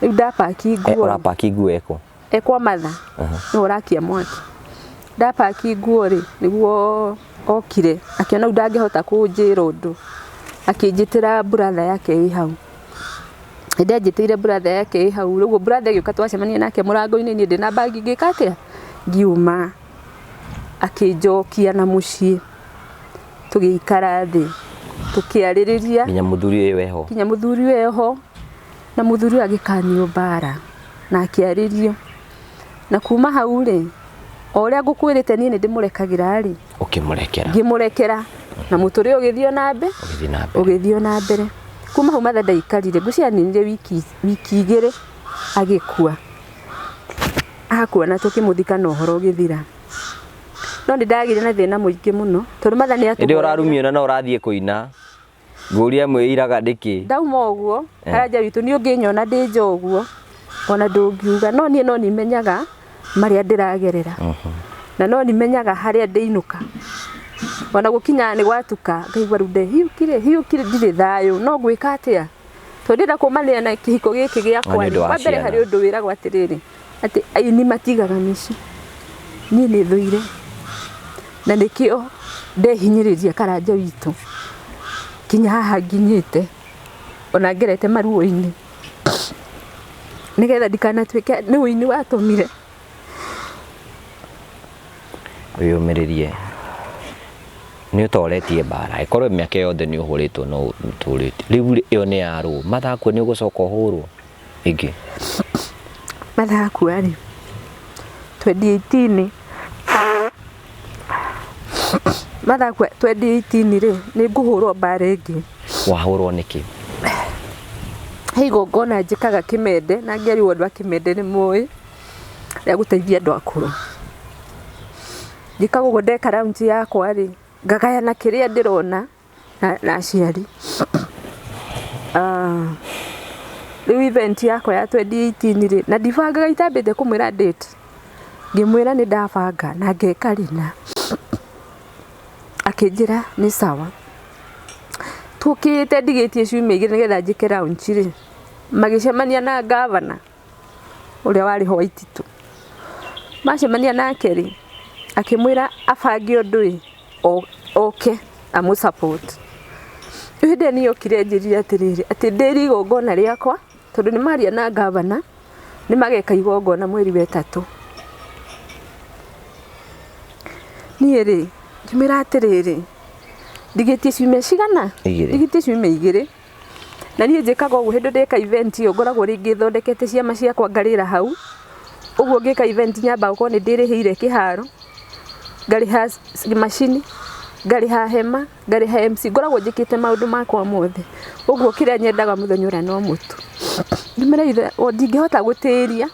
Rĩu ndapaki nguo. Ũrapaki nguo eko? Kwa matha. Nĩwe ũrakia mwaki. Ndapaki nguo rĩ, nĩguo okire, akĩona rĩu ndangĩhota kũnjĩra ũndũ. Akĩnjĩtĩra brother yake ĩ hau. Hĩndĩ anjĩtĩire brother yake ĩ hau, rĩu brother agĩũka twacemania nake mũrango-inĩ, niĩ ndĩna bag ngĩka atĩa? Ngiuma. Akĩnjokia na mũciĩ. Tũgĩikara thĩ, tũkĩarĩrĩria. Nginya mũthuri ũyũ eho. Nginya mũthuri ũyũ eho. Na mũthuri ũyũ agĩkanio mbara na akĩarĩrio. Na kuma hau rĩ, o ũrĩa ngũkwĩrĩte niĩ nĩ ndĩmũrekagĩra rĩ, Ũkĩmũrekera. Ngĩmũrekera. Na mũtũrĩre ũgĩthiĩ na mbere. Ũgĩthiĩ na mbere. Ũgĩthiĩ na mbere. Kuma hau matha ndaikarire, ngwĩciria aninire wiki igĩrĩ agĩkua. Akua na tũkĩmũthika na ũhoro ũgĩthira. No nĩ ndagĩire na thĩna mũingĩ mũno, tondũ matha nĩ Hĩndĩ ĩyo atũhũragĩra. ũrarumio na no ũrathiĩ kũina. Ngũria mwĩiraga nĩkĩ? Ndauma ũguo, Karanja witũ nĩ ũngĩnyona ndĩ nja ũguo, ona ndũngiuga, no niĩ no nimenyaga marĩa ndĩragerera. Na no nimenyaga harĩa ndĩinũka. Ona gũkinya nĩ gwatuka, ngaigua rĩu ndehiũkire, hiũkire ndirĩ thayũ, no ngwĩka atĩa? Tondũ ndĩrenda kũmanĩra na kĩhiko gĩkĩ gĩakwa Na nĩ ũndũ rĩ, wa wa mbere ciana. harĩ ũndũ wĩragwo atĩrĩrĩ, atĩ aini matigaga mĩciĩ. Niĩ nĩ thũire. Na nĩkĩo ndehinyĩrĩria Karanja witũ. Nginya haha nginyĩte, ona ngerete maruo-inĩ. Nĩgetha ndikanatuĩke nĩ ũini watũmire. Wĩyũmĩrĩrie, nĩ ũtoretie mbara, ĩkorwo mĩaka yothe nĩ ũhũrĩtwo no ũtũrĩte. Rĩu rĩ, ĩyo nĩ yarũ mathakua, nĩ ũgũcoka ũhũrwo ĩngĩ? Mathakua rĩ, 2018, mathakua 2018 rĩ, nĩ ngũhũrwo mbara ĩngĩ. Wahũrwo nĩkĩ? He igongona njĩkaga Kĩmende, na ngĩarigwo andũ a Kĩmende nĩ moĩ, rĩa gũteithia andũ akũrũ. Njĩkaga ũguo, ndeka launch yakwa rĩ, ngagayana kĩrĩa ndĩrona na aciari. Ah, rĩu event yakwa ya 2018 rĩ, na ndibangaga itambĩte kũmwĩra date, ngĩmwĩra nĩ ndabanga na ngeka rĩna, akĩnjĩra nĩ sawa. Tũkĩte ndigĩtie ciumia 2 nĩgetha njĩke launch rĩ, magĩcemania na gavana ũrĩa warĩ ho Waititu. Macemania nake rĩ, akĩmwĩra abange ũndũ ĩ oke amũ support. Rĩu hĩndĩ ĩyo niĩ okire anjĩrire atĩrĩrĩ, atĩ ndĩri igongona rĩakwa, tondũ nĩ maria na gavana, nĩ mageka igongona mweri wa 3. Niĩ rĩ, ngĩmwĩra atĩrĩrĩ, ndigĩtie ciumia cigana? 2. Ndigĩtie ciumia 2. Na niĩ njĩkaga ũguo hĩndĩ ndĩka event ĩyo, ngoragwo rĩngĩ thondekete ciama ciakwa ngarĩra hau. Ũguo ngĩka event nyambaga gũkorwo nĩ ndĩrĩhĩire kĩharo, ngarĩha macini, ngarĩha hema, ngarĩha MC, ngoragwo njĩkĩte maũndũ makwa mothe. Ũguo kĩrĩa nyendaga mũthenya ũrĩa no mũtu. Ngĩmwĩra ithe, o ndingĩhota gũtĩria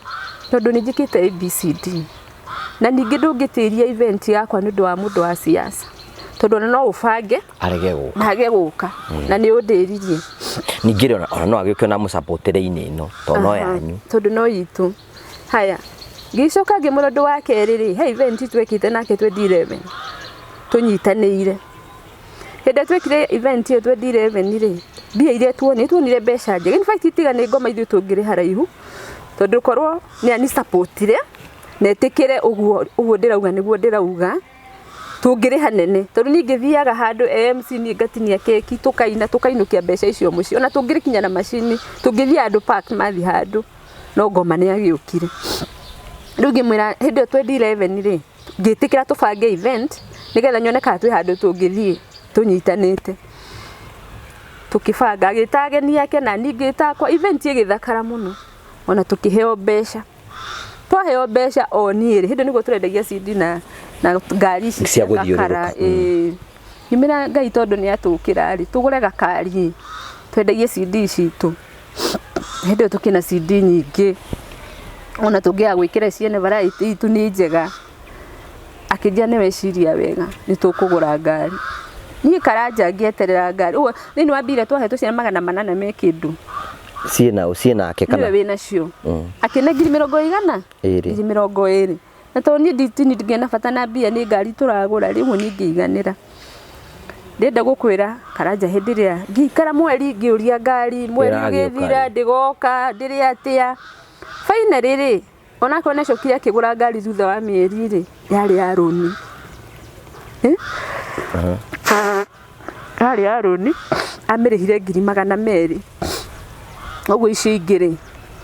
tondũ nĩ njĩkĩte ABCD. Na ningĩ ndũngĩtĩria event yakwa nĩ ũndũ wa mũndũ wa siasa, tondũ ona no ũbange arege gũka, na age gũka, na nĩ ũndĩririe. Ningĩ rĩ, ona no agĩũke ona mũcapotĩre-inĩ ĩno tondũ no yanyu. Tondũ no itũ. Haya, ngĩcoka ngĩmwĩra ũndũ wa kerĩ rĩ, he event twekĩte nake 2011 tũnyitanĩire. Hĩndĩ ĩrĩa twekire event ĩyo 2011 rĩ, mbia iria tuonire, tuonire mbeca njega. In fact, tiga nĩ ngoma ithuĩ tũngĩrĩ haraihu, tondũ korwo nĩ ani supportire na ĩtĩkĩre ũguo, ũguo ndĩrauga nĩguo ndĩrauga, tũngĩrĩ hanene, tondũ niĩ ngĩthiaga handũ AMC, niĩ ngatinia keki, tũkaina, tũkainũkia mbeca icio mũciĩ. Ona tũngĩrĩ kinya na macini, tũngĩthiĩ handũ park mathi handũ, no ngoma nĩ agĩũkire. Rĩu ngĩmwĩra hĩndĩ ĩyo 2011 rĩ, ngĩtĩkĩra tũbange event nĩgetha nyone kana twĩ handũ tũngĩthiĩ tũnyitanĩte. Tũkĩbanga, agĩta ageni ake na niĩ ngĩta akwa, event ĩgĩthakara mũno, ona tũkĩheo mbeca. Twaheo mbeca o niĩ rĩ, hĩndĩ nĩguo tũrendagia CD na ngari ici cia gũthiũrũrũka. Gakara, ĩĩ. Ngĩmwĩra Ngai tondũ nĩ atũkĩra rĩ, tũgũre gakari twendagie CD citũ. Hĩndĩ ĩyo tũkĩna CD nyingĩ, ona tũngĩaga gwĩkĩra ciene variety itũ nĩ njega. Akĩnjĩra nĩ weciria wega, nĩ tũkũgũra ngari. Niĩ Karanja ngĩeterera ngari. Ũguo thĩinĩ wa mbia iria twahetwo cia 800 me kĩndũ. Ciĩna ũ, ciĩnake kana? Nĩwe wĩnacio. Akĩne ngiri mĩrongo igana? 20. Ngiri 20. Na tondũ niĩ nditini ndingĩ na bata na mbia, nĩ ngari tũragũra, rĩu niĩ ngĩiganĩra. Ndĩrenda gũkwĩra Karanja hĩndĩ ĩrĩa ngĩikara mweri ngĩũria ngari, mweri Ĩragĩũka ũgĩthira, rĩ. ndĩgoka, ndĩrĩ atĩa. Finally rĩ, onakorwo nĩacokire akĩgũra ngari thutha wa mĩeri rĩ, yarĩ ya rũni. Yarĩ ya rũni, amĩrĩhire ngiri 200. Ũguo icio ingĩ rĩ,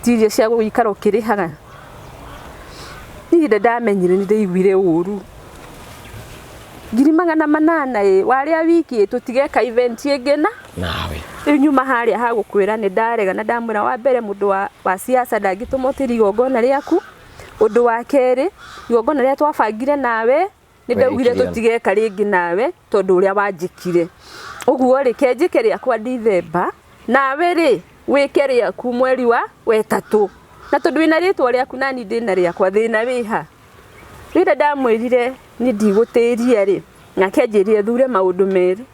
ti iria cia gũikara ũkĩrĩhaga. Niĩ hĩndĩ ndamenyire nĩ ndaiguire ũru. Ngiri 800 ĩ, warĩa wiki ĩ, tũtigeka event ĩngĩ na nawe. Rĩu nyuma harĩa ha gũkwĩra nĩ ndarega, na ndamwĩra wa mbere mũndũ wa siasa ndangĩtũma ũtĩri igongona rĩaku. Ũndũ wa kerĩ, igongona rĩrĩa twabangire nawe, nĩ ndaugire Wekire. tũtigeka rĩngĩ nawe tondũ ũrĩa wanjĩkire. Ũguo rĩ, kenjĩke rĩakwa Dithemba, nawe rĩ, wĩke rĩaku mweri wa 3. Na tondũ wĩna rĩtwa rĩaku na niĩ ndĩna rĩakwa, thĩna wĩha? Rĩrĩa ndamwĩrire niĩ ndigũtĩria rĩ, nake anjĩrire thure maũndũ merĩ.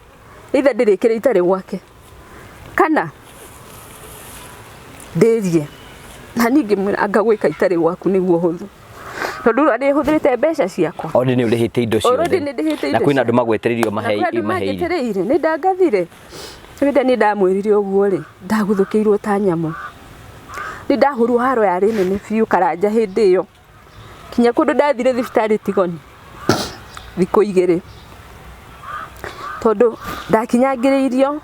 Either ndĩrĩkĩre itarĩ gwake, kana ndĩrie. Na niĩ ngĩmwĩra anga gwĩka itarĩ gwaku nĩguo ũhũthũ, tondũ rĩu ndĩhũthĩrĩte mbeca ciakwa. Already nĩ ũrĩhĩte indo ciothe. Already nĩ ndĩhĩte Na indo kwĩna andũ magwetereirio Na kwĩ andũ maheire. manjetereire, nĩ ndangathire. Rĩrĩa niĩ ndamwĩrire ũguo rĩ, ndagũthũkĩirwo ta nyamũ. Nĩ ndahũrwo haro yarĩ nene biũ Karanja hĩndĩ ĩyo. Kinya kũndũ ndathire thibitarĩ Tigoni thikũ 2. Tondũ ndakinyangĩrĩirio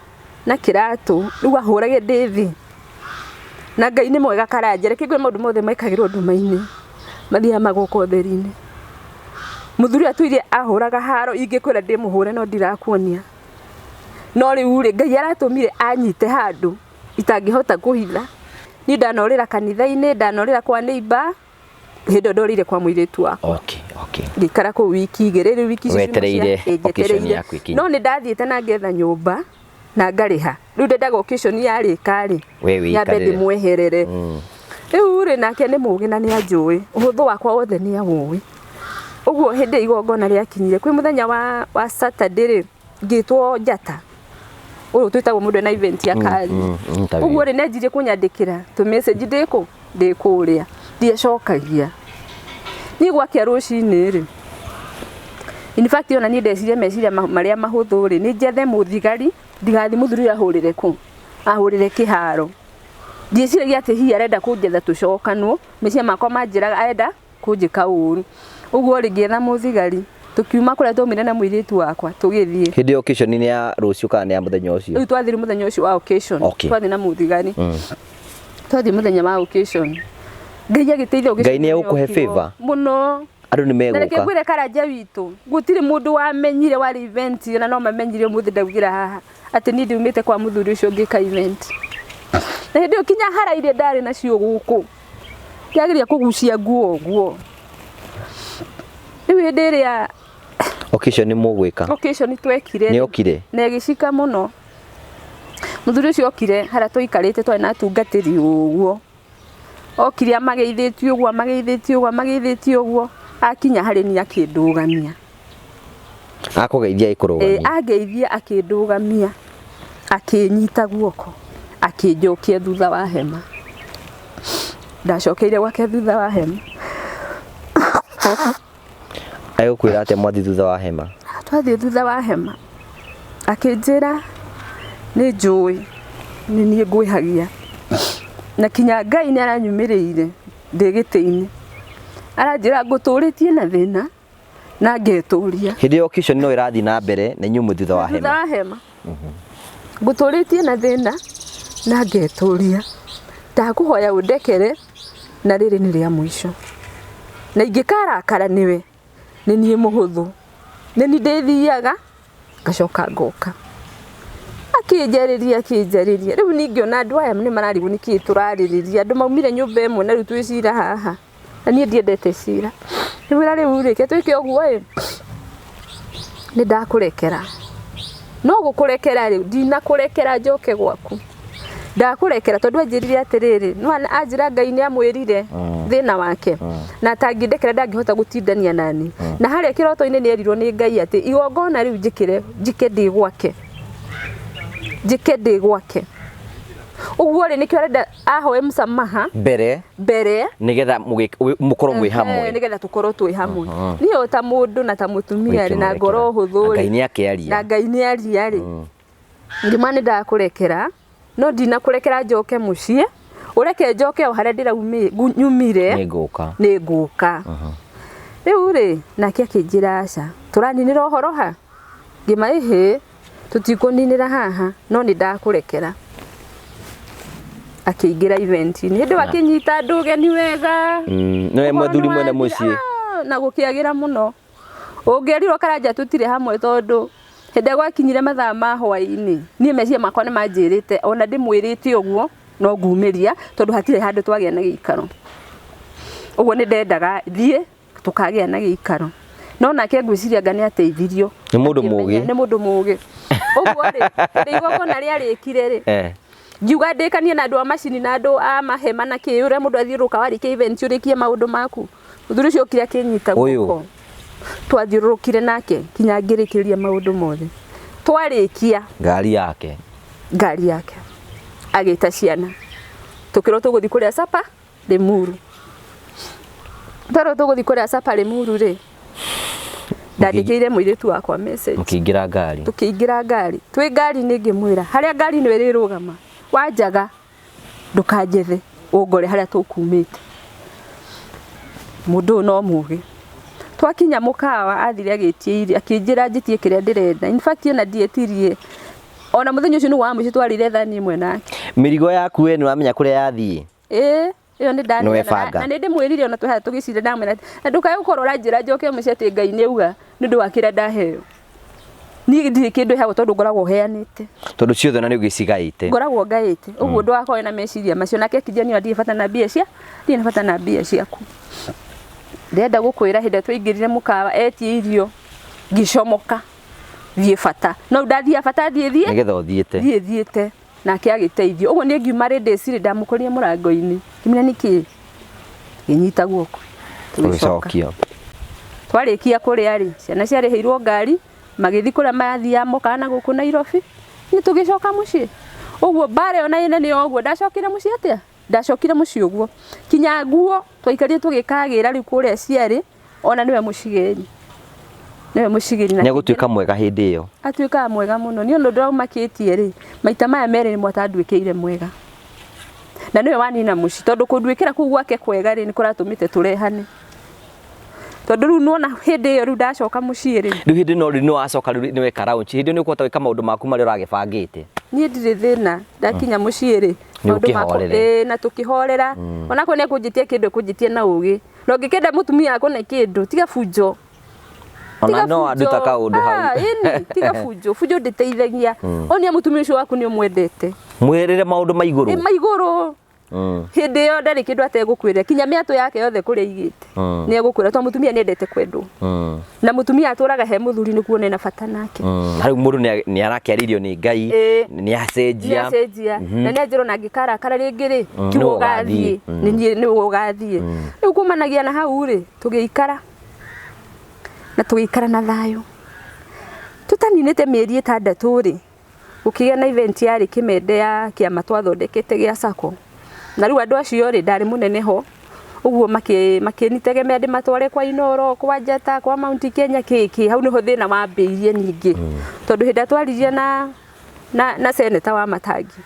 na kĩratũ, rĩu ahũrage ndĩ thĩ. Na Ngai nĩ mwega Karanja, reke ngwĩre maũndũ mothe mekagĩrwo nduma-inĩ mathiaga magoka ũtheri-inĩ. Mũthuri ũyũ atũire ahũraga haro, ingĩkwĩra ndĩmũhũre no ndirakuonia. No rĩu rĩ, Ngai aratũmire anyite handũ itangĩhota kũhitha. Niĩ ndanorĩra kanitha-inĩ, ndanorĩra kwa neighbor, hĩndĩ ĩyo ndorĩire kwa mũirĩtu wakwa. Okay. Ngĩikara kũu wiki igĩrĩ, rĩu wiki icio ciuma cia- Wetereire ĩ, occasion njetereire. yaku ĩkinye. No nĩ ndathiĩte na ngetha nyũmba na ngarĩha. Rĩu ndendaga occasion yarĩka rĩ, We nyambe wĩikarĩre. ndĩmweherere. Rĩu rĩ, nake nĩ mũgĩ na nĩ anjũĩ, ũhũthũ wakwa wothe nĩ awũĩ. Ũguo hĩndĩ ĩrĩa igongona rĩakinyire, kwĩ mũthenya wa Saturday rĩ, ngĩtwo njata. Ũyũ twĩtagwo mũndũ ena event ya kathi. Interview. Ũguo rĩ, nĩanjirie kũnyandĩkĩra tũ message ndĩ kũ? Ndĩ kũrĩa. Ndiacokagia. Niĩ gwakĩa rũcinĩ rĩ, in fact ona niĩ ndeciria meciria marĩa mahũthũ rĩ, nĩ njethe mũthigari, ndigathiĩ mũthuri ũyũ ahũrĩre kũ? Ahũrĩre kĩharo. Ndieciragia atĩ hihi arenda kũnjetha tũcokanwo, meciria makwa manjĩraga arenda kũnjĩka ũru. Ũguo rĩ, ngĩetha mũthigari, tũkiuma kũrĩa twaumire na mũirĩtu wakwa, tũgĩthiĩ. Hĩndĩ ya occasion nĩ ya rũciũ kana nĩ ya mũthenya ũcio? Rĩu twathire mũthenya ũcio wa occasion. Okay. Twathiĩ na mũthigari. Twathiĩ mũthenya wa occasion. Ngai agĩteithia occasion Ngai nĩ egũkũhe nĩyokirwo. favor? Mũno. Andũ nĩ Na reke megũka. ngwĩre Karanja witũ, gũtirĩ mũndũ wamenyire warĩ event na no mamenyire ũmũthĩ ndaugĩra haha atĩ niĩ ndiumĩte kwa mũthuri ũcio ngĩka event. Na hĩndĩ ĩyo kinya hara iria ndarĩ nacio gũkũ, ndiageria kũgucia nguo ũguo. Rĩu hĩndĩ ĩrĩa Occasion nĩ mũgwĩka. occasion twekire Nĩ okire? na ĩgĩcika mũno. Mũthuri ũcio okire harĩa tũikarĩte twarĩ na atungatĩri ũguo. Okire amageithĩtie ũguo, amageithĩtie ũguo, amageithĩtie ũguo, akinya harĩ niĩ akĩndũgamia. Akũgeithia ĩkũrũgamia. Angeithia akĩndũgamia, akĩnyita guoko, akĩnjokia thutha wa hema. Ndacokeire gwake thutha wa hema. Agũkwĩra atĩa mwathiĩ thutha wa hema? Twathiĩ thutha wa hema, akĩnjĩra nĩ njũĩ nĩ niĩ ngwĩhagia, na kinya Ngai nĩ aranyumĩrĩire ndĩ gĩtĩ-inĩ, aranjĩra ngũtũrĩtie na thĩna na ngetũria. Hĩndĩ ya occasion no ĩrathiĩ na mbere na inyuĩ mwĩ thutha wa Thutha hema. wa hema. Ngũtũrĩtie na thĩna na ngetũria, ndakũhoya ũndekere na rĩrĩ nĩ rĩa mũico, na ingĩkarakara nĩwe nĩ niĩ mũhũthũ, nĩ niĩ ndĩthiaga ngacoka ngoka. Akĩnjarĩria akĩnjarĩria, rĩu niĩ ngĩona andũ aya nĩ mararigwo nĩkĩ tũrarĩrĩria, andũ maumire nyũmba ĩmwe na rĩu twĩ cira haha, na niĩ ndiendete cira. Ngĩmwĩra rĩu rĩ, reke twĩke ũguo ĩ, nĩ ndakũrekera, no gũkũrekera rĩ, ndinakũrekera njoke gwaku. Ndakũrekera tondũ anjĩrire atĩrĩrĩ, no anjĩra Ngai nĩ amwĩrire thĩna wake, na atangĩndekera ndangĩhota gũtindania nani. Na harĩa kĩroto-inĩ nĩ erirwo nĩ Ngai atĩ igongona rĩu njĩkĩre, njĩke ndĩ gwake. Njĩke ndĩ gwake. Ũguo rĩ, nĩkĩo arenda ahoe msamaha Mbere mbere nĩgetha mũkorwo mwĩ hamwe. Nĩgetha tũkorwo twĩ hamwe. Niĩ o ta mũndũ na ta mũtumia rĩ, na ngoro hũthũ rĩ, Ngai nĩ akĩaria. Na Ngai nĩ aria rĩ. Ngĩma nĩ ndakũrekera, no ndinakũrekera njoke mũciĩ, ũreke njoke o harĩa nyumire. Nĩ ngũka. Nĩ ngũka. Rĩu rĩ, nake akĩnjĩra aca, tũraninĩra ũhoro ha? Ngĩma ĩhĩ, tũtikũninĩra haha, no nĩ ndakũrekera. Akĩingĩra event-inĩ. Hĩndĩ ĩyo akĩnyita andũ ũgeni wega. Nĩwe Ũhoro mũthuri nĩ mwene wathira. mũciĩ. Na gũkĩagĩra mũno. Ũngĩerirwo Karanja tũtirĩ hamwe tondũ hĩndĩ ĩrĩa gwakinyire mathaa ma hwaĩ-inĩ, niĩ meciria makwa nĩ manjĩrĩte, ona ndĩmwĩrĩte ũguo, no ngumĩria, tondũ hatirĩ handũ twagĩa na gĩikaro. Ũguo nĩ ndendaga thiĩ, tũkagĩa na gĩikaro. No nake ngwĩciria anga nĩ ateithirio. Nĩ mũndũ Akĩmenya, mũgĩ. Nĩ mũndũ mũgĩ. Ũguo rĩ, hĩndĩ igongona rĩarĩkire rĩ, ngiuga ndĩkanie na andũ a macini na andũ a mahema na kĩ, ũrĩa mũndũ athiũrũrũka warĩkia event ũrĩkie maũndũ maku. Mũthuri ũcio okire akĩnyita Ũyũ. guoko. Twathiũrũrũkire nake kinya ngĩrĩkĩrĩria maũndũ mothe. Twarĩkia Ngari yake. Ngari yake. Agĩta ciana. Tũkĩrwo tũgũthiĩ kũrĩa sapa Limuru. Twerwo tũgũthiĩ kũrĩa sapa Limuru rĩ, ndandĩkĩire mũirĩtu wakwa message. Mũkĩingĩra ngari. Tũkĩingĩra ngari. Twĩ ngari-inĩ ngĩmwĩra, harĩa ngari ĩno ĩrĩrũgama, wanjaga ndũkanjethe, ũngore harĩa tũkumĩte. Mũndũ ũyũ no mũgĩ. Twakinya mũkawa athire agĩtia irio, akĩnjĩra njĩtie kĩrĩa ndĩrenda. In fact ona ndietirie. Ona mũthenya ũcio nĩguo wa mũico twarĩire thani ĩmwe nake. Mĩrigo yaku we nĩ ũramenya kũrĩa yathiĩ? Ĩĩ, ĩyo nĩ Nĩ webanga. Na nĩ ndĩmwĩrire ona twĩ tũgĩcira, ndamwĩra na ndũkae gũkorwo ũranjĩra njoke mũciĩ atĩ Ngai nĩ auga nĩ ũndũ wa kĩrĩa ndaheo. Niĩ ndirĩ kĩndũ heagwo tondũ ngoragwo heanĩte. Tondũ ciothe na nĩ ũgĩcigaĩte. Ngoragwo ngaĩte. Ũguo ndũgakorwo na meciria macio. Nake akĩnjĩra niĩ ndirĩ bata na mbia cia, ndirĩ na bata na mbia ciaku. Ndĩrenda gũkwĩra hĩndĩ ĩrĩa twaingĩrire mũkawa etie irio ngĩcomoka thiĩ bata. No ndathiaga bata thiĩ thiĩ. Nĩgetha ũthiĩte. Thiĩ thiĩte. Nake agĩteithio. Ũguo niĩ ngiuma rĩ ndĩcirĩ ndamũkorire mũrango-inĩ. Ngĩmwĩra nĩkĩ? Ngĩnyita guoko. Tũgĩcoka. Ũgĩcokio. Twarĩkia kũrĩa rĩ, ciana ciarĩhĩirwo ngari, magĩthiĩ kũrĩa mathiaga mokaga na gũkũ Nairobi, niĩ tũgĩcoka mũciĩ. Ũguo mbara ĩyo na ĩnene ũguo, ndacokire mũciĩ atĩa? Ndacokire mũciĩ ũguo. Kinya nguo, twaikarire tũgĩkagĩra rĩu kũrĩa ciarĩ, ona nĩwe mũcigĩri. Nĩwe mũcigĩri. Nĩ egũtuĩka mwega hĩndĩ ĩyo. Atuĩkaga mwega mũno. Niĩ ũndũ ũrĩa rĩ, maita maya merĩ nĩmo atanduĩkĩire mwega. Na nĩwe wanina mũciĩ, tondũ kũnduĩkĩra kũu gwake kwega rĩ, nĩ kũratũmĩte tũrehane. Tondũ rĩu nĩwona hĩndĩ ĩyo rĩu ndacoka mũciĩ rĩ. Rĩu hĩndĩ ĩno rĩu nĩwacoka rĩu nĩweka launch, hĩndĩ ĩyo nĩ ũkũhota gwĩka maũndũ maku marĩa ũragĩbangĩte. Niĩ ndirĩ thĩna, ndakinya mũciĩ rĩ, maũndũ makwa, ĩĩ na tũkĩhorera. Onakorwo nĩ ekũnjĩtia kĩndũ ekũnjĩtia na ũgĩ. Na ũngĩkĩenda mũtumia akũne kĩndũ, tiga bunjo. Ona no anduta kaũndũ hau. Ĩni, tiga bunjo. Bunjo ndĩteithagia. Onia mũtumia ũcio waku nĩ ũmwendete. Mwĩrĩre maũndũ ma igũrũ. Ma igũrũ. Hĩndĩ ĩyo ndarĩ kĩndũ ategũkwĩra, kinya mĩatũ yake yothe kũrĩa aigĩte. Nĩ egũkwĩra tondũ mũtumia nĩ endete kwendwo. Na mũtumia atũraga he mũthuri nĩ kuona ena bata nake. Rĩu mũndũ nĩ arakĩarĩirio nĩ Ngai, nĩ acenjia. Nĩ acenjia. Na nĩ anjĩra ona angĩkarakara rĩngĩ rĩ, tiwe ũgathiĩ. Nĩ niĩ nĩwe ũgathiĩ. Rĩu kumanagia na hau rĩ, tũgĩikara. Na tũgĩikara na thayũ. Tũtaninĩte mĩeri ĩtandatũ rĩ, gũkĩgĩa na event yarĩ Kĩmende ya kĩama twathondekete gĩa SACCO. Na rĩu andũ acio rĩ, ndarĩ mũnene ho. Ũguo makĩnitegemea ndĩmatware kwa Inooro, kwa Njata, kwa Mount Kenya kĩkĩ. Hau nĩho thĩna wambĩrĩirie ningĩ. Tondũ hĩndĩ ĩrĩa twaririe na seneta wa Matangi,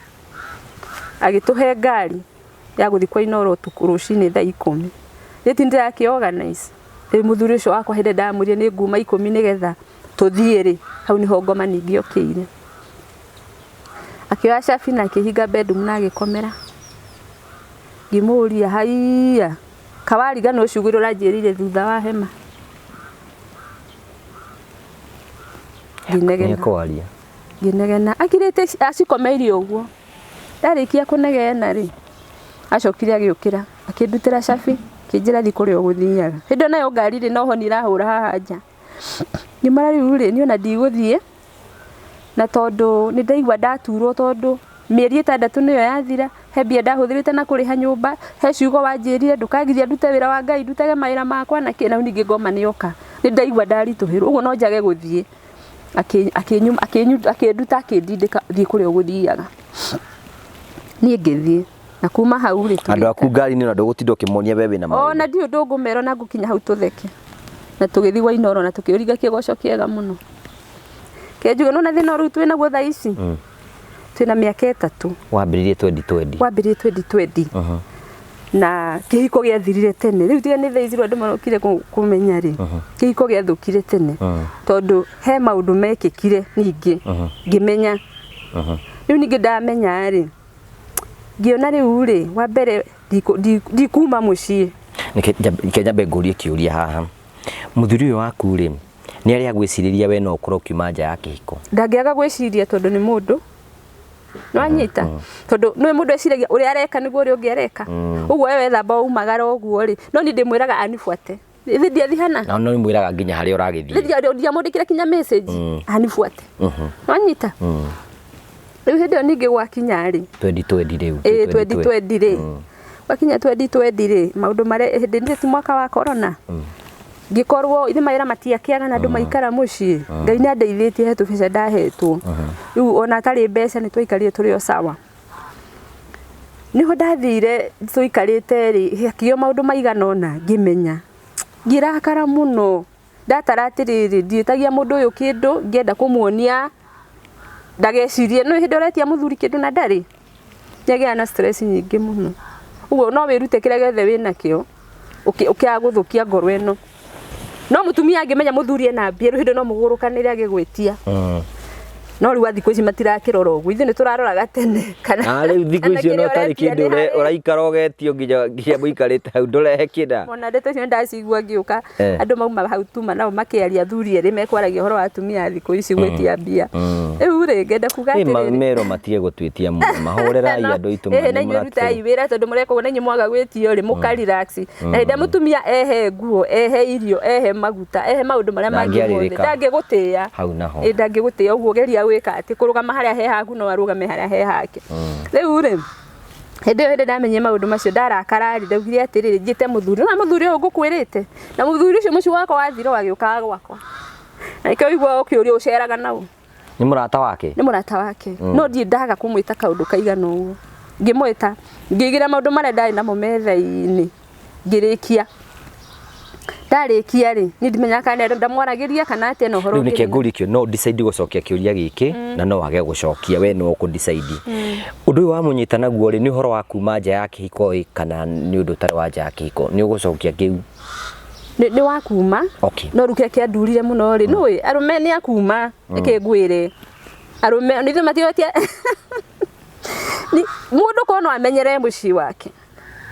agĩtũhe ngari ya gũthiĩ kwa Inooro ũtukũ rũcinĩ thaa 10. Niĩ ti ndĩrakĩ organize. Rĩu mũthuri ũcio wakwa hĩndĩ ndamwĩrire nĩ nguma 10 nĩgetha tũthiĩ rĩ, hau nĩho ngoma ningĩ yokĩire. Akĩoya cabi na akĩhinga bedroom na agĩkomera. Ngĩmũria haiya, kawariganĩrwo ciugo iria ũranjĩrĩire thutha wa hema. Ngĩnegena. Nĩekwaria. Ngĩnegena. Akirĩte acikomeire ũguo. Ndarĩkia kũnegena rĩ, acokire agĩũkĩra, akĩndutĩra cabi, akĩnjĩra thiĩ kũrĩa ũgũthiaga. Hĩndĩ ĩyo nayo ngari rĩ, no honi ĩrahũra haha nja. Ngĩmwĩra rĩu rĩ, niĩ ona ndigũthiĩ, na tondũ nĩ ndaigua ndaturwo tondũ mĩeri 6 nĩyo yathira, he mbia ndahũthĩrĩte na kũrĩha nyũmba, he ciugo wanjĩrire ndũkangirie ndute wĩra wa Ngai, ndutage mawĩra makwa na kĩ, na rĩu ningĩ ngoma nĩ yoka. Nĩ ndaigua ndaritũhĩrwo, ũguo no njage gũthiĩ. Akĩnduta akĩndindĩka thiĩ kũrĩa ũgũthiaga. Niĩ ngĩthiĩ. Na kuma hau rĩ, Andũ aku ngari-inĩ ona ndũgũtinda ũkĩmonia we wĩna maũndũ. Ona ndiũĩ ũndũ ngũmera ona ngũkinya hau tũtheke. Na tũgĩthiĩ gwa Inooro na tũkĩũringa kĩgoco kĩega mũno. Kĩnjuge nĩwona thĩna ũrĩa twĩ naguo thaa ici? Twĩna mĩaka 3. Wambĩrĩirie 2020. Wambĩrĩirie 2020. Na kĩhiko gĩathirire tene. Rĩu tiga nĩ thaa ici andũ marokire kũmenya rĩ. Kĩhiko gĩathũkire tene. Tondũ he maũndũ mekĩkire ningĩ. Ngĩmenya. Rĩu ningĩ ndamenya rĩ, ngĩona rĩu rĩ, wa mbere ndikuma mũciĩ. Reke nyambe ngũrie kĩũria haha. Mũthuri ũyũ waku rĩ, nĩ arĩa agwĩcirĩria we no ũkorwo ũkiuma nja ya kĩhiko? Ndangĩaga gwĩciria tondũ nĩ mũndũ. Nĩwanyita? Tondũ nĩwe mũndũ eciragia ũrĩa areka nĩguo ũrĩa ũngĩ areka. Ũguo we wethamba umagara ũguo rĩ, no niĩ ndĩmwĩraga anibuate. Ithe ndiathihana. Na no mwĩraga nginya harĩa ũragĩthiĩ. Ndiamwandĩkĩra kinya message. Anibuate. Nĩwanyita? Rĩu hĩndĩ ĩyo ningĩ gwakinya rĩ. 2020 rĩu. Ĩĩ, 2020 rĩ. Gwakinya 2020 rĩ, maũndũ marĩa hĩndĩ nĩ ti mwaka wa corona. Ngĩkorwo ithe mawĩra matiakĩaga na andũ maikara mũciĩ. Ngai nĩ andeithĩtie he tũbeca ndahetwo. Rĩu ona atarĩ mbeca nĩ twaikarire tũrĩ o sawa. Nĩho ndathire tũikarĩte rĩ, hakĩgĩa maũndũ maigana ũna ngĩmenya. Ngĩrakara mũno. Ndatara atĩrĩrĩ, ndiĩtagia mũndũ ũyũ kĩndũ, ngĩenda kũmuonia ndagecirie, nĩ hĩndĩ ũretia mũthuri kĩndũ na ndarĩ. Nĩagĩaga na stress nyingĩ mũno. Ũguo no wĩrute kĩrĩa gĩothe wĩnakĩo, ũkĩaga gũthũkia ngoro ĩno. No mũtumia angĩmenya mũthuri ena mbia, rĩu hĩndĩ no mũgũrũkanĩre agĩgwĩtia. No rĩu a thikũ ici matirakĩrora ũguo, ithuĩ nĩ tũraroraga tene kana Na rĩu thikũ kana icio no kĩrĩa tarĩ ũretia kĩndũ nĩ harĩ. ũraikara ũgetio nginya nginya mũikarĩte hau ndũrehe kĩna. Ona ndeto icio ndacigua ngĩũka Eh. andũ mauma hau tuma nao makĩaria athuri erĩ mekwaragia ũhoro wa atumia a thikũ ici gwĩtia mbia. Rĩu rĩ ngenda kuga Ĩ, atĩrĩrĩ, merwo matige gũtwĩtia mũno mahũrĩrai andũ aitũ ĩhĩ na inyuĩ rutai wĩra tondũ mũreka ũguo na inyuĩ mwaga gwĩtio rĩ mũka relax. Na hĩndĩ ĩrĩa mũtumia ehe nguo, ehe irio, ehe maguta, ehe maũndũ marĩa mangĩ mothe, Ndangĩarĩrĩka. ndangĩgũtĩĩa. Hau naho. Ĩ ndangĩgũtĩĩa ũguo geria gwĩka atĩ kũrũgama harĩa he haku no arũgame harĩa he hake. Rĩu rĩ hĩndĩ ĩyo hĩndĩ ndamenyire maũndũ macio ndarakara rĩ ndaugire atĩrĩrĩ njĩte mũthuri na mũthuri ũyũ ngũkwĩrĩte na mũthuri ũcio mũciĩ wakwa wathira agĩũkaga gwakwa na nĩkĩo ũigua ũkĩũrio ũceraga nau. Nĩ mũrata wake? Nĩ mũrata wake. No ndirĩ ndaga kũmwĩta kaũndũ kaigana ũguo. Ngĩmwĩta ngĩigĩra maũndũ marĩa ndarĩ namo metha-inĩ ngĩrĩkia. Ndarĩkia rĩ niĩ ndimenyaga kana nĩ ndamwaragĩria kana atĩa na ũhoro Rĩu nĩkĩo ũngĩ. ngũrie kĩo no decide gũcokia kĩũria gĩkĩ na no wage gũcokia we no ũkũ decide. Ũndũ ũyũ wamũnyita naguo rĩ nĩ ũhoro wa kuma nja ya kĩhiko ĩ kana nĩ ũndũ ũtarĩ wa nja ya kĩhiko? Nĩ ũgũcokia kĩu? Nĩ wa kuma. Okay. No rĩu kĩrĩa kĩandurire mũno rĩ nĩũĩ arũme nĩ akuma reke ngwĩre arũme nĩ ithuĩ matihotie mũndũ korwo no amenyere mũciĩ wake.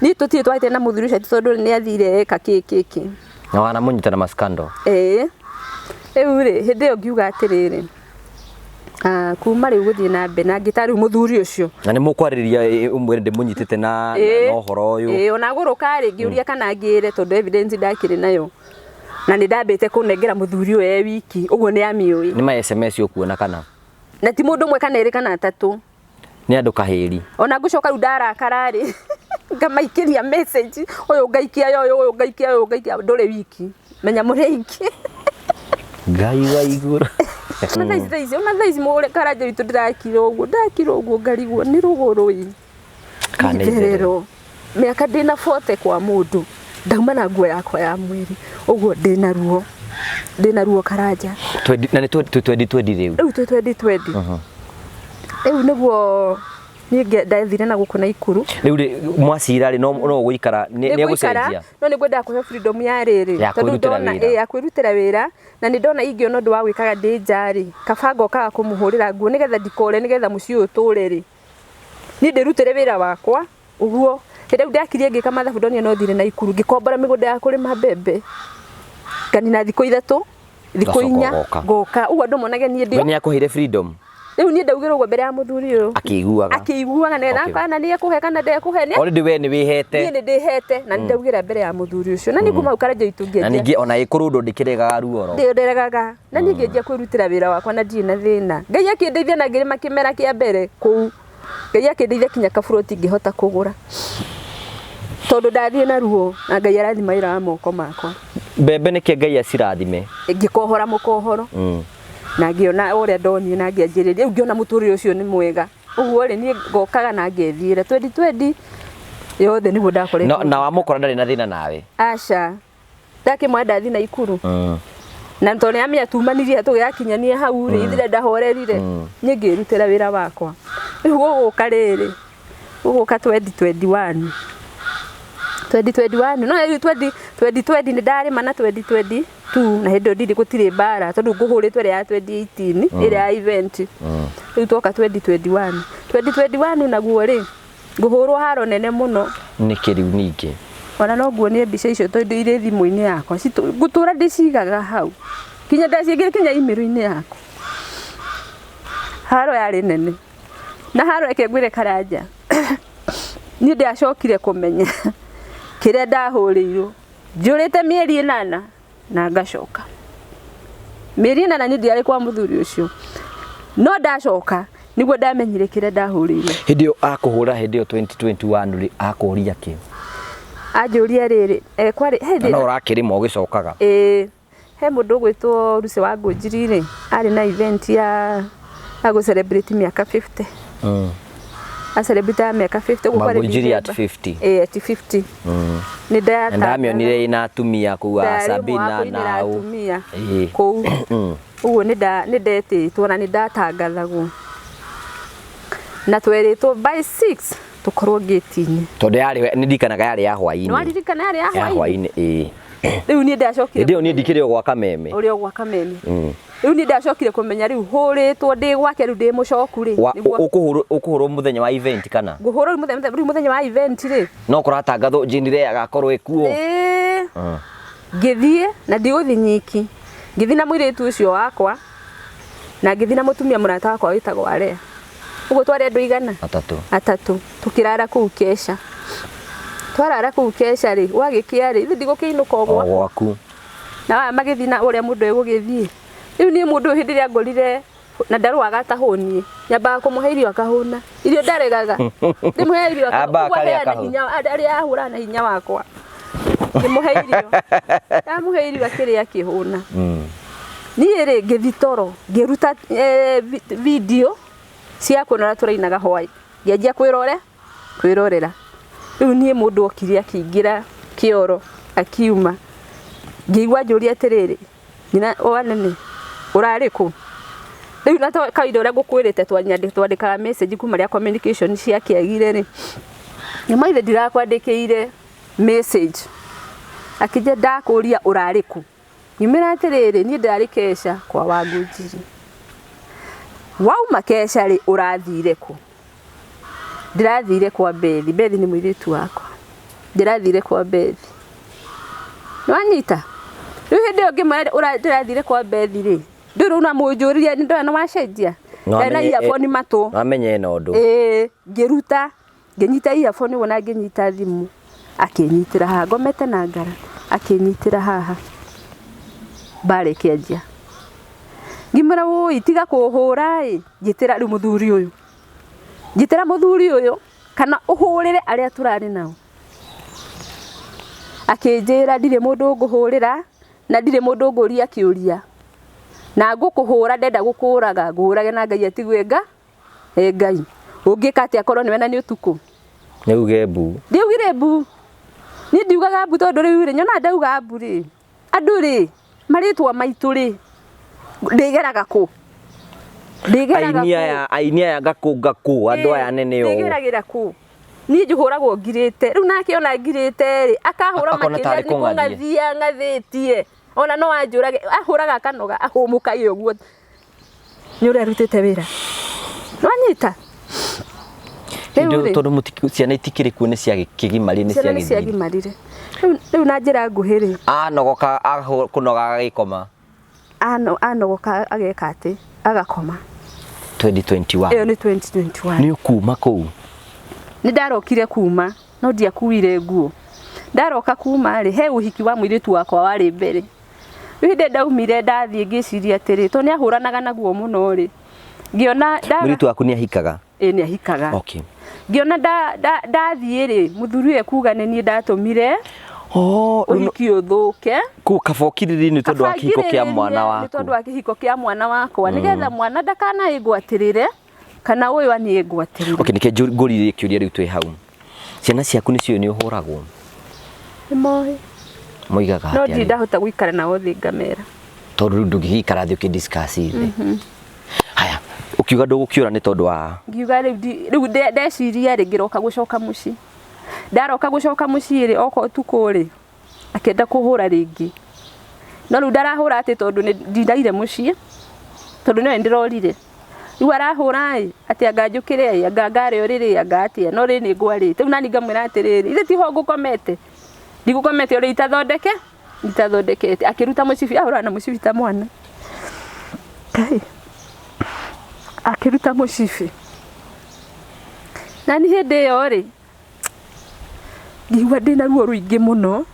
Niĩ tũtirĩ twahĩtania na mũthuri ũcio atĩ tondũ nĩ athire eka kĩ kĩ kĩ. Na wanamũnyita na mascandal? Ĩĩ. Rĩu rĩ hĩndĩ ĩyo ngiuga atĩrĩrĩ kuma rĩu gũthiĩ na mbere na ngĩta rĩu mũthuri ũcio. Na nĩ mũkwarĩrĩria ũmwĩre ndĩmũnyitĩte na ũhoro ũyũ. Ĩĩ ona gũrũka rĩ ngĩũria kana ngĩre tondũ evidence ndakĩrĩ nayo. Na nĩ ndambĩte kũnengera mũthuri ũyũ e wiki ũguo nĩ amĩũĩ. Nĩ ma SMS ũkuona kana? Na ti mũndũ ũmwe kana erĩ kana atatũ. Nĩ andũ kahĩri. Ona ngũcoka rĩu ndarakara rĩ ngamaikĩria message ũyũ ngaikia ũyũ ũyũ ngaikia ũyũ ngaikia ndũrĩ wiki. Menya mũrĩ aingĩ. Ngai wa igũrũ. Ona thaa ici thaa ici ona thaa ici mũrĩ Karanja witũ ndĩrakira ũguo ndakira ũguo ngarigwo nĩ rũgũrũ ĩ. Kana Nĩ itherero. Mĩaka ndĩna 40 kwa mũndũ ndauma na nguo yakwa ya mwĩrĩ ũguo ndĩna ruo. Ndĩna ruo Karanja. Twendi na nĩ twendi twendi rĩu. Rĩu twĩ twendi twendi. Rĩu nĩguo niĩ ndathire na gũkũ Naikuru. Rĩu rĩ mwacira rĩ no no gũikara nĩ egũcenjia. No nĩ ngwendaga kũheo freedom ya rĩrĩ Ya kwĩrutĩra wĩra. Ya kwĩrutĩra wĩra na nĩ ndona ingĩona ũndũ wa gwĩkaga ndĩ nja rĩ kaba ngokaga kũmũhũrĩra nguo nĩgetha ndikore nĩgetha mũciĩ ũyũ ũtũre rĩ niĩ ndĩrutĩre wĩra wakwa ũguo. Hĩndĩ ĩyo ndakirie ngĩka mathabu ndonire no thire Naikuru ngĩkombora mĩgũnda ya kũrĩma mbembe nganina thikũ ithatũ thikũ Ũgacoka inya ũgoka. ngoka ũguo andũ monage niĩ ndĩ We nĩ akũheire freedom rĩu niĩ ndaugire ũguo mbere ya mũthuri ũyũ akĩiguaga akĩiguaga na Okay. kana nĩ ekũhe kana ndekũhe nĩ already we nĩ wĩhete niĩ nĩ ndĩhete na nĩ ndaugĩra mbere ya mũthuri ũcio na nĩ nguma hau Karanja witũ na ngĩanjia ningĩ ona ĩkũrũndwo ndĩkĩregaga ruoro ndĩregaga na niĩ ngĩanjia kwĩrutĩra wĩra wakwa na ndirĩ na thĩna. Ngai akĩndeithia na ngĩrĩma kĩmera kĩa mbere kũu. Ngai akĩndeithia kinya kaburoti ngĩhota kũgũra tondũ ndathiĩ na ruo na Ngai arathima wĩra wa moko makwa. Mbembe nĩkĩ Ngai acirathime. Ngĩkohora mũkohoro na ngĩona ũrĩa ndonire na ngĩanjĩrĩria rĩu ngĩona mũtũrĩre ũcio nĩ mwega. Ũguo rĩ niĩ ngokaga na ngethiĩra twendi twendi yothe nĩguo ndakoretwo. Na wamũkora ndarĩ na thĩna nawe? Aca. Ndakĩmwona ndathiĩ Naikuru. Na tondũ nĩ amenya tumanirie tũgĩgakinyania hau rĩ ithire ndahorerire niĩ ngĩrutĩra wĩra wakwa. Rĩu gũgũka rĩrĩ gũgũka 2021 2021 no rĩu 2020 nĩ ndarĩma na 2022 na hĩndĩ ĩyo ndirĩ gũtirĩ mbara tondũ ngũhũrĩtwo ĩrĩa ya 2018 ĩrĩa ya event. Rĩu twoka 2021 2021 naguo rĩ ngũhũrwo haro nene mũno. Nĩkĩ rĩu ningĩ? Ona no nguonie mbica icio tondũ irĩ thimũ-inĩ yakwa ngũtũra ndĩcigaga hau kinya ndaciĩkĩra kinya email-inĩ yakwa. Haro yarĩ nene na haro reke ngwĩre Karanja niĩ ndiacokire kũmenya kĩrĩa ndahũrĩirwo njũrĩte mĩeri ĩnana na ngacoka mĩeri ĩnana niĩ ndiarĩ kwa mũthuri ũcio no ndacoka nĩguo ndamenyire kĩrĩa ndahũrĩirwo. Hĩndĩ ĩyo akũhũra hĩndĩ ĩyo 2021 rĩ akũria kĩ? Anjũria rĩrĩ kwarĩ hĩndĩ no ũrakĩrĩma ũgĩcokaga. Ĩĩ he mũndũ ũgwĩtwo Lucy wa Ngũnjiri rĩ arĩ na event ya gũ celebrate mĩaka 50. A celebrate ya mĩaka 50 ũguo kwarĩ Wangũnjiri at December. 50. Ĩĩ at 50. Nĩ Na ndamĩonire ĩna atumia kũu a Sabina na au atumia Ĩĩ. kũu. Ũguo nĩ ndetĩtwo na nĩ ndatangathagwo na twerĩtwo by 6 tũkorwo gate-inĩ. Tondũ yarĩ nĩ ndirikanaga yarĩ ya hwaĩ-inĩ. Nĩ waririkana yarĩ ya Ya hwaĩ-inĩ? hwaĩ-inĩ, ĩĩ. Rĩu niĩ ndacokire Hĩndĩ ĩyo niĩ ndikĩrĩ o gwa Kameme. Ũrĩ o gwa Kameme. Rĩu niĩ ndacokire kũmenya rĩu hũrĩtwo ndĩ gwake rĩu ndĩ mũcoku rĩ. Nĩguo Ũkũhũrwo mũthenya wa event kana? Ngũhũrwo rĩu mũthenya, rĩu mũthenya wa event rĩ. No kũratangathwo Jane Ray agakorwo ĩkuo. Ĩĩ. Ngĩthiĩ na ndigũthiĩ nyiki, ngĩthiĩ na mũirĩtu ũcio wakwa na ngĩthiĩ na mũtumia mũrata wakwa wĩtagwo Area. Ũguo twarĩ andũ igana? Atatũ. Atatũ. Tũkĩrara kũu Kesha. Twarara kũu Kesha rĩ, gwagĩkĩa rĩ, ithuĩ ndigũkĩinũka o gwakwa. O gwaku. Na aya magĩthiĩ na ũrĩa mũndũ egũgĩthiĩ. Rĩu niĩ mũndũ ũyũ hĩndĩ ĩrĩa angorire na ndarũaga atahũniĩ, nyambaga kũmũhe irio akahũna. Irio ndaregaga. Ndĩmũhe irio Ambaga ũguo akarĩa aheana akahũna. hinya, arĩa ahũraga na hinya wakwa. Ngĩmũhe irio. Ndamũhe irio akĩrĩa akĩhũna. Niĩ rĩ ngĩthiĩ toro, ngĩruta video cia kuona ũrĩa tũrainaga hwaĩ. Ngĩanjia kwĩrorera. Rĩu niĩ mũndũ okire akĩingĩra kĩoro akiuma. Ngĩigua anjũria atĩrĩrĩ, nyina wa nene ũrarĩ kũ? Rĩu na kawaida ũrĩa ngũkwĩrĩte twandĩkaga message kuma rĩrĩa communication ciakĩagire rĩ, nĩ maithe ndirakwandĩkĩire message. Akĩnjĩra ndakũria ũrarĩ kũ? Ngĩmwĩra atĩrĩrĩ, niĩ ndarĩ Kesha kwa Wangũnjiri. Wauma Kesha rĩ, ũrathire kũ? Ndĩrathire kwa Bethi. Bethi nĩ mũirĩtu wakwa. Ndĩrathire kwa Bethi. Nĩwanyita? Rĩu hĩndĩ ĩyo ngĩmwĩra ndĩrathire kwa Bethi rĩ, ndũrĩ ũramũnjũria nĩ ndona nĩwacenjia? Ndarĩ na earphone matũ. Nĩwamenya ena ũndũ. Ĩĩ, ngĩruta, ngĩnyita earphone ũguo na ngĩnyita thimũ. Akĩnyitĩra haha, ngomete na ngara, akĩnyitĩra haha. Mbara ĩkĩanjia. Ngĩmwĩra wũi tiga kũhũra ĩ, njĩtĩra rĩu mũthuri ũyũ. Njĩtĩra mũthuri ũyũ kana ũhũrĩre arĩa tũrarĩ nao. Akĩnjĩra ndirĩ mũndũ ngũhũrĩra na ndirĩ mũndũ ngũria kĩũria. Na ngũkũhũra ndenda gũkũraga, ngũhũrage na Ngai atigwe e Ngai. Ũngĩka atĩa korwo nĩwe na nĩ ũtukũ? Nĩ uge mbu. Ndiaugire mbu. Niĩ ndiugaga mbu tondũ rĩu rĩ, nyonaga ndauga mbu rĩ, andũ rĩ, marĩtwa maitũ rĩ, ndĩgeraga kũ? Ndĩgeraga Aini aya, aini aya ngakũ ngakũ, andũ aya anene ũũ. Ndĩgeragĩra kũ? Niĩ njũhũragwo ngirĩte. Rĩu nake ona ngirĩte rĩ, akahũra Akona makĩria tarĩ nĩ kũng'athia. kũng'athia ng'athĩtie. Ona no anjũrage, ahũraga akanoga, ahũmũkage ũguo. Nĩ ũrĩa arutĩte wĩra. Nĩwanyita? Rĩu rĩ, Tondũ ciana itikĩrĩ kuo nĩ cia kĩgimarire, nĩ ciana nĩ ciagĩthiire. ciagimarire. Rĩu na njĩra nguhĩ rĩ. Anogoka, kũnoga agagĩkoma. Anogoka ageka atĩ, agakoma. 2021. Ĩyo nĩ 2021. Nĩ ũkuma kũu? Nĩ ndarokire kuma, no ndiakuire nguo. Ndaroka kuma rĩ, he ũhiki wa mũirĩtu wakwa warĩ mbere. Rĩu hĩndĩ ndaumire ndathiĩ ngĩciria atĩrĩ, tondũ nĩ ahũranaga naguo mũno rĩ. Ngĩona Mũirĩtu waku nĩ ahikaga? Ĩĩ nĩ ahikaga. Okay. Ngĩona ndathiĩ rĩ, mũthuri ũyũ ekuga nĩ niĩ ndatũmire ũhiki ũthũke. Kũu kaba ũkirĩrĩrie nĩ tondũ wa kĩhiko kĩa mwana Nĩ waku. tondũ wa kĩhiko kĩa mwana wakwa, nĩgetha mwana ndakanaĩngwatĩrĩre kana ũyũ aniĩngwatĩrĩre. Okay, nĩkĩo ngũririe kĩũria rĩu twĩ hau. Ciana ciaku nĩ ciũĩ nĩ ũhũragwo? Nĩ moĩ. Moigaga No atĩa ndirĩ rĩu? ndahota gũikara nao thĩ ngamera. Tondũ rĩu ndũngĩgĩikara thĩ ũkĩ-discuss thĩ. Haya, ũkiuga ndũgũkĩũra nĩ tondũ wa Ngiuga rĩu rĩu ndeciria rĩ, ngĩroka gũcoka mũciĩ. Ndaroka gũcoka mũciĩ rĩ, oka ũtukũ rĩ, akĩenda kũhũra rĩngĩ. No rĩu ndarahũra atĩ tondũ nĩ ndindaire mũciĩ, tondũ nĩwe ndĩrorire. Rĩu arahũra ĩ, atĩ anga njũkĩre ĩ, anga ngare ũrĩrĩ, anga atĩa, no rĩrĩ nĩ ngwarĩte. Rĩu nani ngamwĩra atĩrĩrĩ, ithe tiho ngũkomete? Ndigũkomete ũrĩa itathondekete. Akĩruta mũcibi, ahũraga na mũcibi ta mwana. Ngai. Akĩruta mũcibi. Na niĩ hĩndĩ ĩyo rĩ, ngĩigua ndĩna ruo rũingĩ mũno.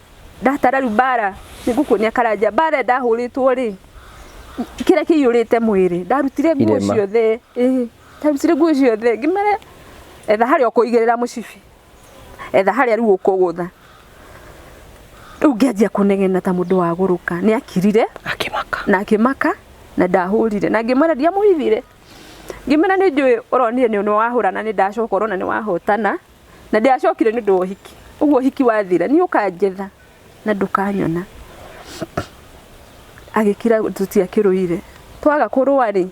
Ndatara rĩu mbara, nĩngũkuonia karanja, mbara ndahũrĩtwo rĩ, kĩrĩa kĩiyũrĩte mwĩrĩ, ndarutire nguo Irema. ciothe, ĩĩ, ndarutire nguo ciothe, ngĩmera etha harĩa ũkũigĩrĩra mũcibi, etha harĩa rĩu ũkũgũtha. Rĩu ngĩanjia kũnegena ta mũndũ wagũrũka, nĩ akirire, Akĩmaka. na akĩmaka, na ndahũrire, na ngĩmwĩra ndiamũhithire. Ngĩmwĩra nĩ njũĩ ũronire nĩ wahũra na nĩ ndacoka ũrona nĩ wahotana, na ndiacokire nĩ ũndũ wa ũhiki. Ũguo ũhiki wathira, niĩ ũkanjetha na ndũkanyona. Agĩkira tũtiakĩrũire. Twaga kũrũa rĩ,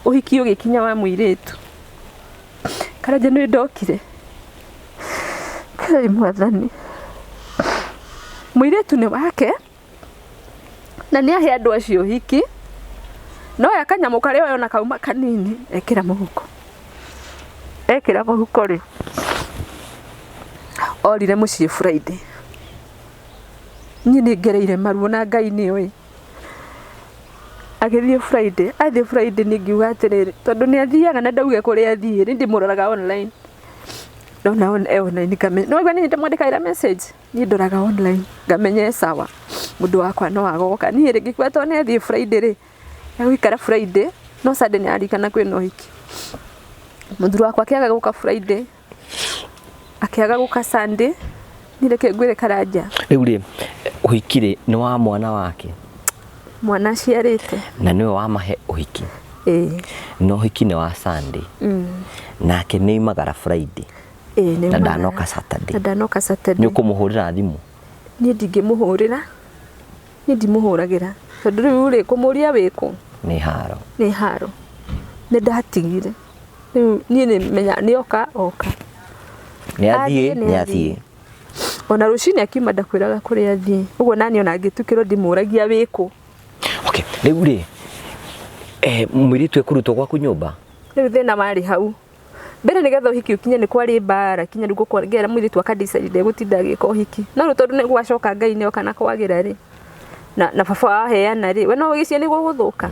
ũhiki ũgĩkinya wa mũirĩtu. Karanja nĩ ndokire. Ngai mwathani. Mũirĩtu nĩ wake, na nĩ ahe andũ acio ũhiki, No ya kanyamũ karĩa oya ona kauma kanini ekĩra mũhuko. Ekĩra mũhuko rĩ, orire mũciĩ Friday. Niĩ nĩ ngereire maruo na Ngai nĩ oĩ. Agĩthiĩ Friday, athiĩ Friday niĩ ngiuga atĩrĩrĩ, tondũ nĩ athiaga na ndauge kũrĩa athiĩ, niĩ ndĩmũroraga online. Ndona on, e online ngamenya, nĩ waigua niĩ ndĩmwandĩkagĩra message? Niĩ ndoraga online ngamenya e sawa, mũndũ wakwa no agoka. Niĩ rĩ, ngĩkua tondũ nĩ athiĩ Friday rĩ, egũikara Friday, no Sunday nĩ aririkana kwĩna ũhiki. Mũthuri wakwa akĩaga gũka Friday, akĩaga gũka Sunday, niĩ reke ngwĩre Karanja. Rĩu rĩ, ũhiki rĩ nĩ wa mwana wake? Mwana aciarĩte. Na nĩwe wamahe ũhiki? Ĩĩ. Na ũhiki nĩ wa Sunday? Nake nĩ oimagara Friday? Ĩĩ, nĩ Na ndanoka Saturday? Na ndanoka Saturday. Nĩ ũkũmũhũrĩra thimũ? Niĩ ndingĩmũhũrĩra, niĩ ndimũhũragĩra, tondũ rĩu rĩ, kũmũria wĩkũ? Nĩ haro. Nĩ haro. Nĩ ndatigire. Rĩu niĩ nĩ menya nĩ oka oka. Nĩ athiĩ, nĩ athiĩ. Ona rũcinĩ akiuma ndakwĩraga kũrĩa athiĩ. Ũguo nani ona ngĩtukĩrwo ndimũragia wĩkũ. Okay, rĩu rĩ, mũirĩtu ekũrutwo gwaku nyũmba? Rĩu thĩna warĩ hau. Mbere nĩgetha ũhiki ũkinye nĩ kwarĩ mbara kinya rĩu ngera mũirĩtu aka decide ndegũtinda agĩka ũhiki. No rĩu tondũ nĩ gwacoka Ngai nĩ oka na kwagĩra rĩ, na baba waheana rĩ, we no ũgĩcirie nĩ gũgũthũka.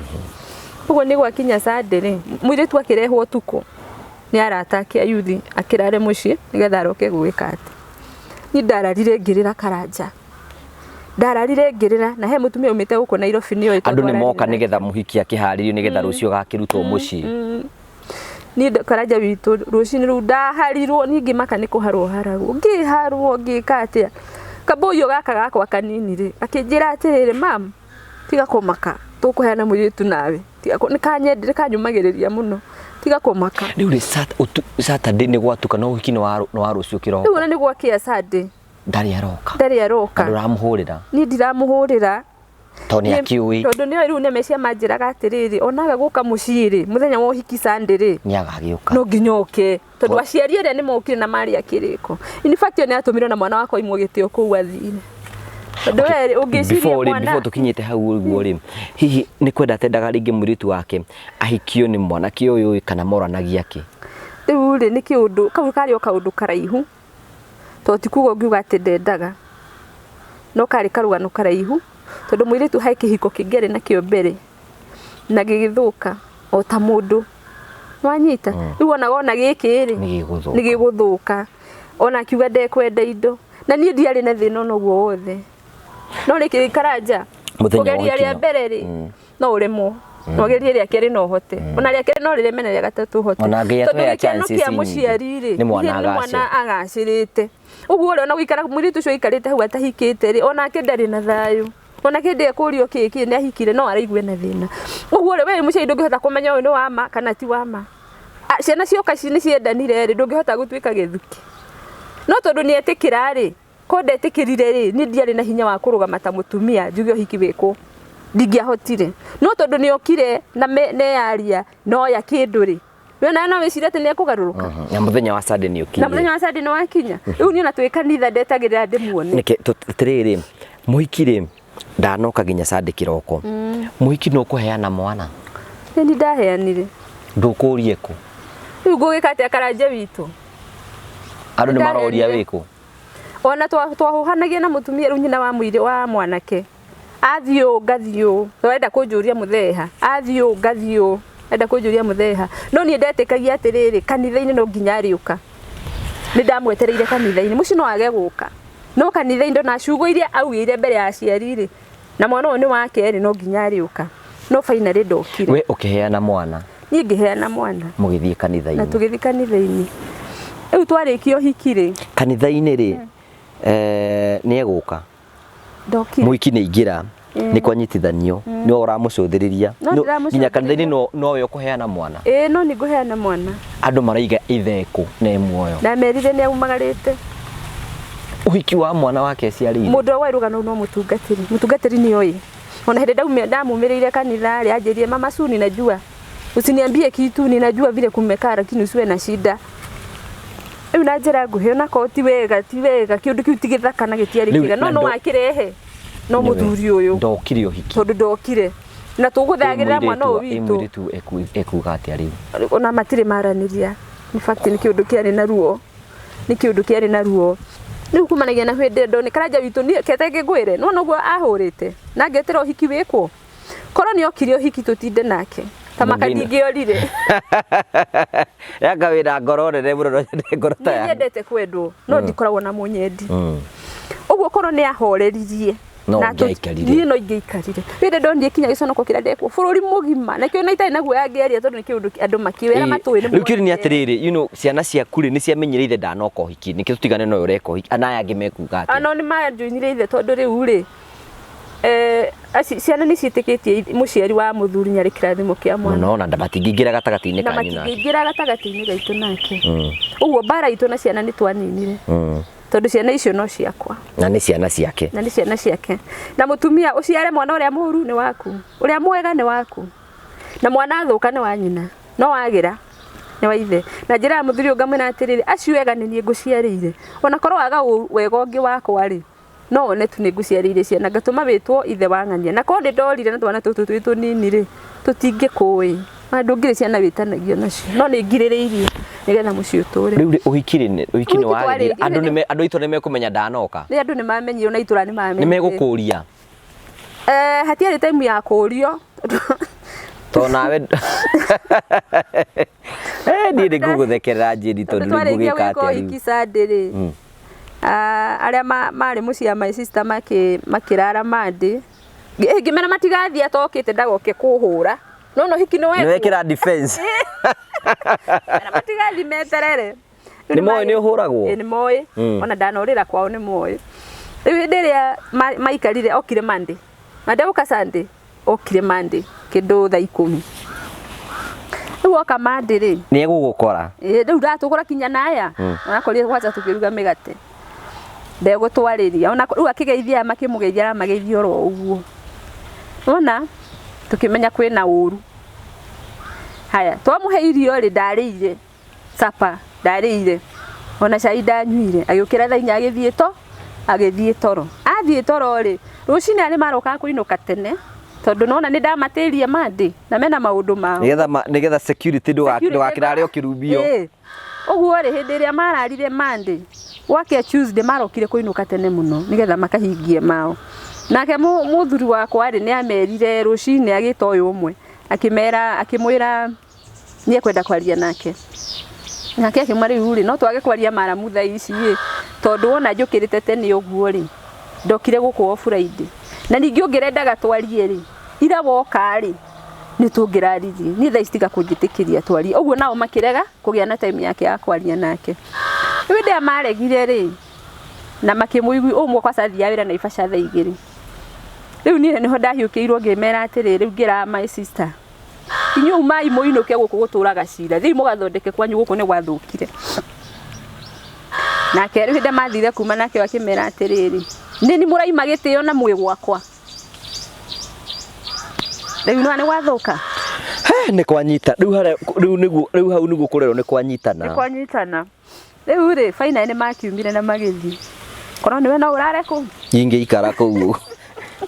Ũguo nĩ gwakinya Sunday rĩ, mũirĩtu akĩrehwo ũtukũ nĩ arata ake a yuthi akĩrare mũciĩ nĩgetha aroke gwĩka atĩ. Niĩ ndararire ngĩrĩra Karanja. Ndararire ngĩrĩra na he mũtumia umĩte gũkũ Nairobi nĩoĩ Andũ nĩ moka nĩgetha mũhiki akĩharĩrio nĩgetha rũciũ agakĩrutwo mũciĩ. Niĩ Karanja witũ rũcinĩ rũu ndaharirwo, niĩ ngĩmaka nĩ kũharwo haragwo, ngĩharwo ngĩka atĩa. Kabũyũ gaka gakwa kanini rĩ, akĩnjĩra atĩrĩrĩ, mam, tiga kũmaka, tũkũheana mũirĩtu nawe. Nĩ kanyendire, kanyũmagĩrĩria mũno, tiga kũmaka. Rĩu rĩ, Saturday nĩ gwatuka na ũhiki nĩ wa rũciũ kĩroko. Rĩu ona nĩ gwakĩa Sunday. Ndarĩ aroka. Ndarĩ aroka. Na ndũramũhũrĩra. Niĩ ndiramũhũrĩra. Tondũ nĩ akĩũĩ. Tondũ nĩ oĩ rĩu nĩ meciria manjĩraga atĩrĩrĩ, onaga gũka mũciĩ rĩ, mũthenya wa ũhiki Sunday rĩ, Nĩ agagĩũka. No nginya oke. Tondũ aciari arĩa nĩ mokire na marĩ a kĩrĩko. In fact, nĩ atũmirwo na mwana wakwa oimwo gĩtĩo kũu athire. Tondũ we ũngĩciria mwana Before tũkinyĩte hau ũguo rĩ, hihi nĩ kwenda atendaga rĩngĩ mũirĩtu wake ahikio nĩ mwanake ũyũ kana moranagia kĩ? Rĩu rĩ, nĩ kĩũndũ, kau karĩ o kaũndũ karaihu. Tondũ ti kuga ũngiuga atĩ ndendaga. No karĩ karũgano karaihu, tondũ mũirĩtu he kĩhiko kĩngĩ arĩ nakĩo mbere, na gĩgĩthũka o ta mũndũ. Nĩwanyita? Rĩu ona wona gĩkĩ rĩ, Nĩ gĩgũthũka. nĩ gĩgũthũka. Ona akiuga ndekwenda indo. Na niĩ ndiarĩ na thĩna ona ũguo wothe. No rĩkĩ Karanja, Mũthenya wa kũgeria rĩa ũhiki. mbere rĩ, no ũremwo. No ũgerie rĩa kerĩ no ũhote. Ona rĩa kerĩ no rĩreme na rĩa gatatũ ũhote. Ona Ngai Tondũ atũhe gĩkeno chances kĩa nyingĩ. mũciari rĩ, Nĩ mwana nĩ mwana agacĩrĩte. Ũguo rĩ, ona gũikara mũirĩtu ũcio aikarĩte hau atahikĩte rĩ, onake ndarĩ na thayũ. Onake hĩndĩ ĩrĩa ekũrio kĩ kĩ nĩ ahikire no araigua ena thĩna. Ũguo rĩ, we wĩ mũciari ndũngĩhota kũmenya ũyũ nĩ wa ma kana ti wa ma. Ciana cioka nĩ ciendanire rĩ, ndũngĩhota gũtuĩka gĩthukĩ. No tondũ nĩ etĩkĩra rĩ, ko ndetĩkĩrire rĩ, niĩ ndiarĩ na hinya wa kũrũgama ta mũtumia njuge ũhiki wĩkwo. Ndingĩahotire. No tondũ nĩ okire na neyaria noya kĩndũ rĩ, we nawe no wĩcirie atĩ nĩ ekũgarũrũka. Na mũthenya wa Sunday nĩ ũkinyire. Na mũthenya wa Sunday nĩ wakinya. Rĩu niĩ ona twĩ kanitha ndetagĩrĩra ndĩmuone. Nĩkĩ atĩrĩrĩ, mũhiki rĩ, ndanoka nginya Sunday kĩroko. Mũhiki nĩ ũkũheana mwana? Nĩ niĩ ndaheanire. Ndũkũrie kũ? Rĩu ngũgĩka atĩa Karanja witũ? Andũ nĩ maroria wĩkũ? Ona twahuhanagia na mũtumia rĩu nyina wa mũirĩ wa mwanake. Athiĩ ũũ ngathiĩ ũũ. Arenda kũnjũria mũtheha. Athiĩ ũũ ngathiĩ ũũ. Arenda kũnjũria mũtheha. No niĩ ndetĩkagia atĩrĩrĩ, kanitha-inĩ no nginya arĩũka. Nĩ ndamwetereire kanitha-inĩ. Mũciĩ no age gũka. No kanitha-inĩ ndona ciugo iria augĩire mbere ya aciari rĩ, na mwana ũyũ nĩ wake rĩ, no nginya arĩũka. No finally ndokire. We ũkĩheana mwana? Niĩ ngĩheana mwana. Mũgĩthiĩ kanitha-inĩ? Na tũgĩthiĩ kanitha-inĩ. Rĩu twarĩkia ũhiki rĩ. Kanitha-inĩ rĩ, nĩ egũka? Ndokire. Mũhiki nĩ aingĩra, nĩ kwanyitithanio, nĩwe ũramũcũthĩrĩria. No ndĩramũcũthĩrĩria. Nginya kanitha-inĩ nowe ũkũheana mwana? Ĩĩ, no nĩ ngũheana mwana. Andũ maraiga ithe kũ na e muoyo? Ndamerire nĩ aumagarĩte. Ũhiki wa mwana wake aciarĩire? Mũndũ ũrĩa rũgano no mũtungatĩri. Mũtungatĩri nĩ oĩ. Ona hĩndĩ ndamumĩrĩire kanitha rĩ, anjĩrire mama Sue, ninajua. Usiniambie kitu, ninajua vile kumekaa lakini usiwe na shida. Rĩu na njĩra nguhĩ onakorwo ti wega, ti wega, kĩũndũ kĩu ti gĩthaka na gĩtiarĩ Rĩu kĩega, no na no ndo- wakĩrehe no Nĩwe. mũthuri ũyũ. Ndokire ũhiki. Tondũ ndokire. Na tũgũthagĩrĩra mwana ũyũ witũ. Mũirĩtu ekuga atĩa rĩu? Ona matirĩ maranĩria. In fact nĩ kĩũndũ kĩarĩ na ruo, nĩ kĩũndũ kĩarĩ na ruo. Rĩu kumanagia na hĩndĩ ĩyo ndonire Karanja witũ niĩ kete ngĩngwĩre nĩwona ũguo ahũrĩte na ngetĩra ũhiki wĩkwo, korwo nĩ okire ũhiki tũtinde nake ta maka Mũngĩina. ndingĩorire. Yanga wĩna ngoro nene mũno, no nyende ngoro ta Niĩ yaku. nyendete kwendwo no ndikoragwo na mũnyendi. Ũguo korwo nĩ ahoreririe No na ũngĩaikarire. Niĩ no ingĩaikarire. Rĩrĩa ndonire kinya gĩconoko kĩrĩa ndekwo bũrũri mũgima, nakĩo na itarĩ na guoya ngĩaria tondũ nĩ kĩũndũ andũ makĩũĩ, arĩa matũĩ nĩ Rĩu kĩũria nĩ monete. atĩrĩrĩ, ciana ciaku rĩ, nĩ ciamenyire ithe ndanoka ũhiki, nĩkĩo tũtigane na ũyũ ũreka ũhiki, ana aya angĩ mekuga atĩa? Ano nĩ manjoinire ithe tondũ rĩu rĩ, ciana nĩ ciĩtĩkĩtie mũciari wa mũthuri nĩ arĩ kĩrathimo kĩa mwana. Mũno, na matingĩingĩra gatagatĩ-inĩ Na kanyu nake. matingĩingĩra gatagatĩ-inĩ gaitũ nake. Ũguo mbara itũ na ciana nĩ twaninire. Tondũ ciana icio no ciakwa. Na nĩ ciana ciake. Na nĩ ciana ciake. Na mũtumia ũciare mwana ũrĩa mũũru nĩ waku, ũrĩa mwega nĩ waku. Na mwana athũka nĩ wa nyina, no wagĩra nĩ wa ithe. Na njĩra ya mũthuri ũyũ ngamwĩra atĩrĩrĩ, acio ega nĩ niĩ ngũciarĩire. Ona korwo waga wega ũngĩ wakwa rĩ, no wone tu nĩ ngũciarĩire ciana, ngatũma wĩtwo ithe wa ng'ania. Na korwo nĩ ndorire na twana tũtũ twĩ tũnini rĩ, tũtingĩkũĩ. Na ndũngĩrĩ ciana wĩtanagio nacio, no nĩ ngirĩrĩirie nĩgetha mũciĩ ũtũre. Rĩu rĩ, ũhiki rĩ, ũhiki nĩ Ũhiki wagĩthira. twarĩkia, Andũ nĩ andũ aitũ nĩ mekũmenya ndanoka. Nĩ andũ nĩ mamenyire, ona itũra nĩ mamenyire. Nĩ megũkũria. Hatiarĩ time ya kũrio. Tondũ nawe niĩ nĩ ngũgũthekerera Jane, tondũ rĩu Twarĩkia ngũgĩka gwĩka atĩa rĩu? ũhiki Sunday rĩ, arĩa marĩ mũciĩ ya my sister makĩrara Monday. Ngĩmera matigathiĩ atokĩte ndagoke kũhũra. No no hiki nĩ Nĩ wekwo. wekĩra defense. Mera matigathiĩ meterere. Nĩ moĩ nĩ ũhũragwo? Ĩ, nĩ moĩ. Ona ndanorĩra kwao nĩ moĩ. Rĩu hĩndĩ ĩrĩa maikarire, okire Monday. Monday gũka Sunday, okire Monday kĩndũ thaa 10. Rĩu oka Monday rĩ, Nĩ egũgũkora. Ĩ, rĩu ndatũgũra kinya na aya. Onakorire gwanja tũkĩruga mĩgate. Ndegũtwarĩria. Ona rĩu akĩgeithia aya makĩmũgeithia aramageithia oro ũguo. Wona tũkĩmenya kwĩna ũru. Haya, twamũhe irio rĩ, ndarĩire sapa, ndarĩire ona cai ndanyuire. Agĩũkĩra thaa inya agĩthiĩ to, agĩthiĩ toro. Athiĩ toro rĩ, rũcinĩ arĩa marokaga kũinũka tene, tondũ nona nĩ ndamatĩrie Monday na mena maũndũ mao. Nĩgetha nĩgetha security ndũgakĩrare ũkĩrumio. Ĩ. Ũguo rĩ, hĩndĩ ĩrĩa mararire Monday, gwakĩa Tuesday marokire kũinũka tene mũno nĩgetha makahingie mao. Nake mũthuri wakwa rĩ, nĩ amerire rũcinĩ agĩta ũyũ ũmwe, akĩmera, akĩmwĩra nĩ ekwenda kwaria nake. Nake akĩmwĩra rĩu rĩ, no twage kwaria maramu thaa ici ĩ, tondũ wona njũkĩrĩte tene ũguo rĩ, ndokire gũkũ o Friday. Na ningĩ ũngĩrendaga twarie rĩ, ira woka rĩ, nĩ tũngĩraririe. Niĩ thaa ici tiga kũnjĩtĩkĩria twarie. Ũguo nao makĩrega kũgĩa na time yake ya kwaria nake. Rĩu hĩndĩ ĩrĩa maregire rĩ, na makĩmũigua ũmwe kwanza athiaga wĩra Naivasha thaa igĩrĩ. Rĩu niĩ nĩho ndahiũkĩirwo ngĩmera atĩrĩ, rĩu ngĩra my sister, inyuĩ umai mũinũke gũkũ gũtũraga cira, thiĩi mũgathondeke kwanyu gũkũ nĩ gwathũkire. Nake rĩu hĩndĩ mathire kuma nake akĩmera atĩrĩrĩ, nĩ ni mũraima gĩtĩo na mwĩ gwakwa. Rĩu nĩ gwathũka? He, nĩ kwanyita. Rĩu harĩa, rĩu nĩguo, rĩu hau nĩguo kũrerwo nĩ kwanyitana. Nĩ kwanyitana. Rĩu rĩ, finally nĩ makiumire na magĩthiĩ. Korwo nĩwe no ũrare kũu? Ingĩikara kũu.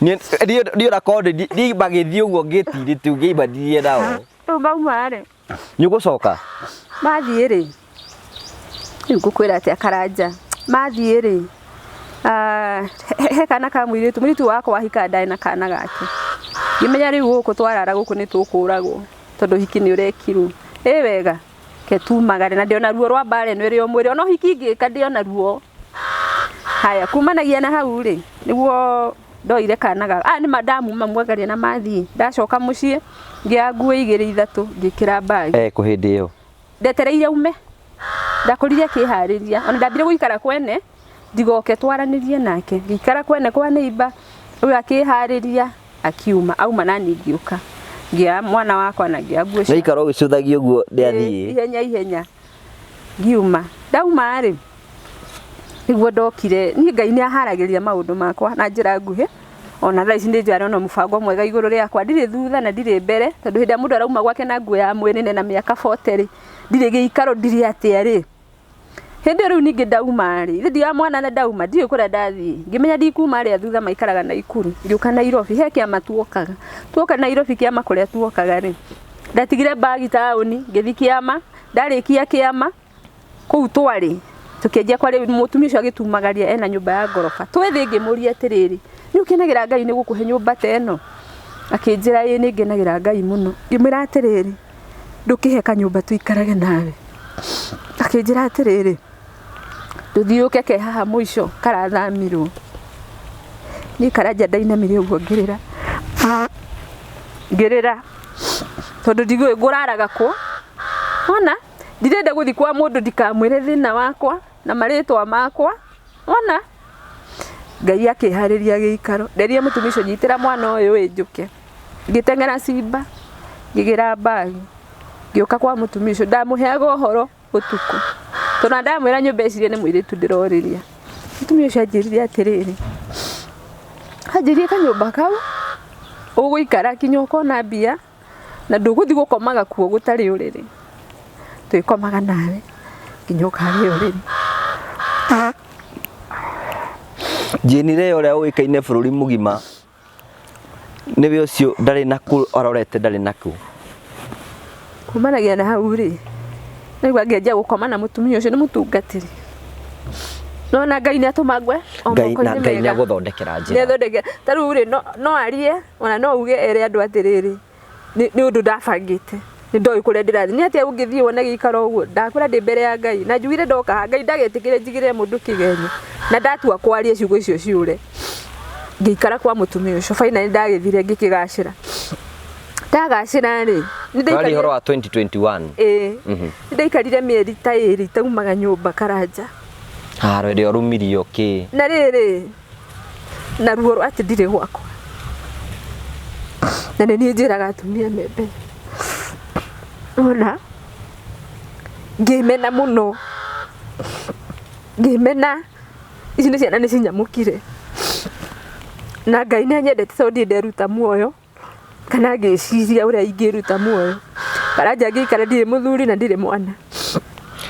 Niĩ ona korwo niĩ magĩthiĩ ũguo ngĩtirĩ tu, ngĩimanirie nao. Rĩu mauma rĩ. Nĩ ũgũcoka? Mathiĩ rĩ. Rĩu ngũkwĩra atĩa Karanja. Mathiĩ rĩ. He kana ka mũirĩtu, mũirĩtu wakwa ahika ndarĩ na kana gake. Ngĩmenya rĩu gũkũ twarara gũkũ nĩ tũkũragwo, tondũ hiki nĩ ũrekirwo. Ĩ wega, ke tumagare na ndĩona ruo rwa mbara ĩno ĩrĩ o mwĩrĩ, ona ũhiki ingĩka ndĩona ruo. Haya, kumanagia na hau rĩ, nĩguo ndoire kana ga, nĩ ma ndamuma mwangaria na mathiĩ. Ndacoka mũciĩ, ngĩoya nguo igĩrĩ ithatũ, ngĩkĩra bag. Kũ hĩndĩ ĩyo? Ndetereire ume. Ndakorire akĩharĩria. Ona ndambire gũikara kwene, ndigoke twaranĩrie nake. Ngĩikara kwene kwa neighbor, ũyũ akĩharĩria, akiuma. Auma nani ngĩũka. Ngĩoya mwana wakwa na ngĩoya nguo ciakwa. Nĩaikara ũgĩcũthagia ũguo nĩathiĩ. Ĩ, ihenya ihenya. Ngiuma. Ndauma rĩ, nĩguo ndokire. Niĩ Ngai nĩaharagĩria maũndũ makwa na njĩra nguhĩ. Ona thaa ici nĩ njũĩ arĩ ona mũbango mwega igũrũ rĩakwa. Ndirĩ thutha na ndirĩ mbere, tondũ hĩndĩ ĩrĩa mũndũ arauma gwake na nguo ya mwĩrĩ na mĩaka 40 rĩ, ndirĩ gĩikaro, ndirĩ atĩa rĩ. Hĩndĩ ĩyo rĩu ningĩ ndauma rĩ, ithe ndiga mwana na ndauma ndiũĩ kũrĩa ndathiĩ, ngĩmenya ndikuma arĩa thutha maikaraga Naikuru, ngĩũka Nairobi he kĩama tuokaga. Tuoka Nairobi kĩama kũrĩa tuokaga rĩ, ndatigire mbagi taũni ngĩthiĩ kĩama, ndarĩkia kĩama kũu twarĩ tũkĩanjia kwaria, mũtumia ũcio agĩtumagaria ena nyũmba ya ngoroba. Twĩ thĩ ngĩmũria atĩrĩrĩ, nĩ ũkenagĩra Ngai nĩ gũkũhe nyũmba ta ĩno? Akĩnjĩra ĩĩ nĩ ngenagĩra Ngai mũno. Ngĩmwĩra atĩrĩrĩ, ndũkĩhe kanyũmba tũikarage nawe. Akĩnjĩra atĩrĩrĩ, ndũthiĩ ũke ke haha mũico karathamirwo. Niĩ Karanja ndainamire ũguo ngĩrĩra, ngĩrĩra tondũ ndiũĩ ngũraraga kũ. Wona ndirenda gũthiĩ kwa mũndũ ndikamwĩre thĩna wakwa na marĩtwa makwa. Wona Ngai akĩharĩria gĩikaro, nderire mũtumia ũcio nyitĩra mwana ũyũ ĩ njũke. Ngĩteng'era cimba, ngĩgĩra mbagi, ngĩũka kwa mũtumia ũcio, ndamũheaga ũhoro ũtukũ tondũ ndamwĩra nyũmba ecirie nĩ mũirĩtu ndĩrorĩria. Mũtumia ũcio anjĩrire atĩrĩrĩ, anjĩrire kanyũmba kau ũgũikara nginya ũkona mbia na ndũgũthiĩ gũkomaga kuo gũtarĩ ũrĩrĩ, twĩkomaga nawe nginya ũkagĩa ũrĩrĩ. Jane Ray ũrĩa ũĩkaine bũrũri mũgima nĩwe ũcio ndarĩ na kũ arorete ndarĩ na kũ. Kumanagia na hau rĩ, nĩguo ngĩanjia gũkoma na mũtumia ũcio nĩ mũtungatĩri. Nona Ngai nĩ atũma ngwe o Ngai na moko-inĩ Ngai mega. nĩagũthondekera njĩra. Nĩathondekera. Ta rĩu rĩ, no arie ona no uge ere andũ atĩrĩrĩ, nĩ ũndũ ndabangĩte, nĩ ndoĩ kũrĩa ndĩrathiĩ. Nĩ atĩa ũngĩthiĩ wone gĩikaro ũguo? Ndakwĩra ndĩ mbere ya Ngai na njugire ndoka haha Ngai ndagetĩkĩre njigĩrĩre mũndũ kĩgenyo na ndatua kwaria ciugo icio ciũre. Ngĩikara kwa mũtumia ũcio finally ndagĩthire ngĩkĩgacĩra. Ndagacĩra rĩ, nĩ Tũraria ndaikarire ũhoro wa 2021. ĩĩ nĩ ndaikarire mĩeri ta ĩrĩ itaumaga nyũmba Karanja. Haro ĩrĩa ũrumirio kĩ. Na rĩrĩ na ruo rwa atĩ ndirĩ gwakwa, na nĩ niĩ njĩraga atumia me mbere, ona ngĩmena mũno, ngĩmena ici nĩ ciana nĩ cinyamũkire, na Ngai nĩ anyendete tondũ ndirĩ nderuta muoyo kana ngĩciria ũrĩa ingĩruta muoyo. Karanja ngĩikara ndirĩ mũthuri na ndirĩ mwana.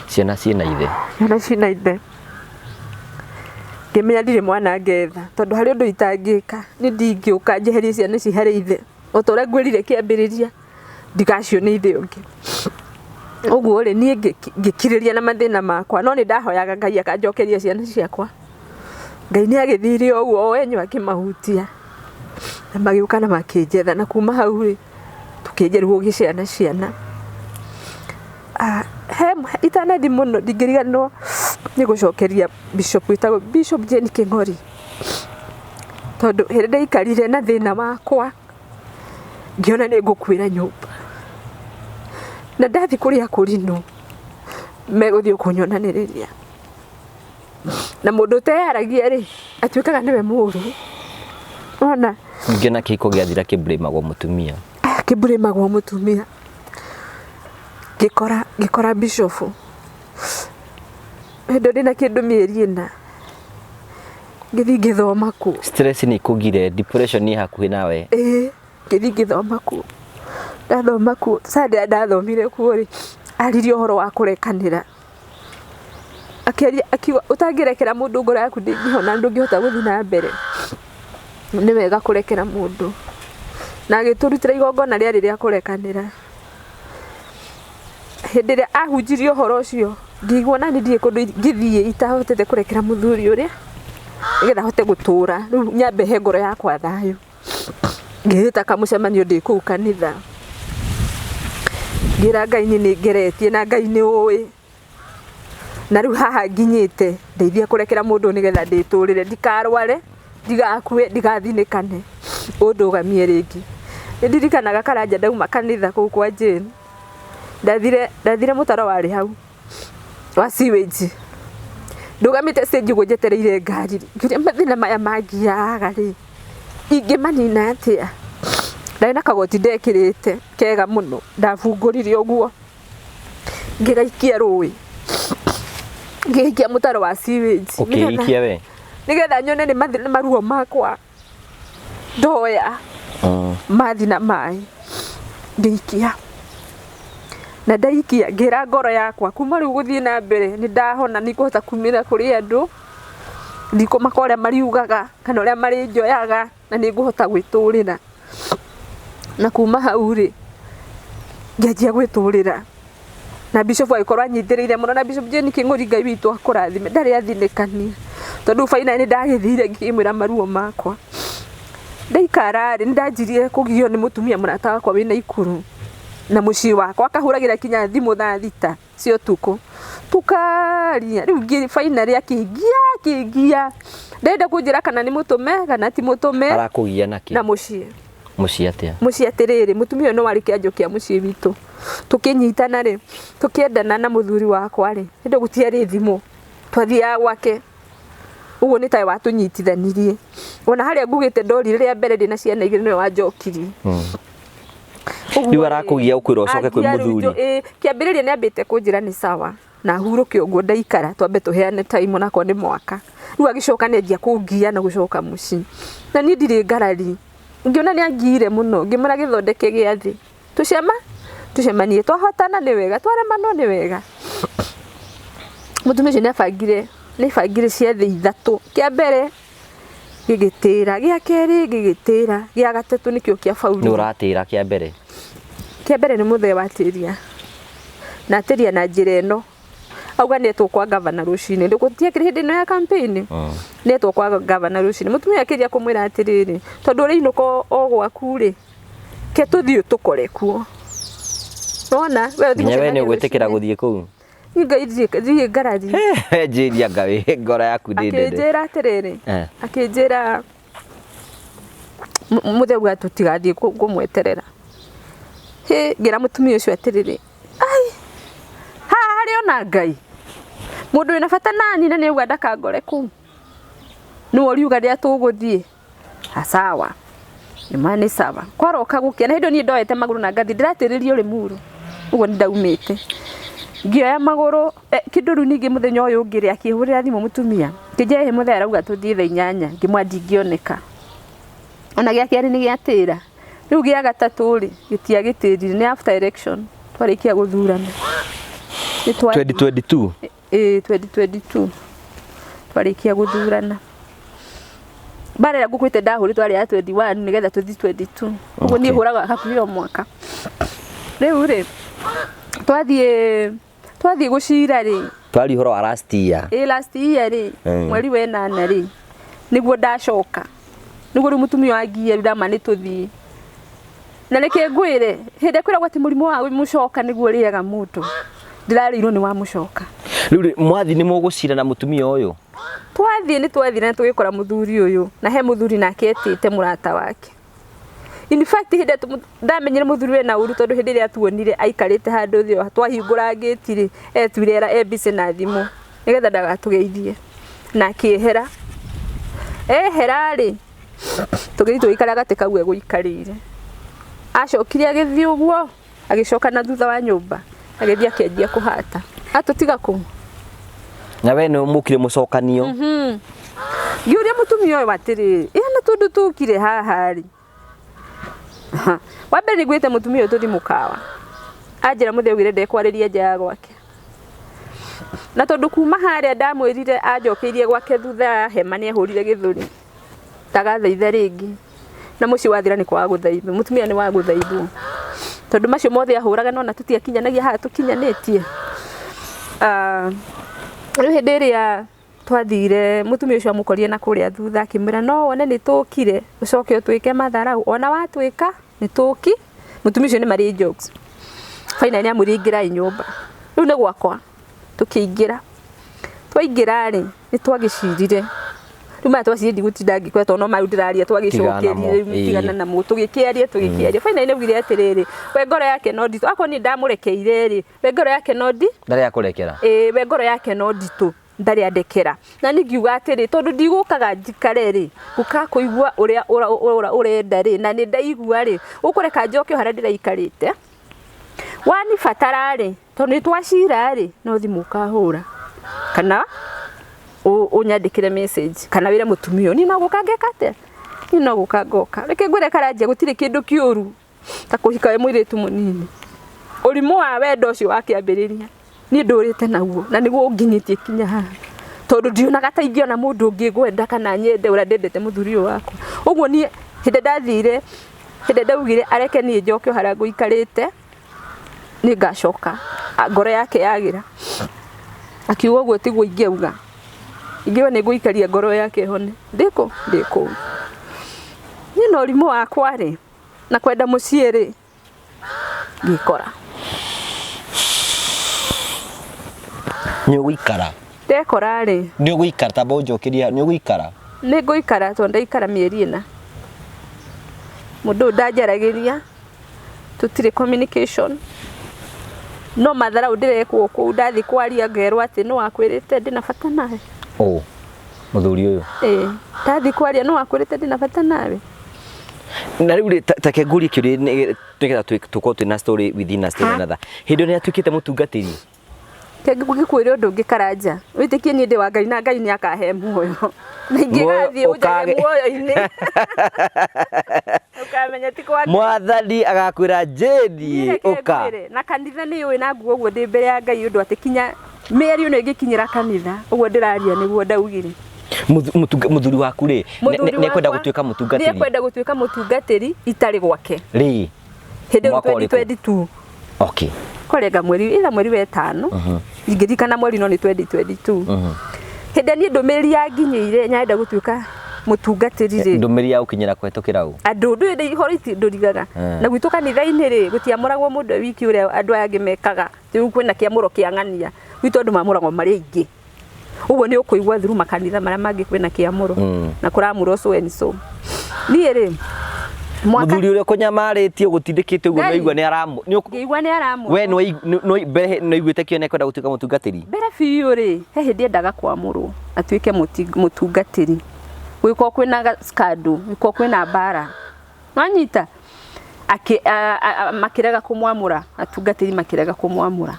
Ciana ciĩna ithe. Ciana ciĩna ithe. Ngĩmenya ndirĩ mwana ngetha tondũ harĩ ũndũ itangĩka, nĩ ndingĩũka njeherie ciana ici harĩ ithe. O ta ũrĩa ngwĩrire kĩambĩrĩria ndigacione ithe ũngĩ. Ũguo rĩ, niĩ ngĩkirĩria na mathĩna makwa, no nĩ ndahoyaga Ngai akanjokeria ciana ciakwa. Ngai nĩ agĩthire ũguo o enyewe akĩmahutia na magĩũka na makĩnjetha, na kuma hau rĩ, tũkĩanjia rĩu gũgĩciara ciana. He itanathiĩ mũno ndingĩriganĩrwo nĩ gũcokeria bishop wĩtagwo Bishop Jane Kĩng'ori, tondũ hĩndĩ ndaikarire na thĩna wakwa ngĩona nĩ ngũkuĩra nyũmba, na ndathiĩ kũrĩa kũrinũ megũthiĩ kũnyonanĩrĩria. Na mũndũ ũteyaragia rĩ, atuĩkaga nĩwe mũũru. Wona? Ningĩ na kĩhiko gĩathira kĩmburĩmagwo mũtumia. Kĩmburĩmagwo mũtumia. Ngĩkora ngĩkora bishop hĩndĩ ĩyo ndĩna kĩndũ mĩeri ĩna, ngĩthiĩ ngĩthoma kuo. Stress nĩ ikũgire, depression ĩ hakuhĩ nawe. Ĩĩ, ngĩthiĩ ngĩthoma kuo. Ndathoma kuo, Sunday ĩrĩa ndathomire kuo rĩ, aririe ũhoro wa kũrekanĩra. Akĩaria akiuga ũtangĩrekera mũndũ ngoro yaku ndĩngĩhona, ndũngĩhota gũthiĩ na mbere. Nĩ wega kũrekera mũndũ. Na agĩtũrutĩra igongona rĩarĩ rĩa kũrekanĩra. Hĩndĩ ĩrĩa ahunjirie ũhoro ũcio, ngĩigua nani ndirĩ kũndũ ingĩthiĩ itahotete kũrekera mũthuri ũrĩa, nĩgetha hote gũtũra, rĩu nyambe he ngoro yakwa thayũ. Ngĩĩta kamũcemanio ndĩ kũu kanitha, ngĩra Ngai niĩ nĩ ngeretie na Ngai nĩ ũĩ, na rĩu haha nginyĩte ndeithia kũrekera mũndũ ũyũ nĩgetha ndĩtũrĩre, ndikarware, ndigakue, ndigathinĩkane, ũndũgamie rĩngĩ. Nĩ ndirikanaga Karanja ndauma kanitha kũu kwa Jane, ndathire ndathire mũtaro warĩ hau wa sewage, ndũgamĩte stage ũguo njetereire ngari, ngĩũria mathĩna maya mangiaga rĩ, ingĩmanina atĩa? Ndarĩ na kagoti ndekĩrĩte kega mũno, ndabungũrire ũguo ngĩgaikia rũĩ, ngĩgaikia mũtaro wa sewage. Ũkĩikia we? Nĩgetha nyone nĩ maruo makwa ndoya mathi na maĩ ngĩikia. Na ndaikia ngĩra ngoro yakwa kuma rĩu gũthiĩ na mbere nĩ ndahona, nĩ ngũhota kumĩra kũrĩ andũ, ndikũmaka ũrĩa mariugaga kana ũrĩa marĩnjoyaga, na nĩ ngũhota gwĩtũrĩra. Na kuma hau rĩ, ngĩanjia gwĩtũrĩra. Na Bishop agĩkorwo anyitĩrĩire mũno, na Bishop Jane Kĩng'ori Ngai witũ akũrathime, ndarĩ athinĩkania, tondũ finally nĩ ndagĩthire ngĩmwĩra maruo makwa. Ndaikara rĩ, nĩ ndanjirie kũgio nĩ mũtumia mũrata wakwa wĩ Naikuru na mũciĩ wakwa, akahũragĩra kinya thimũ thaa 6 cia ũtukũ, tũkaria. Rĩu finally akĩngia akĩngia, ndenda kũnjĩra kana nĩ mũtũme kana ti mũtũme. Arakũgia nakĩ? Na mũciĩ. Mũciĩ atĩa? Mũciĩ atĩrĩrĩ, mũtumia ũyũ no warĩ kĩanjo kĩa mũciĩ witũ. Tũkĩnyitana rĩ, tũkĩendana na mũthuri wakwa rĩ, hĩndĩ ĩyo gũtiarĩ thimũ, twathiaga gwake. Ũguo nĩ tawe watũnyitithanirie. Ona harĩa ngugĩte ndorire rĩa mbere ndĩna ciana igĩrĩ nĩwe wanjokirie. Ũguo Rĩu arakũgia ũkwĩra ũcoke kwĩ mũthuri. Kĩambĩrĩria nĩ ambĩte kũnjĩra nĩ sawa na hurũke ũguo ndaikara twambe tũheane time onakorwo nĩ mwaka. Rĩu agĩcoka nĩ anjia kũngia na gũcoka mũciĩ. Na niĩ ndirĩ ngarari. Ngĩona nĩ angiire mũno, ngĩmwĩra gĩthondeke gĩathĩ. Tũcema tũcemanie, twahotana nĩ wega, twaremanwo nĩ wega. Mũtumia ũcio nĩ abangire, nĩ abangire ciathĩ ithatũ. Kĩa mbere gĩgĩtĩra, gĩa kerĩ gĩgĩtĩra, gĩa gatatũ nĩkĩo kĩa Nĩ faulire. ũratĩra kĩa mbere? Kĩa mbere nĩ mũthee watĩria. Na atĩria na njĩra ĩno. Auga nĩ etwo kwa gavana rũcinĩ. Gũtiakĩrĩ hĩndĩ ĩno ya campaign. Nĩ etwo kwa gavana rũcinĩ. Mũtumia akĩgeria kũmwĩra atĩrĩrĩ, tondũ ũrĩinũka o gwaku rĩ, ke tũthiĩ tũkore kuo. Nona we ũthiĩ Nginya we nĩ gũcemania ũgwĩtĩkĩra rũcinĩ. Gũthiĩ kũu? Niĩ Ngai ndirĩ ngarari. Njĩria anga wĩ ngoro yaku ndĩ nene. Akĩnjĩra atĩrĩrĩ, akĩnjĩra mũthee auga tũtigathiĩ kũmweterera. Hĩ, ngĩra mũtumia ũcio atĩrĩrĩ, ai, haha harĩ ona Ngai, mũndũ wĩna bata nani na nĩ auga ndakangore kũu, nĩwe ũriuga rĩrĩa tũgũthiĩ. Sawa, nĩma nĩ sawa. Kwaroka gũkĩa, na hĩndĩ ĩyo niĩ ndoete magũrũ na ngathiĩ ndĩratĩrĩria Limuru, ũguo nĩ ndaumĩte. Ngĩoya magũrũ, kĩndũ rĩu ningĩ mũthenya ũyũ ũngĩ rĩ, akĩhũrĩra thimũ mũtumia, akĩnjĩra ĩ mũthee arauga tũthiĩ thaa 8, ngĩmwĩra ndingĩoneka. Ona gĩa kerĩ nĩ gĩatĩra. Rĩu gĩa gatatũ rĩ, gĩtiagĩtĩrire, nĩ after election, twarĩkia gũthurana. 2022? Ĩĩ, 2022 twarĩkia gũthurana. Mbara ĩrĩa ngũkwĩte ndahũrĩtwo yarĩ ya 21 nĩgetha tũthiĩ 22. Ũguo niĩ hũraga hakuhĩ o mwaka. Rĩu rĩ, twathiĩ gũcira rĩ, Twaria ũhoro wa last year. Ĩ, last year rĩ, mweri wa ĩnana rĩ, nĩguo ndacoka. Nĩguo rĩu mũtumia wangiye rĩu ndama nĩ tũthiĩ. Na reke ngwĩre, hĩndĩ ĩrĩa kwĩragwo atĩ mũrimũ wa mũcoka nĩguo ũrĩaga mũndũ, ndĩrarĩirwo nĩ wa mũcoka. Rĩu rĩ, mwathiĩ nĩ mũgũcira na mũtumia ũyũ? Twathiĩ nĩ twathire na tũgĩkora mũthuri ũyũ, na he mũthuri nake etĩte mũrata wake. In fact, hĩndĩ ĩrĩa ndamenyire mũthuri wena ũru tondũ hĩndĩ ĩrĩa atuonire aikarĩte handũ thĩ, twahingũra ngĩti rĩ, etuire era e busy na thimũ nĩgetha ndagatũgeithie, na akĩehera. Ehera rĩ, tũgĩthiĩ tũgĩikara gatĩ kau egũikarĩire. Acokire agĩthiĩ ũguo, agĩcoka na thutha wa nyũmba, agĩthiĩ akĩanjia kũhata. Atũtiga kũu. Na we nĩ mũkire mũcokanio? Ngĩũria mũtumia ũyũ atĩrĩrĩ, ĩ na tondũ tũkire haha rĩ, wa mbere nĩ ngwĩte mũtumia ũyũ tũthiĩ mũkawa. Anjĩra mũthee augire ndekwarĩria nja ya gwake. Na tondũ kuma harĩa ndamwĩrire anjokeirie gwake thutha ya hema nĩ ehũrire gĩthũri. Ndagathaitha rĩngĩ. Na mũciĩ wathira nĩ kwaga gũthaithwo. Mũtumia nĩ wa gũthaithwo. Tondũ macio mothe ahũraga nona tũtiakinyanagia haha tũkinyanĩtie. Rĩu hĩndĩ ĩrĩa twathire mũtumia ũcio amũkorire na kũrĩa thutha akĩmwĩra no wone nĩ tũkire ũcoke ũtwĩke matharau ona watwĩka nĩ tũki. Mũtumia ũcio nĩ marĩ jokes. Finally nĩ amwĩrire ingĩrai nyũmba. Rĩu nĩ gwakwa tũkĩingĩra. Twaingĩra rĩ, nĩ twagĩcirire. Rĩu maya twacirire ndigũtinda ngĩkwĩra tondũ no mau ndĩraria twagĩcokerie rĩu tigana namo. Tũgĩkĩaria tũgĩkĩaria. Finally nĩ augire atĩrĩrĩ, we ngoro yake no nditũ. Akorwo niĩ ndamũrekeire rĩ, we ngoro yake no ndi? Ndarĩ akũrekera. Ĩĩ, we ngoro yake no nditũ. Ndarĩ andekera. Na niĩ ngiuga atĩrĩ, tondũ ndigũkaga njikare rĩ, ngũkaga kũigua ũrĩa ũrenda rĩ, na nĩ ndaigua rĩ, ũkũreka njoke o harĩa ndĩraikarĩte. Wanibatara rĩ, tondũ nĩ twacira rĩ, no thimũ ũkahũra kana ũnyandĩkĩre message kana wĩre mũtumia ũyũ, niĩ no gũka ngeka atĩa? Niĩ no gũka ngoka. Reke ngwĩre Karanja gũtirĩ kĩndũ kĩũru ta kũhika wĩ mũirĩtu mũnini. Ũrimũ wa wendo ũcio wa kĩambĩrĩria niĩ ndũrĩte naguo na nĩguo ũnginyĩtie kinya haha, tondũ ndionaga ta ingĩona mũndũ ũngĩ ngwenda kana nyende ũrĩa ndendete mũthuri ũyũ wakwa. Ũguo niĩ hĩndĩ ndathire, hĩndĩ ndaugire areke niĩ njoke o harĩa ngũikarĩte, nĩ ngacoka, ngoro yake yagĩra. Akiuga ũguo tiguo ingĩauga, ingĩuga nĩ ngũikaria ngoro yake ĩhone. Ndĩ kũ? Ndĩ kũu. Niĩ na ũrimũ wakwa rĩ, na kwenda mũciĩ rĩ, ngĩkora. Nĩ ũgũikara? Ndekora rĩ. Nĩ ũgũikara, tamba ũnjokerie, nĩ ũgũikara? Nĩ ngũikara tondũ ndaikara mĩeri 4. Mũndũ ũyũ ndanjaragĩria, tũtirĩ communication, no matharaũ ndĩrekwo kũu, ndathiĩ kwaria ngerwo atĩ nũ wakwĩrĩte ndĩna bata nawe? Ũ, mũthuri ũyũ? Ĩĩ, ndathiĩ kwaria nũ wakwĩrĩte ndĩna bata nawe? Na rĩu rĩ, take ngũrie kĩũria nĩgetha tũkorwo twĩna story within a story another. Hĩndĩ ĩyo nĩ atuĩkĩte mũtungatĩri? Ngĩkwĩre ũndũ ũngĩ Karanja, wĩtĩkie niĩ ndĩ wa Ngai na Ngai nĩ akahe muoyo. Na ingĩgathiĩ ũnjage muoyo-inĩ. Ũkamenya ti kwa Ngai. Mwathani agakwĩra Jane ũka. Na kanitha nĩ yũĩ na nguo ũguo ndĩ mbere ya Ngai ũndũ atĩ kinya mĩario ĩno ĩngĩkinyĩra kanitha ũguo ndĩraria nĩguo ndaugire. Mũthuri waku rĩ, nĩ ekwenda gũtuĩka mũtungatĩri? Nĩ ekwenda gũtuĩka mũtungatĩri itarĩ gwake. Rĩ? Hĩndĩ ĩyo 2022. Okay. Korenga mweri ila mweri wa ĩtano. Ingĩririkana mweri no nĩ 2022. Hĩndĩ niĩ ndũmĩrĩri yanginyĩire nyarenda gũtuĩka mũtungatĩri rĩ. Ndũmĩrĩri ya gũkinyĩra kũhetũkĩra ũ? Andũ ndũĩ ihoro ici ndũrigaga. Na gwitũ kanitha-inĩ rĩ, gũtiamũragwo mũndũ e wiki ũrĩa andũ aya angĩ mekaga. Rĩu kwĩna kĩamũro kĩa ng'ania. Gwitũ andũ mamũragwo marĩ aingĩ. Ũguo nĩ ũkũigua through makanitha marĩa mangĩ kwĩna kĩamũro. Na kũramũrwo so and so. Niĩ rĩ, mũthuri ũrĩa ũkũnyamarĩtie ũgũtindĩkĩte ũguo nĩwaigua nĩ aramũ ngĩigua nĩ aramũrwo. We nĩ nĩwaiguĩte kĩo nĩ ekwenda gũtuĩka mũtungatĩri? Mbere biũ rĩ, he hĩndĩ endaga kwamũrwo atuĩke mũtungatĩri. Gũgĩkorwo kwĩna scandal, gũgĩkorwo kwĩna mbara. Nwanyita? Makĩrega kũmwamũra, atungatĩri makĩrega kũmwamũra.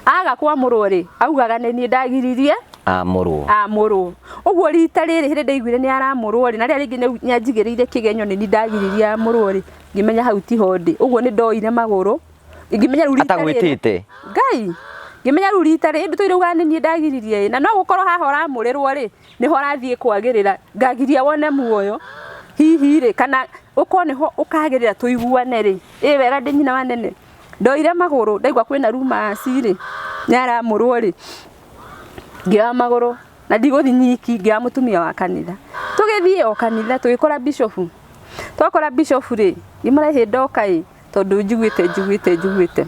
Aga kwamũrwo rĩ, augaga nĩ niĩ ndagiririe amũrwo. Amũrwo. Ũguo rita rĩrĩ hĩndĩ ndaiguire nĩ aramũrwo rĩ, na rĩrĩa rĩngĩ nĩ anjigĩrĩire kĩgenyo nĩ niĩ ndagiririe amũrwo rĩ, ngĩmenya hau tiho ndĩ. Ũguo nĩ ndoire magũrũ, ngĩmenya rĩu rita rĩrĩ. Atagwĩtĩte? Ngai! Ngĩmenya rĩu rita rĩrĩ, ndũtũire ugaga nĩ niĩ ndagiririe ĩ, na no gũkorwo haha ũramũrĩrwo rĩ, nĩho ũrathiĩ kwagĩrĩra, ngagiria wone muoyo, hihi rĩ, kana ũkorwo nĩho ũkagĩrĩra tũiguane rĩ, ĩ wega ndĩ nyina wa nene. Ndoire magũrũ ndaigua kwĩna rumors rĩ, nĩ aramũrwo rĩ, ngĩoya magũrũ na ndigũthiĩ nyiki, ngĩoya mũtumia wa kanitha. Tũgĩthiĩ o kanitha tũgĩkora bishop. Twakora bishop rĩ, ngĩmwĩra ĩhĩ ndoka ĩ, tondũ njiguĩte njiguĩte njiguĩte.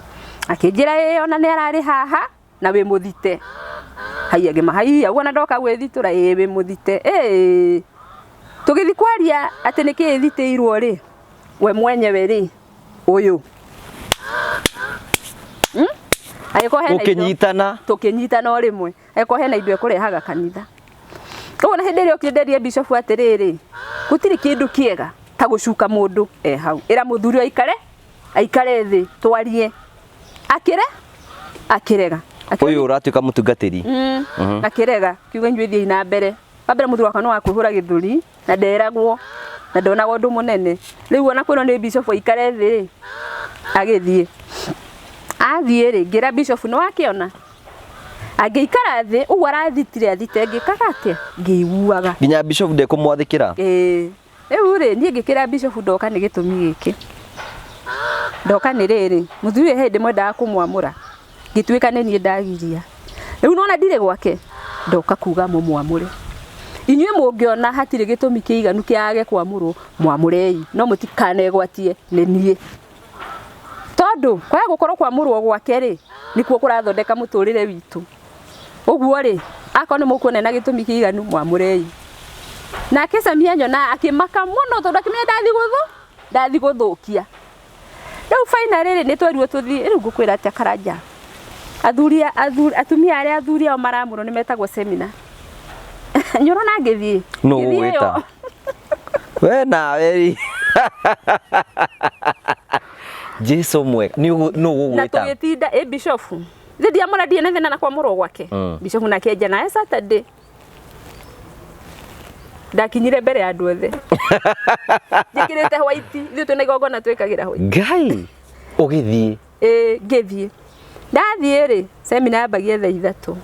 Akĩnjĩra ĩĩ ona nĩ ararĩ haha na wĩ mũthite. Haiya ngĩma haiya ũguo ona ndoka gwĩthitũra ĩĩ wĩ mũthite ĩĩ. Tũgĩthiĩ kwaria atĩ nĩkĩĩ thitĩirwo rĩ, we mwenyewe rĩ, ũyũ. Agĩkorwo hena indo. Mũkĩnyitana. Tũkĩnyitana o rĩmwe. Agĩkorwo hena indo ekũrehaga kanitha. Ũguo na hĩndĩ ĩrĩa okire nderire bishop atĩrĩrĩ, gũtirĩ kĩndũ kĩega ta gũcuka mũndũ e hau. Ĩra mũthuri aikare, aikare thĩ twarie. Akĩre, akĩrega. Ũyũ ũratuĩka mũtungatĩri. Akĩrega, kiuga inyuĩ thiĩi na mbere. Wa mbere mũthuri wakwa nĩ wa kwĩhũra gĩthũri na nderagwo na ndonaga ũndũ mũnene. Rĩu ona kwĩrwo nĩ bishop aikare thĩ rĩ, agĩthiĩ. Athiĩ rĩ, ngĩra bishop nĩ wakĩona? Angĩikara thĩ, ũguo arathitire athite ngĩkaga atĩa? Ngĩiguaga. Nginya bishop ndekũmwathĩkĩra? Ĩĩ. Rĩu rĩ, niĩ ngĩkĩra bishop ndoka nĩ gĩtũmi gĩkĩ. Ndoka nĩ rĩrĩ, mũthuri ũyũ he hĩndĩ mwendaga kũmwamũra, ngĩtuĩka nĩ niĩ ndagiria. Rĩu nĩwona ndirĩ gwake, ndoka kuga mũmwamũre. Inyuĩ mũngĩona hatirĩ gĩtũmi kĩiganu kĩa age kwamũrwo, mwamũrei, no mũtikanegwatie nĩ niĩ. Tondũ kwaga gũkorwo kwamũrwo gwake rĩ, nĩkuo kũrathondeka mũtũrĩre witũ. Ũguo rĩ, akorwo nĩ mũkuona na gĩtũmi kĩiganu, mwamũrei. Nake Samia anyona akĩmaka mũno tondũ akĩmenya ndathi gũthũkia. Rĩu finally rĩ, nĩ twerirwo tũthiĩ, rĩu ngũkwĩra atĩa Karanja? Athuri, athuri, atumia arĩa athuri ao maramũrwo nĩ metagwo seminar. Nĩ ũrona ngĩthiĩ? Nũ Ngĩthiĩ ũgwĩta? ĩyo. We nawe rĩ. Jesu mwega. Nĩ nũ Na ũgũgwĩta? tũgĩtinda ĩ bishop. Thĩ ndiamũra ndirĩ na thĩna na kwamũrwo gwake. Bishop nake enja naye Saturday. Ndakinyire mbere ya andũ othe. Njĩkĩrĩte white, ithuĩ twĩna igongona twĩkagĩra white. Ngai ũgĩthiĩ. Ĩĩ, ngĩthiĩ. Ndathiĩ rĩ, semina yambagia thaa 3.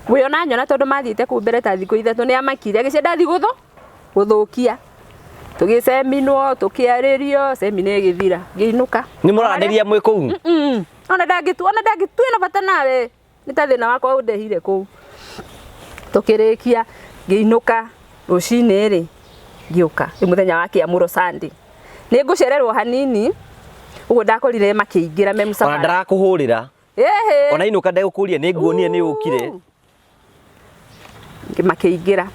We ona nyona tondũ mathiĩte kũu mbere ta thikũ 3 nĩ amakire, agĩcia ndathiĩ gũthũkia. Tũgĩceminwo, tũkĩarĩrio, semina ĩgĩthira, ngĩinũka. Nĩ mũranĩria mwĩ kũu? Ona ndangĩtu ona ndangĩtu na bata nawe, nĩ ta thĩna wakwa ũndehire kũu. Tũkĩrĩkia, ngĩinũka rũcinĩ rĩ, ngĩũka rĩu mũthenya wa kĩamũro Sunday. Nĩ ngũcererwo hanini, ũguo ndakorire makĩingĩra me Ona mũcabara. ndarakũhũrĩra. Ĩhĩ. Ona inũka ndegũkũria nĩ nguonie nĩ ũkire. Makĩingĩra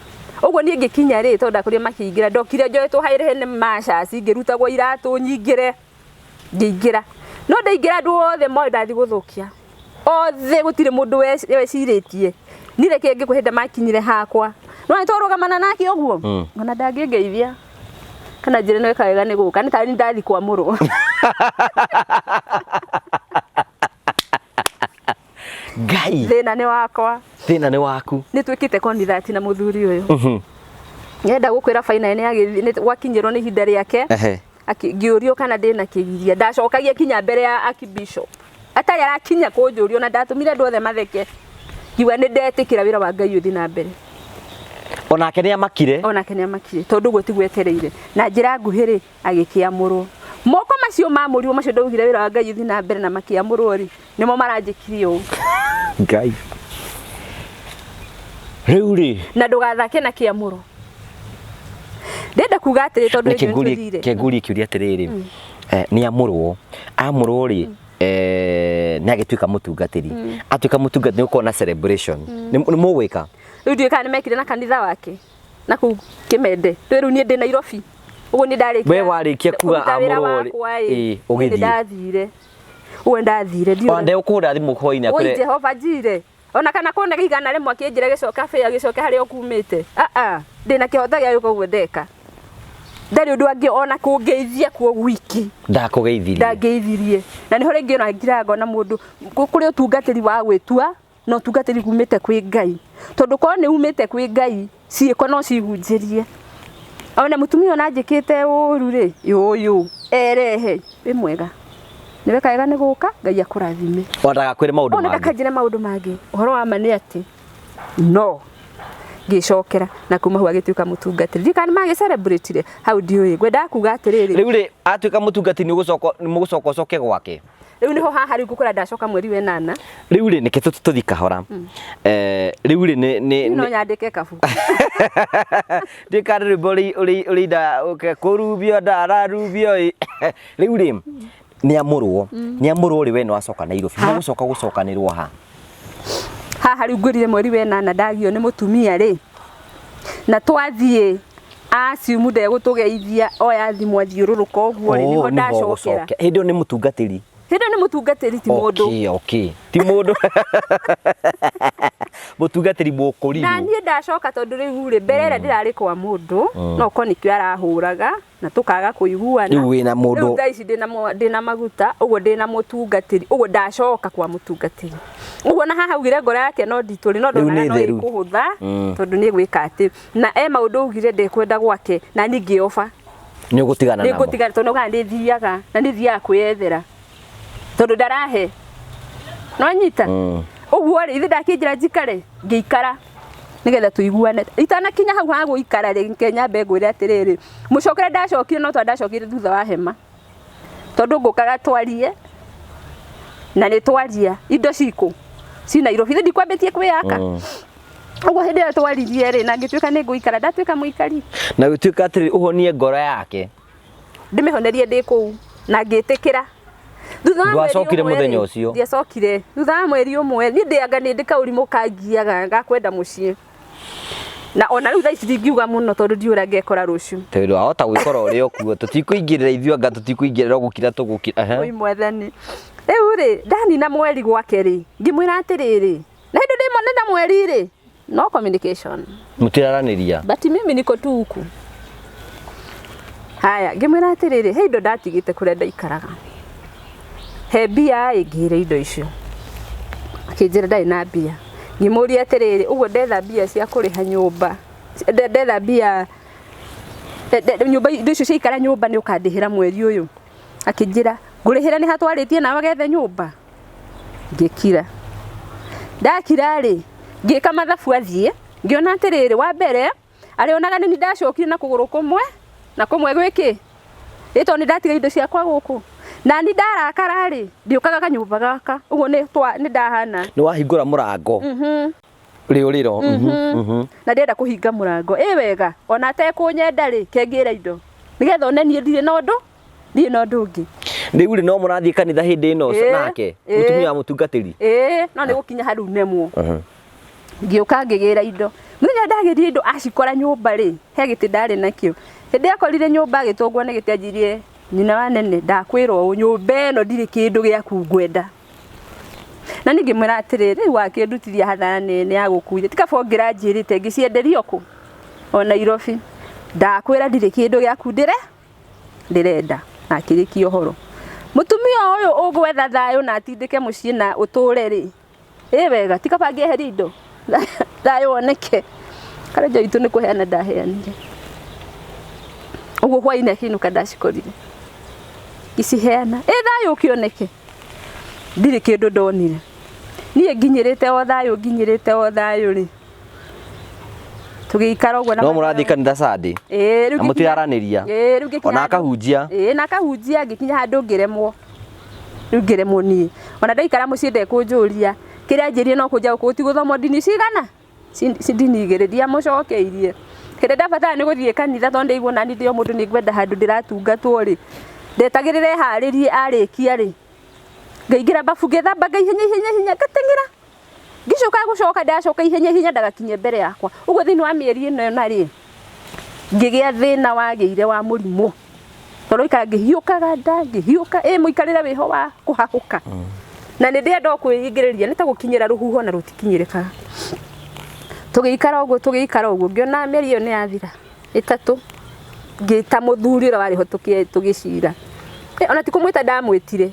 ũguo niĩ ngĩkinya rĩ, tondũ ndakorire makĩingĩra, ndokire njoetwo haĩrĩhe nĩ macaci, ngĩrutagwo iratũ nyingĩre, ngĩingĩra. No ndaingĩra andũ othe moĩ ndathiĩ gũthũkia, othe gũtirĩ mũndũ wecirĩtie. Niĩ reke ngĩkũhe hĩndĩ makinyire hakwa, no nĩ twarũgamana nake ũguo, ona ndangĩngeithia kana njĩre nĩ weka wega nĩ gũka, nĩ tarĩ ndathiĩ kwamũrwo. Ngai. Thĩna nĩ wakwa. Thĩna nĩ waku. Nĩ twĩkĩte konithati na mũthuri ũyũ. Nyenda gũkwĩra final nĩ agĩthiĩ, gwakinyĩrwo nĩ ihinda rĩake. Ngĩũrio kana ndĩna kĩgiria, ndacokagia kinya mbere ya archbishop atarĩ arakinya kũnjũria, ona ndatũmire andũ othe matheke, ngiuga nĩ ndetĩkĩra wĩra wa Ngai ũthiĩ na mbere. Onake nĩ amakire. Onake nĩ amakire, tondũ ũguo tiguo etereire. Na njĩra nguhĩ rĩ, agĩkĩamũrwo. Moko macio mamũrirwo macio ndaugire wĩra wa Ngai ũthiĩ na mbere na makĩamũrwo rĩ, nĩmo maranjĩkire ũũ. Ngai. Rĩu rĩ, Na ndũgathake na kĩamũro. Ndĩrenda kuga atĩrĩ, tondũ rĩngĩ nĩtũthire. Kĩngurie kĩũria atĩrĩrĩ, nĩ amũrwo, amũrwo rĩ, nĩ agĩtuĩka mũtungatĩri, atuĩka mũtungatĩri nĩ gũkorwo na celebration, nĩ mũgwĩka? Rĩu ndiũĩ kana nĩ mekire na kanitha wake na kũu Kĩmende. Rĩu niĩ ndĩ Nairobi, ũguo nĩ ndarĩkia. We warĩkia kuga kũruta wĩra amũrwo rĩ, wakwa ĩ, ĩ, ũgĩthiĩ. nĩ ndathire ũguo, ndathire. Ona ndegũkũhũrĩra thimũ hwainĩ Oi akwĩre? Jehova njire ona kana kuona 100 akĩnjĩra gĩcoka bĩa gĩcoke harĩa ũkumĩte. Aa, ndĩna kĩhoto gĩa gwĩka ũguo, ndeka ndarĩ ũndũ angĩ ona kũngeithia kuo gwiki. Ndakũgeithirie. Ndangĩithirie, na nĩho rĩngĩ ona ngiraga ngona mũndũ kũrĩ ũtungatĩri wa gwĩtua na ũtungatĩri kumĩte kwĩ Ngai, tondũ korwo nĩ umĩte kwĩ Ngai, ciĩko no cihunjĩrie. Ona mũtumia ona anjĩkĩte ũru rĩ, ũyũ erehe wĩ mwega, nĩ weka wega nĩ gũka, Ngai akũrathime. Ona ndagakwĩre maũndũ Ona mangĩ. Ndakanjĩre maũndũ mangĩ. Ũhoro wa ma nĩ atĩ no ngĩcokera na kuma hau agĩtuĩka mũtungatĩri. Ndiũĩ kana nĩ magĩcelebrate hau, ndiũĩ. Ngwendaga kuga atĩrĩrĩ, Rĩu rĩ, atuĩka mũtungatĩri, nĩ ũgũcoka, nĩ mũgũcoka ũcoke gwake? Rĩu nĩho haha rĩu ngũkora ndacoka mweri wa 8. Rĩu rĩ, nĩke tũthiĩ kahora. Rĩu rĩ, nĩ No nyandĩke kabuku. Ndĩkana rwĩmbo ũrĩinda kũrubio ndararubio ĩ. Rĩu rĩ, nĩ amũrwo rĩ, we nĩ wacoka Nairobi, mũgũcoka gũcokanĩrwo ha? Haha rĩu ngwĩrire mweri wa 8 ndagio nĩ mũtumia rĩ, na twathiĩ assume ndegũtũgeithia, oya thimũ athiũrũrũka ũguo rĩ, nĩho Oh, nĩho ndacokera. ũgũcoke. Hĩndĩ ĩyo nĩ mũtungatĩri? Hĩndĩ ĩyo nĩ mũtungatĩri, ti mũndũ. Okay, ti mũndũ, mũtungatĩri mũkũrirũ. Na niĩ ndacoka, tondũ rĩu rĩ, mbere ĩrĩa ndĩrarĩ kwa mũndũ, no korwo nĩkĩo arahũraga na tũkaga kũiguana. Rĩu wĩna mũndũ. Rĩu thaa ici ndĩna maguta ũguo, ndĩna mũtungatĩri ũguo, ndacoka kwa mũtungatĩri ũguo, na haha augire ngoro yake no nditũ rĩ, no Rĩu nĩ ndonaga no theru. ĩkũhũtha, tondũ nĩ gwĩka atĩ na e maũndũ augire ndekwenda gwake, na niĩ ngĩoba. Nĩ ũgũtigana Nĩ namo. ngũtigana, tondũ kana nĩ thiaga na nĩ thiaga kwĩyethera, tondũ ndarahe no nyita ũguo rĩ, ithe ndakĩnjĩra njikare, ngĩikara nĩgetha tũiguane. Itanakinya hau ha gũikara rĩ, nke nyambe ngwĩre atĩrĩrĩ, mũcokere ndacokire, no twa ndacokire thutha wa hema, tondũ ngũkaga twarie na nĩ twaria, indo cikũ ci Nairobi, ithe ndikwambĩtie kwĩyaka ũguo. Hĩndĩ ĩyo twaririe rĩ, na ngĩtuĩka nĩ ngũikara, ndatuĩka mũikari. Na gũtuĩka atĩrĩ, ũhonie ngoro yake. Ndĩmĩhonerie ndĩ kũu na ngĩtĩkĩra. Thutha wa mweri Ndwacokire ũmwe mũthenya rĩ, ũcio? Ndiacokire. Thutha wa mweri 1, niĩ ndĩanga nĩ ndĩ kaũrimũ kangiaga gakwenda mũciĩ, na ona rĩu thaa ici ndingiuga mũno, tondũ ndiũĩ ũrĩa ngekora rũciũ. Tondũ wahota gwĩkora ũrĩ o kuo, tũtikũingĩrĩra ithuĩ, anga tũtikũingĩrĩra, gũkira tũgũkira. Ehe. Oi mwathani. Rĩu rĩ, ndanina mweri gwake rĩ, ngĩmwĩra atĩrĩrĩ, na hĩndĩ ndĩmone na mweri rĩ, no communication. Mũtiraranĩria. But mimi niko tu huku. Haya, ngĩmwĩra atĩrĩrĩ, he indo ndatigĩte kũrĩa ndaikaraga, he mbia ĩ, ngĩre indo icio. Akĩnjĩra ndarĩ na mbia. Ngĩmũria atĩrĩrĩ, ũguo ndetha mbia cia kũrĩha nyũmba, ndetha mbia nyũmba, indo icio ciaikara nyũmba nĩ ũkandĩhĩra mweri ũyũ? Akĩnjĩra Ngũrĩhĩra nĩ hatwarĩtie nawe gethe nyũmba. Ngĩkira. Ndakira rĩ, ngĩka mathabu athiĩ, ngĩona atĩrĩrĩ, wa mbere arĩonaga nĩ ndacokire na kũgũrũ kũmwe na kũmwe gwĩkĩ ĩ tondũ nĩ ndatiga indo ciakwa gũkũ na ni ndarakara rĩ ndiũkaga kanyũmba gaka ũguo nĩ twa nĩ ndahana. Nĩ wahingũra mũrango rĩũrĩro. Na ndĩrenda kũhinga mũrango ĩ wega ona atekũnyenda rĩ kengĩra indo nĩgetha one niĩ ndirĩ na ũndũ, ndirĩ na ũndũ ũngĩ. Rĩu rĩ, no mũrathiĩ kanitha hĩndĩ ĩno? Ĩĩ, nake ĩĩ. Mũtumia wa mũtungatĩri? Ĩĩ, no nĩ gũkinya hau nemwo. Ngĩũka ngĩgĩra indo. Mũthenya ndagĩrire indo acikora nyũmba rĩ, he gĩtĩ ndarĩ nakĩo. Hĩndĩ akorire nyũmba agĩtũngwo nĩ gĩtĩ anjirie, nyina wa nene ndakwĩra ũũ, nyũmba ĩno ndirĩ kĩndũ gĩaku ngwenda. Na niĩ ngĩmwĩra atĩrĩrĩ, rĩu wakĩndutithia hathara nene ya gũkuithia, ti kaba ũngĩra njĩrĩte ngĩcienderio kũ? O Nairobi. Ndakwĩra ndirĩ kĩndũ gĩaku ndĩrenda. Na akĩrĩkia ũhoro. Mũtumia ũyũ ũgwetha thayũ na atindĩke mũciĩ na ũtũre rĩ, ĩ wega, ti kaba ngĩeheria indo thayũ woneke. Karanja witũ nĩ kũheana ndaheanire. Ũguo hwainĩ akĩinũka ndacikorire ngĩciheana, ĩ thayũ ũkĩoneke. Ndirĩ kĩndũ ndonire. Niĩ nginyĩrĩte o thayũ, nginyĩrĩte o thayũ rĩ, tũgĩikara ũguo na No mũrathiĩ kanitha Sunday? Ĩĩ, rĩu Na mũtiraranĩria? Ĩĩ, rĩu ngĩkinya Ona handũ- akahunjia? Ĩĩ, na akahunjia. Ngĩkinya handũ ngĩremwo, rĩu ngĩremwo niĩ ona ndaikara mũciĩ ndekũnjũria kĩrĩa anjĩrie no kũnja gũkũ gũtigũthomwo ndini cigana. Ci ndini igĩrĩ ndiamũcokeirie. Hĩndĩ ndabatara nĩ gũthiĩ kanitha tondũ ndaigua nani ndĩ o mũndũ nĩ ngwenda handũ ndĩratungatwo rĩ, ndetagĩrĩra eharĩrie, arĩkia rĩ, ngaingĩra babu ngethamba ihenya ihenya ihenya ngateng'era ngĩcoka gũcoka ndacoka ihenya ihenya ndagakinye mbere yakwa. Ũguo thĩinĩ wa mĩeri ĩno ĩna rĩ, ngĩgĩa thĩna wagĩire wa mũrimũ tondũ ikara ngĩhiũkaga nda ngĩhiũka ĩ mũikarĩre wĩho wa kũhahũka na nĩ ndĩrenda o kwĩingĩrĩria nĩ ta gũkinyĩra rũhuho na rũtikinyĩrĩkaga. Tũgĩikara ũguo, tũgĩikara ũguo, ngĩona mĩeri ĩyo nĩ yathira 3, ngĩta mũthuri ũrĩa warĩ ho tũgĩcira. Ona ti kũmwĩta ndamwĩtire,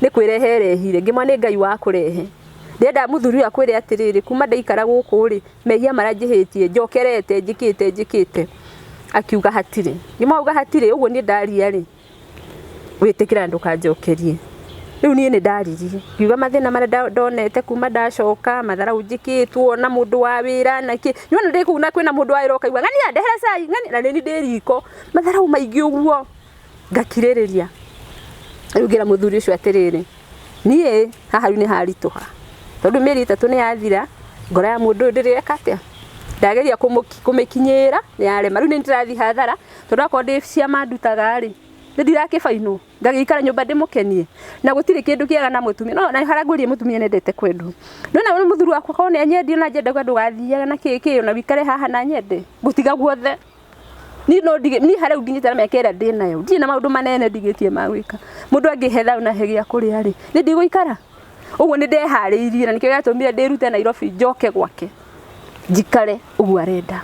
nĩ kwĩrehe erehire, ngĩmwĩra nĩ Ngai wa kũrehe. Ndĩrenda mũthuri ũyũ akwĩre atĩrĩrĩ, kuma ndaikara gũkũ rĩ, mehia marĩa njĩhĩtie njokerete njĩkĩte njĩkĩte. Akiuga hatirĩ. Ngĩmwĩra auga hatirĩ, ũguo niĩ ndaria rĩ, wĩtĩkĩra ndũkanjokerie. Rĩu niĩ nĩ ndaririe, ngiuga mathĩna marĩa ndonete kuma ndacoka, matharau njĩkĩtwo na mũndũ wa wĩra na kĩ. Nĩwona ndĩ kũu na kwĩna mũndũ wa wĩra ũkaigua ng'ania ndehera cai, ng'ania, na nĩ ndĩ riko. Matharau maingĩ ũguo ngakirĩrĩria. Rĩu ngĩra mũthuri ũcio atĩrĩrĩ, niĩ haha rĩu nĩ haritũha tondũ mĩeri 3 nĩ yathira, ngoro ya mũndũ ũyũ ndĩreka atĩa, ndageria kũmĩkinyĩra nĩ yarema. Rĩu nĩ ndĩrathiĩ hathara tondũ akorwo ndĩ ciama ndutaga rĩ, nĩ ndirakĩbainwo ngagĩikara nyũmba ndĩmũkenie na gũtirĩ kĩndũ kĩega na mũtumia. No na harĩa ngwĩrire mũtumia nĩendete kwendwo, no na mũthuri wakwa korwo nĩ anyendire na njende kwendwo, ndũgathiaga na kĩ kĩ na wikare haha na nyende ngũtiga guothe. Niĩ no ndige, niĩ harĩa nginyĩte na mĩaka ĩrĩa ndĩ nayo, ndirĩ na maũndũ manene ndigĩtie ma gwĩka. Mũndũ angĩhe thayũ na he gĩa kũrĩa rĩ, nĩ ndigũikara. Ũguo nĩ ndeharĩirie na nĩkĩo gĩatũmire ndĩrute Nairobi njoke gwake njikare ũguo arenda.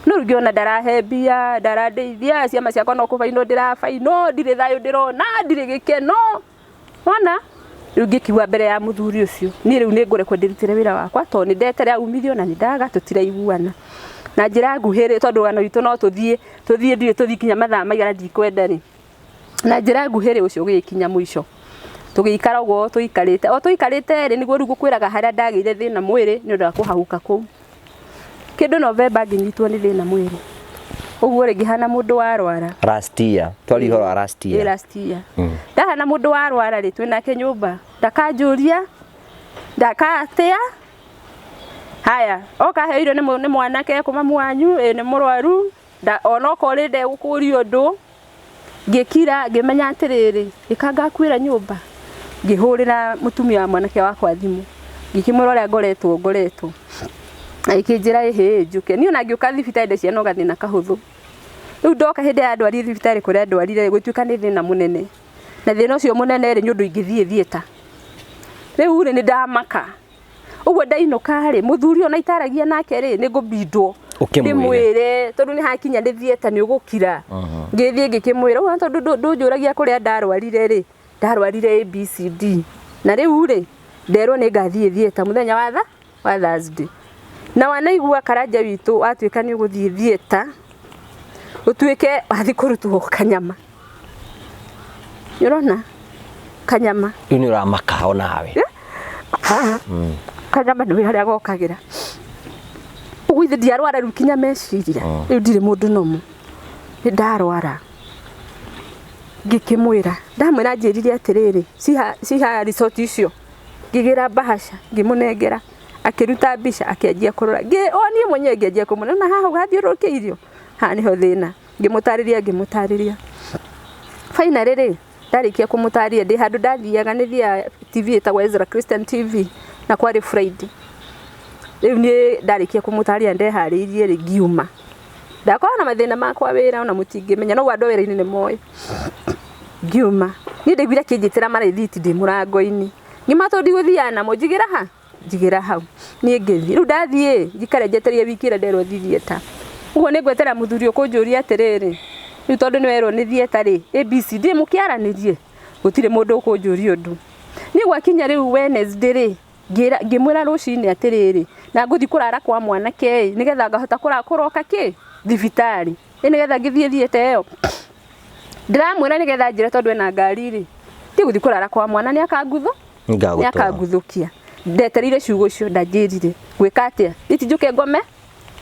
No rĩu ngĩona ndarahe mbia, ndarandeithia, ciama ciakwa no kũbainwo ndĩrabainwo, ndirĩ thayũ ndĩrona, ndirĩ gĩkeno. Wona? Rĩu ngĩkiuga mbere ya mũthuri ũcio, niĩ rĩu nĩ ngũrekwo ndĩrutĩre wĩra wakwa tondũ nĩ ndeterera umithio na nĩ ndaga tũtiraiguana. Na njĩra nguhĩ rĩ, tondũ rũgano rwitũ no tũthiĩ, tũthiĩ ndiũĩ tũthiĩ nginya mathaa maigana ndikwenda rĩ. Na njĩra nguhĩ rĩ, ũcio ũgĩgĩkinya mũico. Tũgĩikara ũguo tũikarĩte, o tũikarĩte rĩ, nĩguo rĩu ngũkwĩraga harĩa ndagĩire thĩna mwĩrĩ nĩ ũndũ wa kũhahũka kũu. Kĩndũ November ngĩnyitwo nĩ thĩna mwĩrĩ. Ũguo rĩ, ngĩhana mũndũ warwara. Last year, twari ũhoro wa last year. Ĩ, last year. Ndahana mũndũ warwara rĩ, twĩnake nyũmba, ndakanjũria, ndakatĩa. Haya, oka heo irio nĩ mwanake kuma mwanyu, ĩ nĩ mũrwaru, onokorwo rĩ ndegũkũria ũndũ. Ngĩkira, ngĩmenya atĩrĩrĩ, ĩka ngakuĩra nyũmba. Ngĩhũrĩra mũtumia wa mwanake wakwa thimũ, ngĩkĩmwĩra ũrĩa ngoretwo ngoretwo. Agĩkĩnjĩra ĩhĩ njũke. Niĩ ona ngĩũka thibitarĩ ndeciria no gathĩna kahũthũ. Rĩu ndoka hĩndĩ ĩrĩa ndwarire thibitarĩ kũrĩa ndwarire gũtuĩka nĩ thĩna mũnene. Na thĩna ũcio mũnene rĩ, nĩ ũndũ ingĩthiĩ theatre. Rĩu rĩ, nĩ ndamaka. Ũguo ndainũka rĩ, mũthuri ona itaragia nake rĩ, nĩ ngũbindwo. Ũkĩmwĩre. Ndĩmwĩre, tondũ nĩ hakinya nĩ theatre nĩ ũgũkira. Ngĩthiĩ ngĩkĩmwĩra, ũguo tondũ ndũnjũragia kũrĩa ndarwarire rĩ, ndarwarire ABCD. Na rĩu rĩ, nderwo nĩ ngathiĩ theatre mũthenya wa Thursday. Na wanaigua Karanja witũ watuĩka nĩ ũgũthiĩ theatre, ũtuĩke wathiĩ kũrutwo kanyama. Nĩ ũrona? Kanyama. Rĩu nĩ ũramaka onawe. Kanyama nĩ harĩa gokagĩra. Ũguo ithe ndiarwara rĩu kinya meciria. Rĩu ndirĩ mũndũ nomu. Nĩ ndarwara. Ngĩkĩmwĩra, ndamwĩra anjĩrire atĩrĩrĩ, ciha ciha resort icio. Ngĩgĩra mbahaca, ngĩmũnengera. Akĩruta mbica akĩanjia kũrora. O niĩ mwenyewe ngĩanjia kũmwĩra na haha ũgathiũrũrũkĩirio. Haha nĩho thĩna. Ngĩmũtarĩria ngĩmũtarĩria. Finally rĩ, ndarĩkia kũmũtarĩria ndĩ handũ ndathiaga nĩ thiaga TV ĩtagwo Ezra Christian TV na kwarĩ Friday. Rĩu niĩ ndarĩkia kũmũtarĩria ndeharĩirie rĩ ngiuma. Ndakorwo na mathĩna makwa wĩra ona mũtingĩmenya no andũ a wĩra-inĩ nĩ moĩ. Ngiuma. Niĩ ndaiguire akĩnjĩtĩra marĩthiti ndĩ mũrango-inĩ. Ngiuma tondũ ndigũthiaga namo njigĩra ha? Njigĩra hau. Niĩ ngĩthiĩ. Rĩu ndathiĩ njikare njetereire wiki ĩrĩa nderwo thiĩ theatre. Ũguo nĩ ngweterera mũthuri ũkũnjũria atĩrĩrĩ, rĩu tondũ nĩ werwo nĩ theatre rĩ, ABCD mũkĩaranĩrie? Gũtirĩ mũndũ ũkũnjũria ũndũ. Niĩ gwakinya rĩu Wednesday rĩ, ngĩra ngĩmwĩra rũcinĩ atĩrĩrĩ, na ngũthiĩ kũrara kwa mwanake ĩ, nĩgetha ngahota kũroka kĩ? Thibitarĩ. Ĩ nĩgetha ngĩthiĩ theatre ĩyo. Ndĩramwĩra nĩgetha anjĩre tondũ ena ngari rĩ, ndigũthiĩ kũrara kwa mwana nĩ akangutho Nĩngagũtwara. Nĩakanguthũkia. Ndetereire ciugo icio ndanjĩrire ngwĩka atĩa? Niĩ ti njũke ngome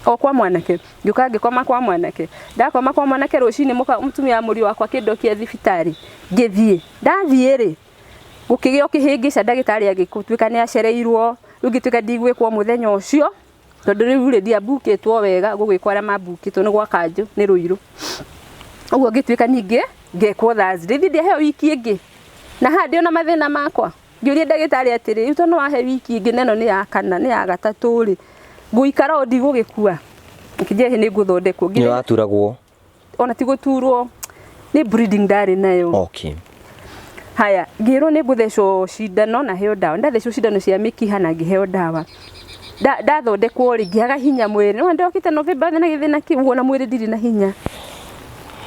o kwa mwanake? Ngĩũka ngĩkoma kwa mwanake. Ndakoma kwa mwanake rũcinĩ mũka mũtumia wa mũriũ wakwa akĩndokia thibitarĩ ngĩthiĩ. Ndathiĩ rĩ, gũkĩgĩa o kĩhĩngĩca ndagĩtarĩ agĩtuĩka nĩ acereirwo, rĩu ngĩtuĩka ndigwĩkwo mũthenya ũcio tondũ rĩu rĩ ndiambukĩtwo wega gũgwĩkwo arĩa mambukĩtwo nĩ gwa kanjũ nĩ Rũirũ. Ũguo ngĩtuĩka ningĩ ngekwo Thursday. Ithe ndiaheo wiki ĩngĩ na haha ndĩ ona mathĩna makwa. Ngĩũria ndagĩtarĩ atĩrĩ, rĩu tondũ nĩwahe wiki ĩngĩ na ĩno nĩ ya kana nĩ ya gatatũ rĩ, ngũikara ũũ ndigũgĩkua? Akĩnjĩra ĩhĩ nĩngũthondekwo. Nĩ waturagwo? Ona ti gũturwo, nĩ bleeding ndarĩ nayo. Okay. Haya, ngĩrwo nĩ ngũthecwo cindano na heo ndawa. Ndathecwo cindano cia mĩkiha na ngĩheo ndawa. Ndathondekwo rĩ, ngĩaga hinya mwĩrĩ. Nĩwona ndokĩte November na gĩthĩna kĩu, ũguo ona mwĩrĩ ndirĩ na hinya.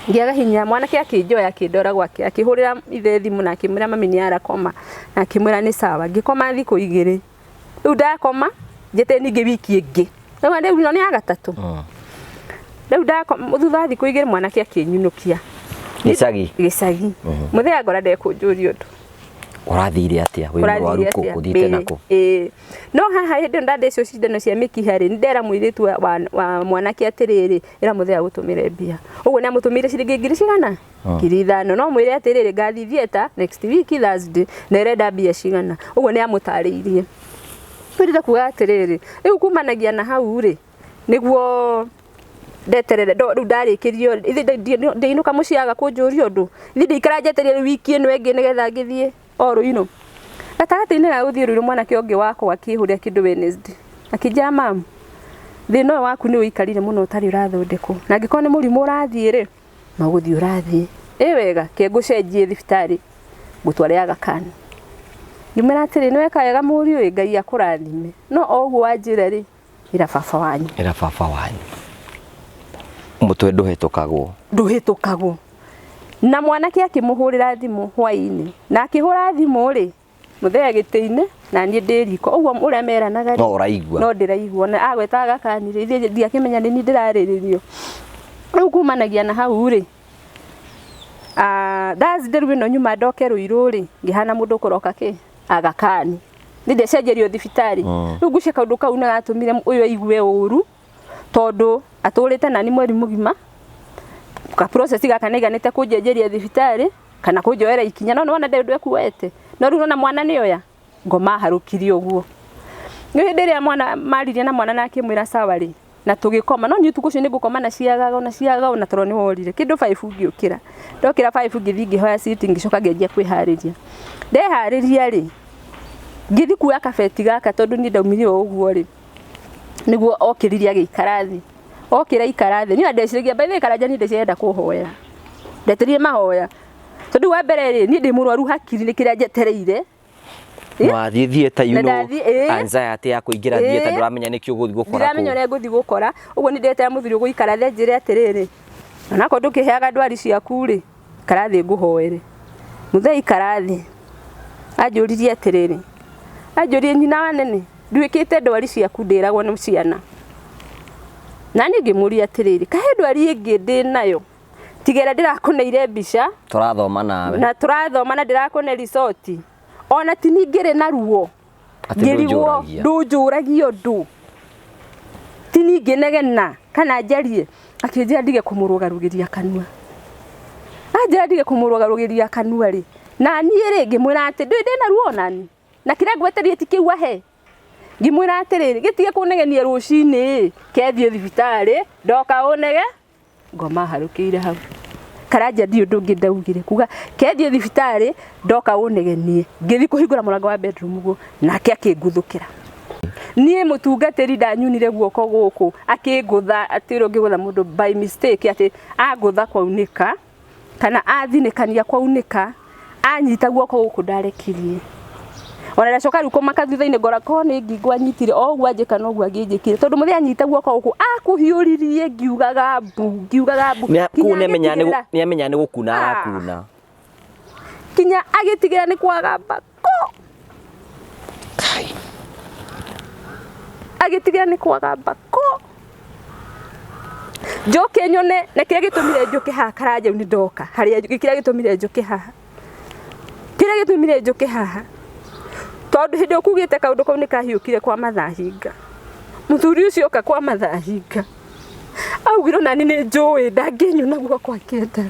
Ngĩaga hinya, mwanake akĩnjoya akĩndwara gwake, akĩhũrĩra ithe thimũ na akĩmwĩra mami nĩ arakoma, na akĩmwĩra nĩ sawa. Ngĩkoma thikũ igĩrĩ. Rĩu ndakoma, njeterere ningĩ wiki ĩngĩ. Rĩu rĩu ĩno nĩ ya gatatũ. Rĩu ndakoma, thutha wa thikũ igĩrĩ mwanake akĩnyinũkia. Gĩcagi? Gĩcagi. Mũthenya ngora ndekũnjũria ũndũ. Ũrathire atĩa? Wĩ mũrwaru kũ? Ũthiĩte nakũ? Ĩĩ. No haha hĩndĩ ĩyo ndathecwo cindano cia mĩkiha rĩ, nĩ ndera mũirĩtu wa, wa mwanake atĩrĩrĩ, ĩra mũthee agũtũmĩre mbia. Ũguo nĩ amũtũmĩire ciringi ngiri cigana? 5,000. No mwĩre atĩrĩrĩ, ngathiĩ theatre next week Thursday na ĩrenda mbia cigana. Ũguo nĩ amũtarĩirie. Kwĩrire kuga atĩrĩrĩ, rĩu kumanagia na hau rĩ, nĩguo ndeterere rĩu ndarĩkĩrio ithe ndĩinũka mũciĩ aga kũnjũria ũndũ. Ithe ndĩikara njetereire rĩu wiki ĩno ĩngĩ nĩgetha ngĩthiĩ o Rũirũ. Gatagatĩ-inĩ ga gũthiĩ Rũirũ mwanake ũngĩ wakwa akĩhũrĩra kĩndũ Wednesday. Akĩnjĩra mam, thĩna ũyũ waku nĩ ũikarire mũno ũtarĩ ũrathondekwo. Na angĩkorwo nĩ mũrimũ ũrathiĩ rĩ, no gũthiĩ ũrathiĩ. Ĩ wega, ke ngũcenjie thibitarĩ ngũtware Aga Khan. Ngĩmwĩra atĩrĩ, nĩ weka wega mũriũ ĩ, Ngai akũrathime. No o ũguo wanjĩra rĩ, ĩra baba wanyu. Ĩra baba wanyu. Mũtwe ndũhĩtũkagwo. Ndũhĩtũkagwo. Na mwanake akĩmũhũrĩra thimũ hwaĩ-inĩ. Na akĩhũra thimũ rĩ, mũthee gĩtĩ-inĩ na niĩ ndĩ riko. Ũguo ũrĩa meranaga rĩ, No ũraigua. No ndĩraigua. Na agwetaga Aga Khan rĩ, ithuĩ ndiakĩmenya nĩ niĩ ndĩrarĩrĩrio. Rĩu kumanagia na hau rĩ, Thursday rĩu ĩno nyuma ndoke Rũirũ rĩ, ngĩhana mũndũ ũkũroka kĩ? Aga Khan. Nĩ ndecenjerio thibitarĩ. Rĩu ngwĩciria kaũndũ kau nĩ gatũmire ũyũ aigue ũru tondũ atũrĩte nani mweri mũgima. Ka process gaka nĩaiganĩte kũnjenjeria thibitarĩ kana kũnjoera ikinya no nĩwona ndarĩ ũndũ ekuoete. No rĩu nĩwona mwana nĩoya ngoma aharũkirie ũguo. Rĩu hĩndĩ ĩrĩa mwana maririe na mwana na akĩmwĩra sawa rĩ, na tũgĩkoma no niĩ ũtukũ ũcio nĩ ngũkoma na ciagago na ciagago na toro nĩ worire. Kĩndũ 5 ngĩũkĩra. Ndokĩra 5 ngĩthiĩ ngĩhoya citi ngĩcoka ngĩanjia kwĩharĩria. Ndeharĩria rĩ, ngĩthiĩ kuoya kabeti gaka tondũ niĩ ndaumire o ũguo rĩ, nĩguo okĩrire agĩikara thĩ. Okĩra aikara thĩ, niĩ ndeciragia by the way Karanja niĩ ndeciria arenda kũhoera. Ndetereire mahoya. Tondũ wa mbere rĩ, niĩ ndĩ mũrwaru hakiri nĩ kĩrĩa njetereire. Wathiĩ theatre, you Na know, ndathiĩ, ĩĩ. anxiety ya kũingĩra theatre Ĩĩ. ndũramenya nĩkĩ ũgũthiĩ gũkora Ndiramenya kũu. ũrĩa ngũthiĩ gũkora. Ũguo nĩ ndetera mũthuri ũgũikara thĩ anjĩre atĩrĩrĩ, onakorwo ndũkĩheaga ndwari ciaku rĩ, ikara thĩ ngũhoere. Mũthee ikara thĩ. Anjũririe atĩrĩrĩ, anjũririe nyina wa nene, nduĩkĩte ndwari ciaku ndĩragwo nĩ ciana. Na niĩ ngĩmũria atĩrĩrĩ, kaĩ he ndwari ĩngĩ ndĩnayo? Tiga ĩrĩa ndĩrakũneire mbica Tũrathoma nawe. Na tũrathoma na ndĩrakũne ricoti ona ti ningĩrĩ na ruo. Atĩ ngĩrigwo ndũnjũragia. Ndũnjũragia ũndũ ti ningĩ negena kana njarie. Akĩnjĩra ndige kũmũrũgarũgĩria kanua. Anjĩra ndige kũmũrũgarũgĩria kanua rĩ, na niĩ rĩ ngĩmwĩra atĩ ndũĩ ndĩna ruo onani na kĩrĩa ngwetereire ti kĩu ahe. Ngĩmwĩra atĩrĩrĩ, gĩtige kũnegenia rũcinĩ, kethiĩ thibitarĩ ndoka ũnege ngoma harũkĩire hau. Karanja ndiũ ũndũ ũngĩ ndaugire kuga kethiĩ thibitarĩ ndoka ũnegenie. Ngĩthiĩ kũhingũra mũrango wa bedroom ũguo, nake akĩnguthũkĩra. Niĩ mũtungatĩri ndanyunire guoko gũkũ akĩngũtha, atĩ ũrĩa ũngĩgũtha mũndũ by mistake, atĩ angũtha kwaunĩka kana athinĩkania kwaunĩka, anyita guoko gũkũ ndarekirie. Ona ndacoka rĩu kũmaka thutha-inĩ ngora korwo nĩ ngingo anyitire o ũguo anjĩka noguo angĩnjĩkire, tondũ mũthenya anyita guoko gũkũ akũhiũririe ngiugaga mbu, ngiugaga mbu. Kũu nĩamenya nĩ gũkuna arakuna. Kinya agĩtigĩra nĩ kwagamba ko. Agĩtigĩra nĩ kwagamba ko. Njoke nyone na kĩrĩa gĩtũmire njũke haha Karanja nĩ ndoka harĩa kĩrĩa gĩtũmire njũke haha. Kĩrĩa gĩtũmire njũke haha tondũ hĩndĩ ĩyo kugĩte kaũndũ kau nĩ kahiũkire kwa mathaa hinga. Mũthuri ũcio oka kwa mathaa hinga augire onani nĩ njũĩ ndangĩnyuna guoko akĩendaga.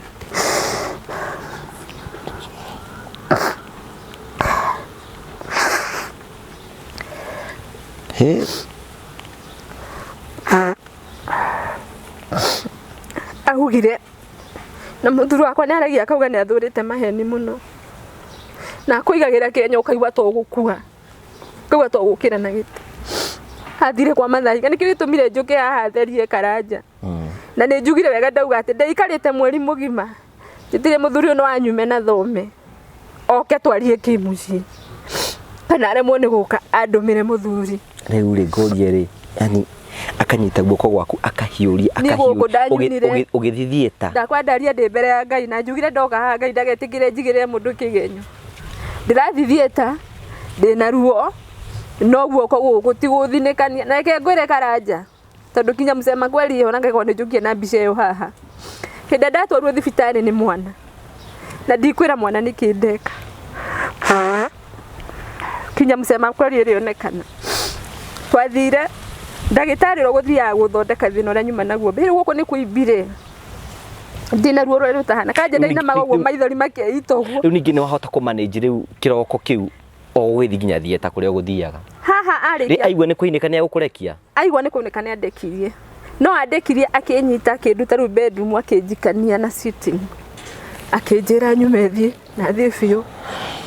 Augire na mũthuri wakwa nĩ aragia akauga nĩ athũrĩte maheni mũno na akũigagĩra kĩenyo ũkaigua to gũkua, ũkaigua to gũkĩra na gĩtĩ. Athire kwa mathaa hinga, nĩkĩo gĩtũmire njũke haha therie Karanja. Na nĩ njugire wega ndauga atĩ ndaikarĩte mweri mũgima njĩtire mũthuri ũyũ no anyume na thome oke twarie kĩmũciĩ kana aremwo nĩ gũka andũmĩre mũthuri. Rĩu rĩ ngũrie rĩ, yani akanyita guoko gwaku akahiũria, Niĩ gũkũ ndanyunire. Ũgĩthiĩ theatre. Ndakwa ndaria ndĩ mbere ya Ngai na njugire ndoka haha Ngai ndagetĩkĩre njigĩrĩre mũndũ kĩgenyo. Ndĩrathiĩ theatre ndĩna ruo no guoko gũkũ ti gũthinĩkania. Na reke ngwĩre Karanja tondũ kinya msema kweli ona ngĩkorwo nĩ njũkie na mbica ĩyo haha. Hĩndĩ ĩrĩa ndatwarirwo thibitarĩ nĩ mwana na ndikwĩra mwana nĩkĩ ndeka. Kinya msema kweli ĩrĩonekana. Twathire ndagĩtarĩ ũrĩa ũgũthiaga gũthondeka thĩna ũrĩa nyuma naguo. Rĩu gũkũ nĩ kũimbire. Ndĩna ruo rũrĩa rũtahana. Kanja ndainamaga ũguo maithori makeita ũguo. Rĩu ningĩ nĩ wahota kũ manage rĩu kĩroko kĩu o ũgĩthiĩ nginya theatre kũrĩa ũgũthiaga. Haha arĩkia. Rĩ aigua nĩ kũinĩka nĩ egũkũrekia? Aigua nĩ kũinĩka nĩ andekirie. No andekirie akĩnyita akĩnduta rĩu bedroom akĩnjikania na sitting. Akĩnjĩra nyume thiĩ na thiĩ biũ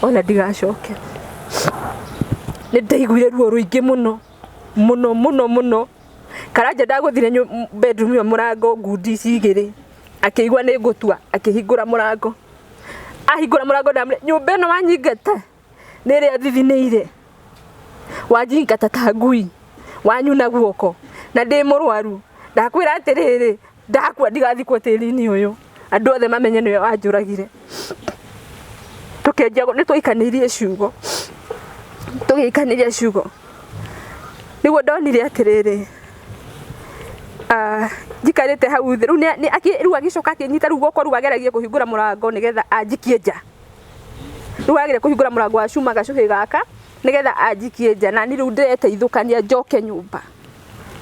ona ndigacoke. Nĩ ndaiguire ruo rũingĩ mũno mũno mũno mũno. Karanja ndagũthire bedroom ĩyo mũrango ngundi ici igĩrĩ. Akĩigua nĩ ngũtua akĩhingũra mũrango. Ahingũra mũrango ndamwĩra nyũmba ĩno wanyingata nĩ ĩrĩa thithinĩire. Wanjingata ta ngui wanyuna guoko na ndĩ mũrwaru. Ndakwĩra atĩrĩrĩ ndakua ndigathikwo tĩri-inĩ ũyũ. Andũ othe mamenye nĩwe wanjũragire. Tũkĩanjia nĩ twaikanĩirie ciugo. Tũgĩikanĩria ciugo. Nĩguo ndonire atĩrĩrĩ, njikarĩte hau thĩ. Rĩu agĩcoka akĩnyita rĩu guoko rĩu ageragia kũhingũra mũrango nĩgetha anjikie nja. Rĩu ageria kũhingũra mũrango wa cuma gacũhĩ gaka nĩgetha anjikie nja na niĩ rĩu ndĩreteithũkania njoke nyũmba.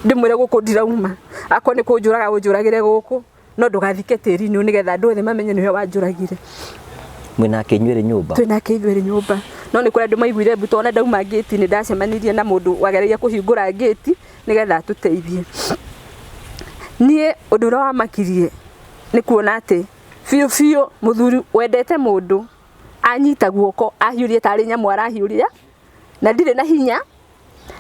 Ndĩmwĩre gũkũ ndirauma. Akorwo nĩ kũnjũraga ũnjũragĩre gũkũ no ndũgathike tĩri-inĩ ũyũ nĩgetha andũ othe mamenye nĩwe wanjũragire. Mwĩnake inyuĩ nyũmba? Twĩnake ithuĩ nyũmba. No nĩ kũrĩ andũ maiguire mbu tondũ ona ndauma ngĩti nĩ ndacemanirie na mũndũ wageragia kũhingũra ngĩti nĩgetha atũteithie. Niĩ ũndũ ũrĩa wamakirie nĩ kuona atĩ biũ biũ mũthuri wendete mũndũ anyita guoko ahiũrie tarĩ nyamũ arahiũria na ndirĩ na hinya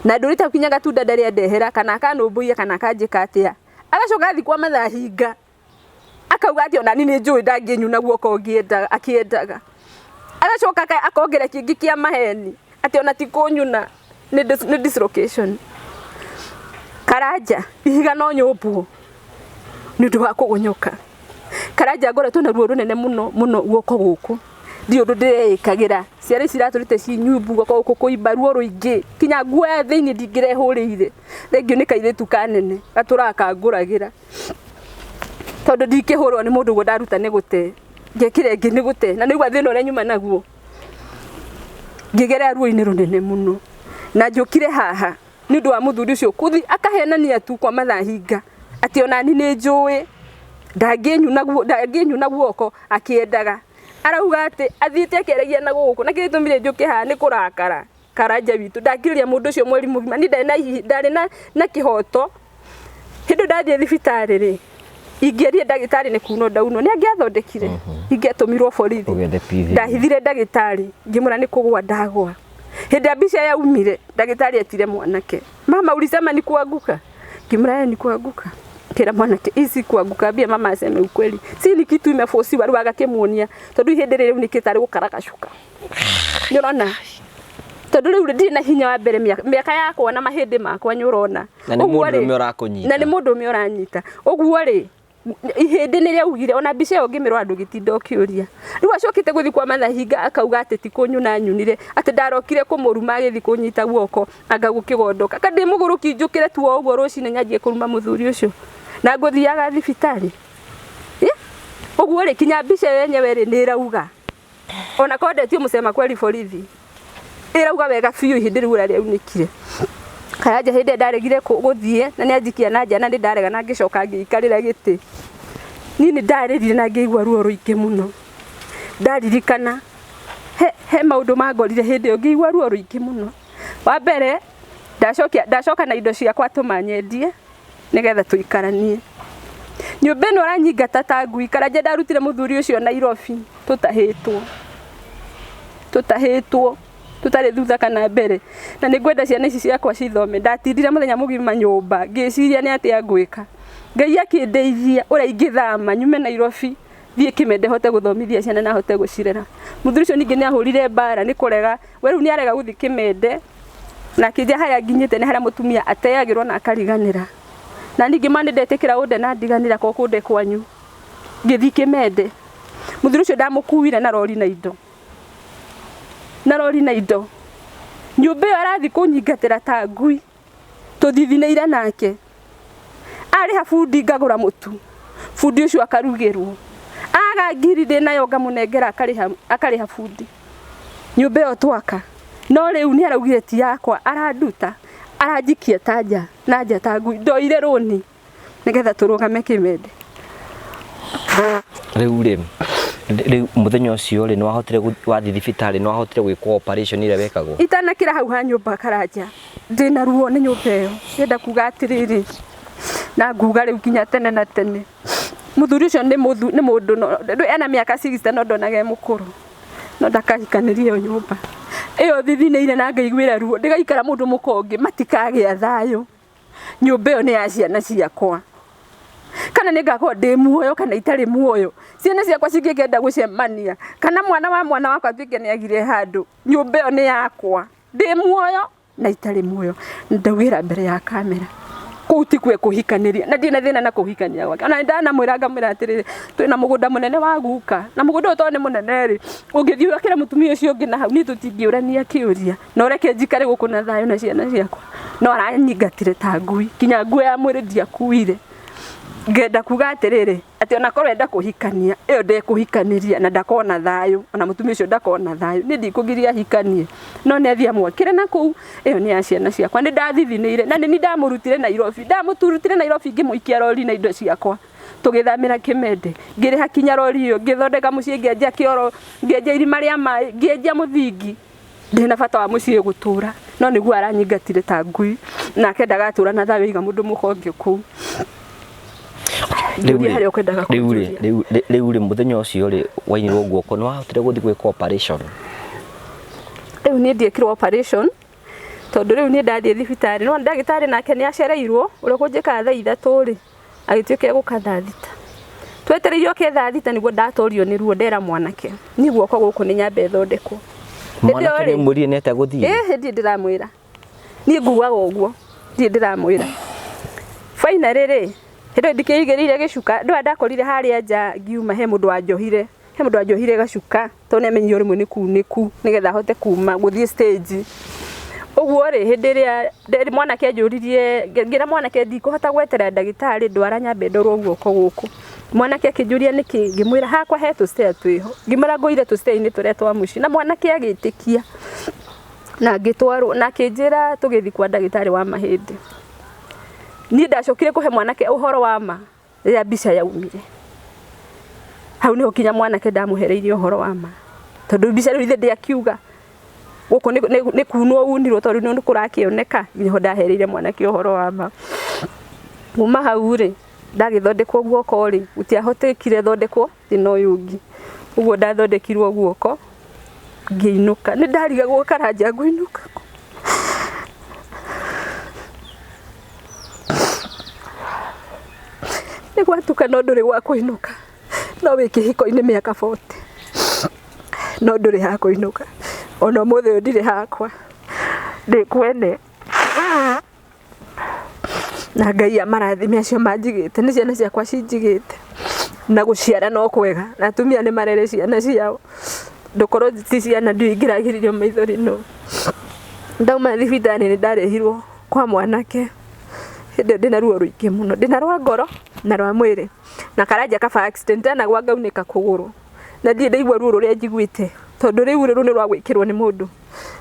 na ndũrĩte kinya gatunda ndarĩ andehera kana akanũmbũiya kana akanjĩka atĩa. Agacoka athiĩ kwa mathaa hinga akauga atĩ ona niĩ nĩ njũĩ ndangĩnyuna guoko akĩendaga. Agacoka akongera kĩngĩ kĩa maheni atĩ ona ti kũnyuna nĩ dislocation. Karanja ihiga no nyũmbwo nĩ ũndũ wa kũgonyoka. Karanja ngoretwo na ruo rũnene mũno mũno guoko gũkũ. Ndirĩ ũndũ ndĩreĩkagĩra. Ciara ici iratũrĩte ci nyumbu guoko gũkũ kũimba ruo rũingĩ kinya nguo ya thĩinĩ ndingĩrehũrĩire. Thengiũ nĩ kairĩtu kanene gatũraga kangũragĩra. Tondũ ndingĩhũrwo nĩ mũndũ ũguo ndaruta nĩ gũte. Ngekĩra ĩngĩ nĩ gũte. Na nĩigua thĩna ũrĩa nyuma naguo. Ngĩgerera ruo-inĩ rũnene mũno. Na njũkire haha nĩ ũndũ wa mũthuri ũcio kũthi akahenania tu kwa mathaa hinga atĩ onani nĩ njũĩ ndangĩnyuna guoko akĩendaga. Arauga atĩ athiĩte akĩaragia na gũkũ na kĩrĩa gĩtũmire njũke haha nĩ kũrakara Karanja witũ. Ndakirĩria mũndũ ũcio mweri mũgima niĩ ndarĩ na kĩhoto. Hĩndĩ ĩyo ndathiĩ thibitarĩ rĩ, ingĩerire ndagĩtarĩ nĩ kunwo ndaunwo nĩ angĩathondekire, ingĩatũmirwo borithi. Ũgethe PV. Ndahithire ndagĩtarĩ ngĩmwĩra nĩ kũgwa ndagwa. Hĩndĩ ya mbica yaumire ndagĩtarĩ etire mwanake, mama ulisema ni kuanguka? Ngĩmwĩra ni kuanguka. Kĩra mwanake ici kuanguka, ambia mama aseme ukweli, si ni kitu imefosiwa. Rĩu agakĩmuonia tondũ ihĩndĩ rĩrĩ rĩu nĩkĩte arĩ gũkaragacuka. Nĩ ũrona? Tondũ rĩu ndirĩ na hinya wa mbere mĩaka yakwa na mahĩndĩ makwa nĩ ũrona. Na nĩ mũndũrũme ũrakũnyita. Na nĩ mũndũrũme ũranyita. Ũguo rĩ, ihĩndĩ nĩ rĩaugire ona mbica ĩyo ũngĩmĩrora ndũgĩtinda ũkĩũria. Rĩu acokete gũthiĩ kwa Martha Hinga akauga atĩ ti kũnyuna nyunire, atĩ ndarokire kũmũruma agĩthiĩ kũnyita guoko anga gũkĩgondoka. Ka ndĩ mũgũrũki njũkĩre tu o ũguo rũcinĩ nyanjie kũruma mũthuri ũcio na ngũthiaga thibitarĩ. Ũguo rĩ, kinya mbica ĩyo yenyewe rĩ nĩ ĩrauga. Ona korwo ndetio mũcema kweli borithi ĩrauga wega biũ ihĩndĩ rĩu ũrĩa rĩaunĩkire. Karanja hĩndĩ ĩrĩa ndaregire gũthiĩ na nĩ anjikia na nja na nĩ ndarega na ngĩcoka ngĩikarĩra gĩtĩ. Niĩ nĩ ndarĩrire na ngĩigua ruo rũingĩ mũno. Ndaririkana he maũndũ mangorire hĩndĩ ĩyo ngĩigua ruo rũingĩ mũno. Wa mbere ndacoka na indo ciakwa tũma nyendie nĩgetha tũikaranie. Nyũmba ĩno ũranyingata ta ngui. Karanja ndarutire mũthuri ũcio Nairobi tũtahĩtwo. Tũtahĩtwo tũtarĩ thutha kana mbere. Na nĩ ngwenda ciana ici ciakwa cithome. Ndatindire mũthenya mũgima nyũmba ngĩciria nĩ atĩa ngwĩka. Ngai akĩndeithia ũrĩa ingĩthama nyume Nairobi thiĩ Kĩmende hote gũthomithia ciana na hote gũcirera. Mũthuri ũcio ningĩ nĩ ahũrire mbara nĩ kũrega. We rĩu nĩ arega gũthiĩ Kĩmende na akĩnjĩra harĩa nginyĩte nĩ harĩa mũtumia ateagĩrwo na akariganĩra. Na ningĩ ma nĩ ndetĩkĩra ũnde na ndiganĩra ko kũnde kwanyu. Ngĩthiĩ Kĩmende. Mũthuri ũcio ndamũkuire na rori na indo. Na rori na indo. Nyũmba ĩyo arathiĩ kũnyingatĩra ta ngui. Tũthithinĩire nake. Arĩha bundi ngagũra mũtu. Bundi ũcio akarugĩrwo. Aga ngiri ndĩ nayo ngamũnengera akarĩha bundi. Nyũmba ĩyo twaka. No rĩu nĩ araugire ti yakwa, aranduta, aranjikia ta nja, na nja ta ngui. Ndoire rũni nĩgetha tũrũgame Kĩmende. Rĩu rĩ, rĩu mũthenya ũcio rĩ, nĩ wahotire wathiĩ thibitarĩ nĩ wahotire gwĩkwo operation ĩrĩa wekagwo? Itanakĩra hau ha nyũmba Karanja, ndĩna ruo nĩ nyũmba ĩyo. Ndĩrenda kuga atĩrĩrĩ, na nguga rĩu nginya tene na tene. Mũthuri ũcio nĩ mũndũ ena mĩaka 60 no ndonaga e mũkũrũ. No ndakahikanĩrie ĩyo nyũmba. Ĩyo thithinĩire na ngaiguĩra ruo, ndĩgaikara mũndũ mũka ũngĩ, matikagĩa thayũ. Nyũmba ĩyo nĩ ya ciana ciakwa. Kana nĩ ngakorwo ndĩ muoyo kana itarĩ muoyo, ciana ciakwa cingĩkenda gũcemania, kana mwana wa mwana wakwa atuĩke nĩ agire handũ, nyũmba ĩyo nĩ yakwa. Ndĩ muoyo na itarĩ muoyo. Ndaugĩra mbere ya kamera. Kũu tikuo ekũhikanĩria. Na ndirĩ na thĩna na kũhikania gwake. Ona nĩ ndanamwĩra ngamwĩra atĩrĩrĩ, twĩna mũgũnda mũnene wa guka. Na mũgũnda ũyũ tondũ nĩ mũnene rĩ, ũngĩthiĩ wakĩre mũtumia ũcio ũngĩ na hau, niĩ tũtingĩũrania kĩũria. Na ũreke njikare gũkũ na thayũ na ciana ciakwa. No aranyingatire ta ngui. Kinya nguo ya mwĩrĩ ndiakuire. Ngenda kuga atĩrĩrĩ, atĩ ona korwo enda kũhikania, ĩyo ndekũhikanĩria na ndakona thayũ, ona mũtumia ũcio ndakona thayũ. Niĩ ndikũgiria ahikanie, no nĩ athiĩ amwakĩre na kũu, ĩyo nĩ ya ciana ciakwa. Nĩ ndathithinĩire na nĩ niĩ ndamũrutire Nairobi. Ndamũrutire Nairobi ngĩmũikia rori na indo ciakwa. Tũgĩthamĩra Kĩmende, ngĩrĩha kinya rori ĩyo, ngĩthondeka mũciĩ, ngĩenja kĩoro, ngĩenja irima rĩa maĩ, ngĩenja mũthingi. Ndĩ na bata wa mũciĩ gũtũra, no nĩguo aranyingatire ta ngui, nake ndagatũra na thayũ aiga mũndũ mũka ũngĩ kũu. Njũria harĩa ũkwendaga kũnjũria. Rĩu rĩ, mũthenya ũcio rĩ, wainirwo guoko, nĩ wahotire gũthiĩ gwĩkwo operation? Rĩu niĩ ndiekirwo operation, tondũ rĩu niĩ ndathiĩ thibitarĩ, no ndagĩtarĩ nake nĩ acereirwo, ũrĩa ũkũnjĩkaga thaa ithatũ rĩ, agĩtuĩka egũka thaa thita. Twetereire oke thaa thita nĩguo ndatorio nĩ ruo, ndera mwanake, niĩ guoko gũkũ nĩ nyambe thondekwo. Mwanake nĩ mwĩrire nĩ atĩa gũthiĩ? Ĩĩ, ndirĩ ndĩramwĩra. Niĩ nguaga ũguo, ndirĩ ndĩramwĩra. Finally rĩ, hĩndĩ ĩyo ndikĩigĩrĩire gĩcuka, ndũa ndakorire harĩa nja ngiuma he mũndũ wanjohire, he mũndũ wanjohire gacuka, tondũ nĩ amenyire rĩmwe nĩ kunĩku, nĩgetha ahote kuma gũthiĩ stage. Ũguo rĩ, hĩndĩ ĩrĩa mwanake anjũririe, ngĩra mwanake ndikũhota gweterera ndagĩtarĩ, ndwara nyambe ndorwo guoko gũkũ. Mwanake akĩnjũria nĩkĩ, ngĩmwĩra hakwa he tũstair twĩho, ngĩmwĩra ngũire tũstair-inĩ tũrĩa twa mũciĩ, na mwanake agĩtĩkia na ngĩtwarwo na akĩnjĩra tũgĩthiĩ kwa ndagĩtarĩ wa mahĩndĩ. Niĩ ndacokire kũhe mwanake ũhoro wa ma rĩrĩa mbica yaumire. Hau nĩho kinya mwanake ndamũhereirie ũhoro wa ma, tondũ mbica rĩu ithe ndĩakiuga gũkũ nĩ kunwo unirwo tondũ nĩ kũrakĩoneka, nĩho ndahereire mwanake ũhoro wa ma. Kuma hau rĩ, ndagĩthondekwo guoko rĩ, gũtiahotekire thondekwo thĩna ũyũ ũngĩ, ũguo ndathondekirwo guoko ngĩinũka. Nĩ ndarigagwo Karanja ngũinũka kũ. Nĩ gwatuka no ndũrĩ gwa kũinũka, no wĩ kĩhiko-inĩ mĩaka 40 no ndũrĩ ha kũinũka. Ona ũmũthĩ ũyũ ndirĩ hakwa, ndĩ kwene. Na Ngai amarathime acio manjigĩte, nĩ ciana ciakwa cinjigĩte. Na gũciara no kwega, na atumia nĩ marere ciana ciao. Ndũkorwo ti ciana ndiũĩ ingĩragiririo maithori nũ. Ndauma thibitarĩ nĩ ndarehirwo kwa mwanake, hĩndĩ ĩyo ndĩna ruo rũingĩ mũno, ndĩna rwa ngoro na rwa mwĩrĩ. Na Karanja kaba accident ndanagwa ngaunĩka kũgũrũ. Na ndirĩ ndaigua ruo rũrĩa njiguĩte, tondũ rĩu rũrũ nĩ rwa gwĩkĩrwo nĩ mũndũ,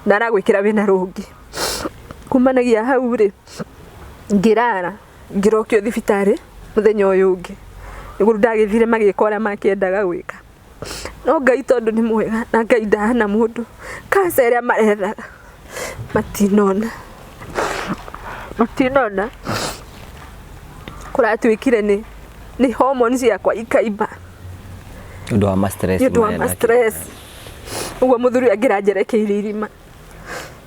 na aragwĩkĩra wĩna rũngĩ. Kumanagia hau rĩ, ngĩrara, ngĩrokio thibitarĩ mũthenya ũyũ ũngĩ. Nĩguo ndagĩthire magĩka ũrĩa makĩendaga gwĩka. No Ngai tondũ nĩ mwega na Ngai ndahana mũndũ, cancer ĩrĩa marethaga matinona, matinona. Kũratuĩkire nĩ hormone ciakwa ikaimba. Nĩ ũndũ wa ma stress. Nĩ ũndũ wa ma stress. Ũguo mũthuri ũyũ angĩranjerekeirie irima.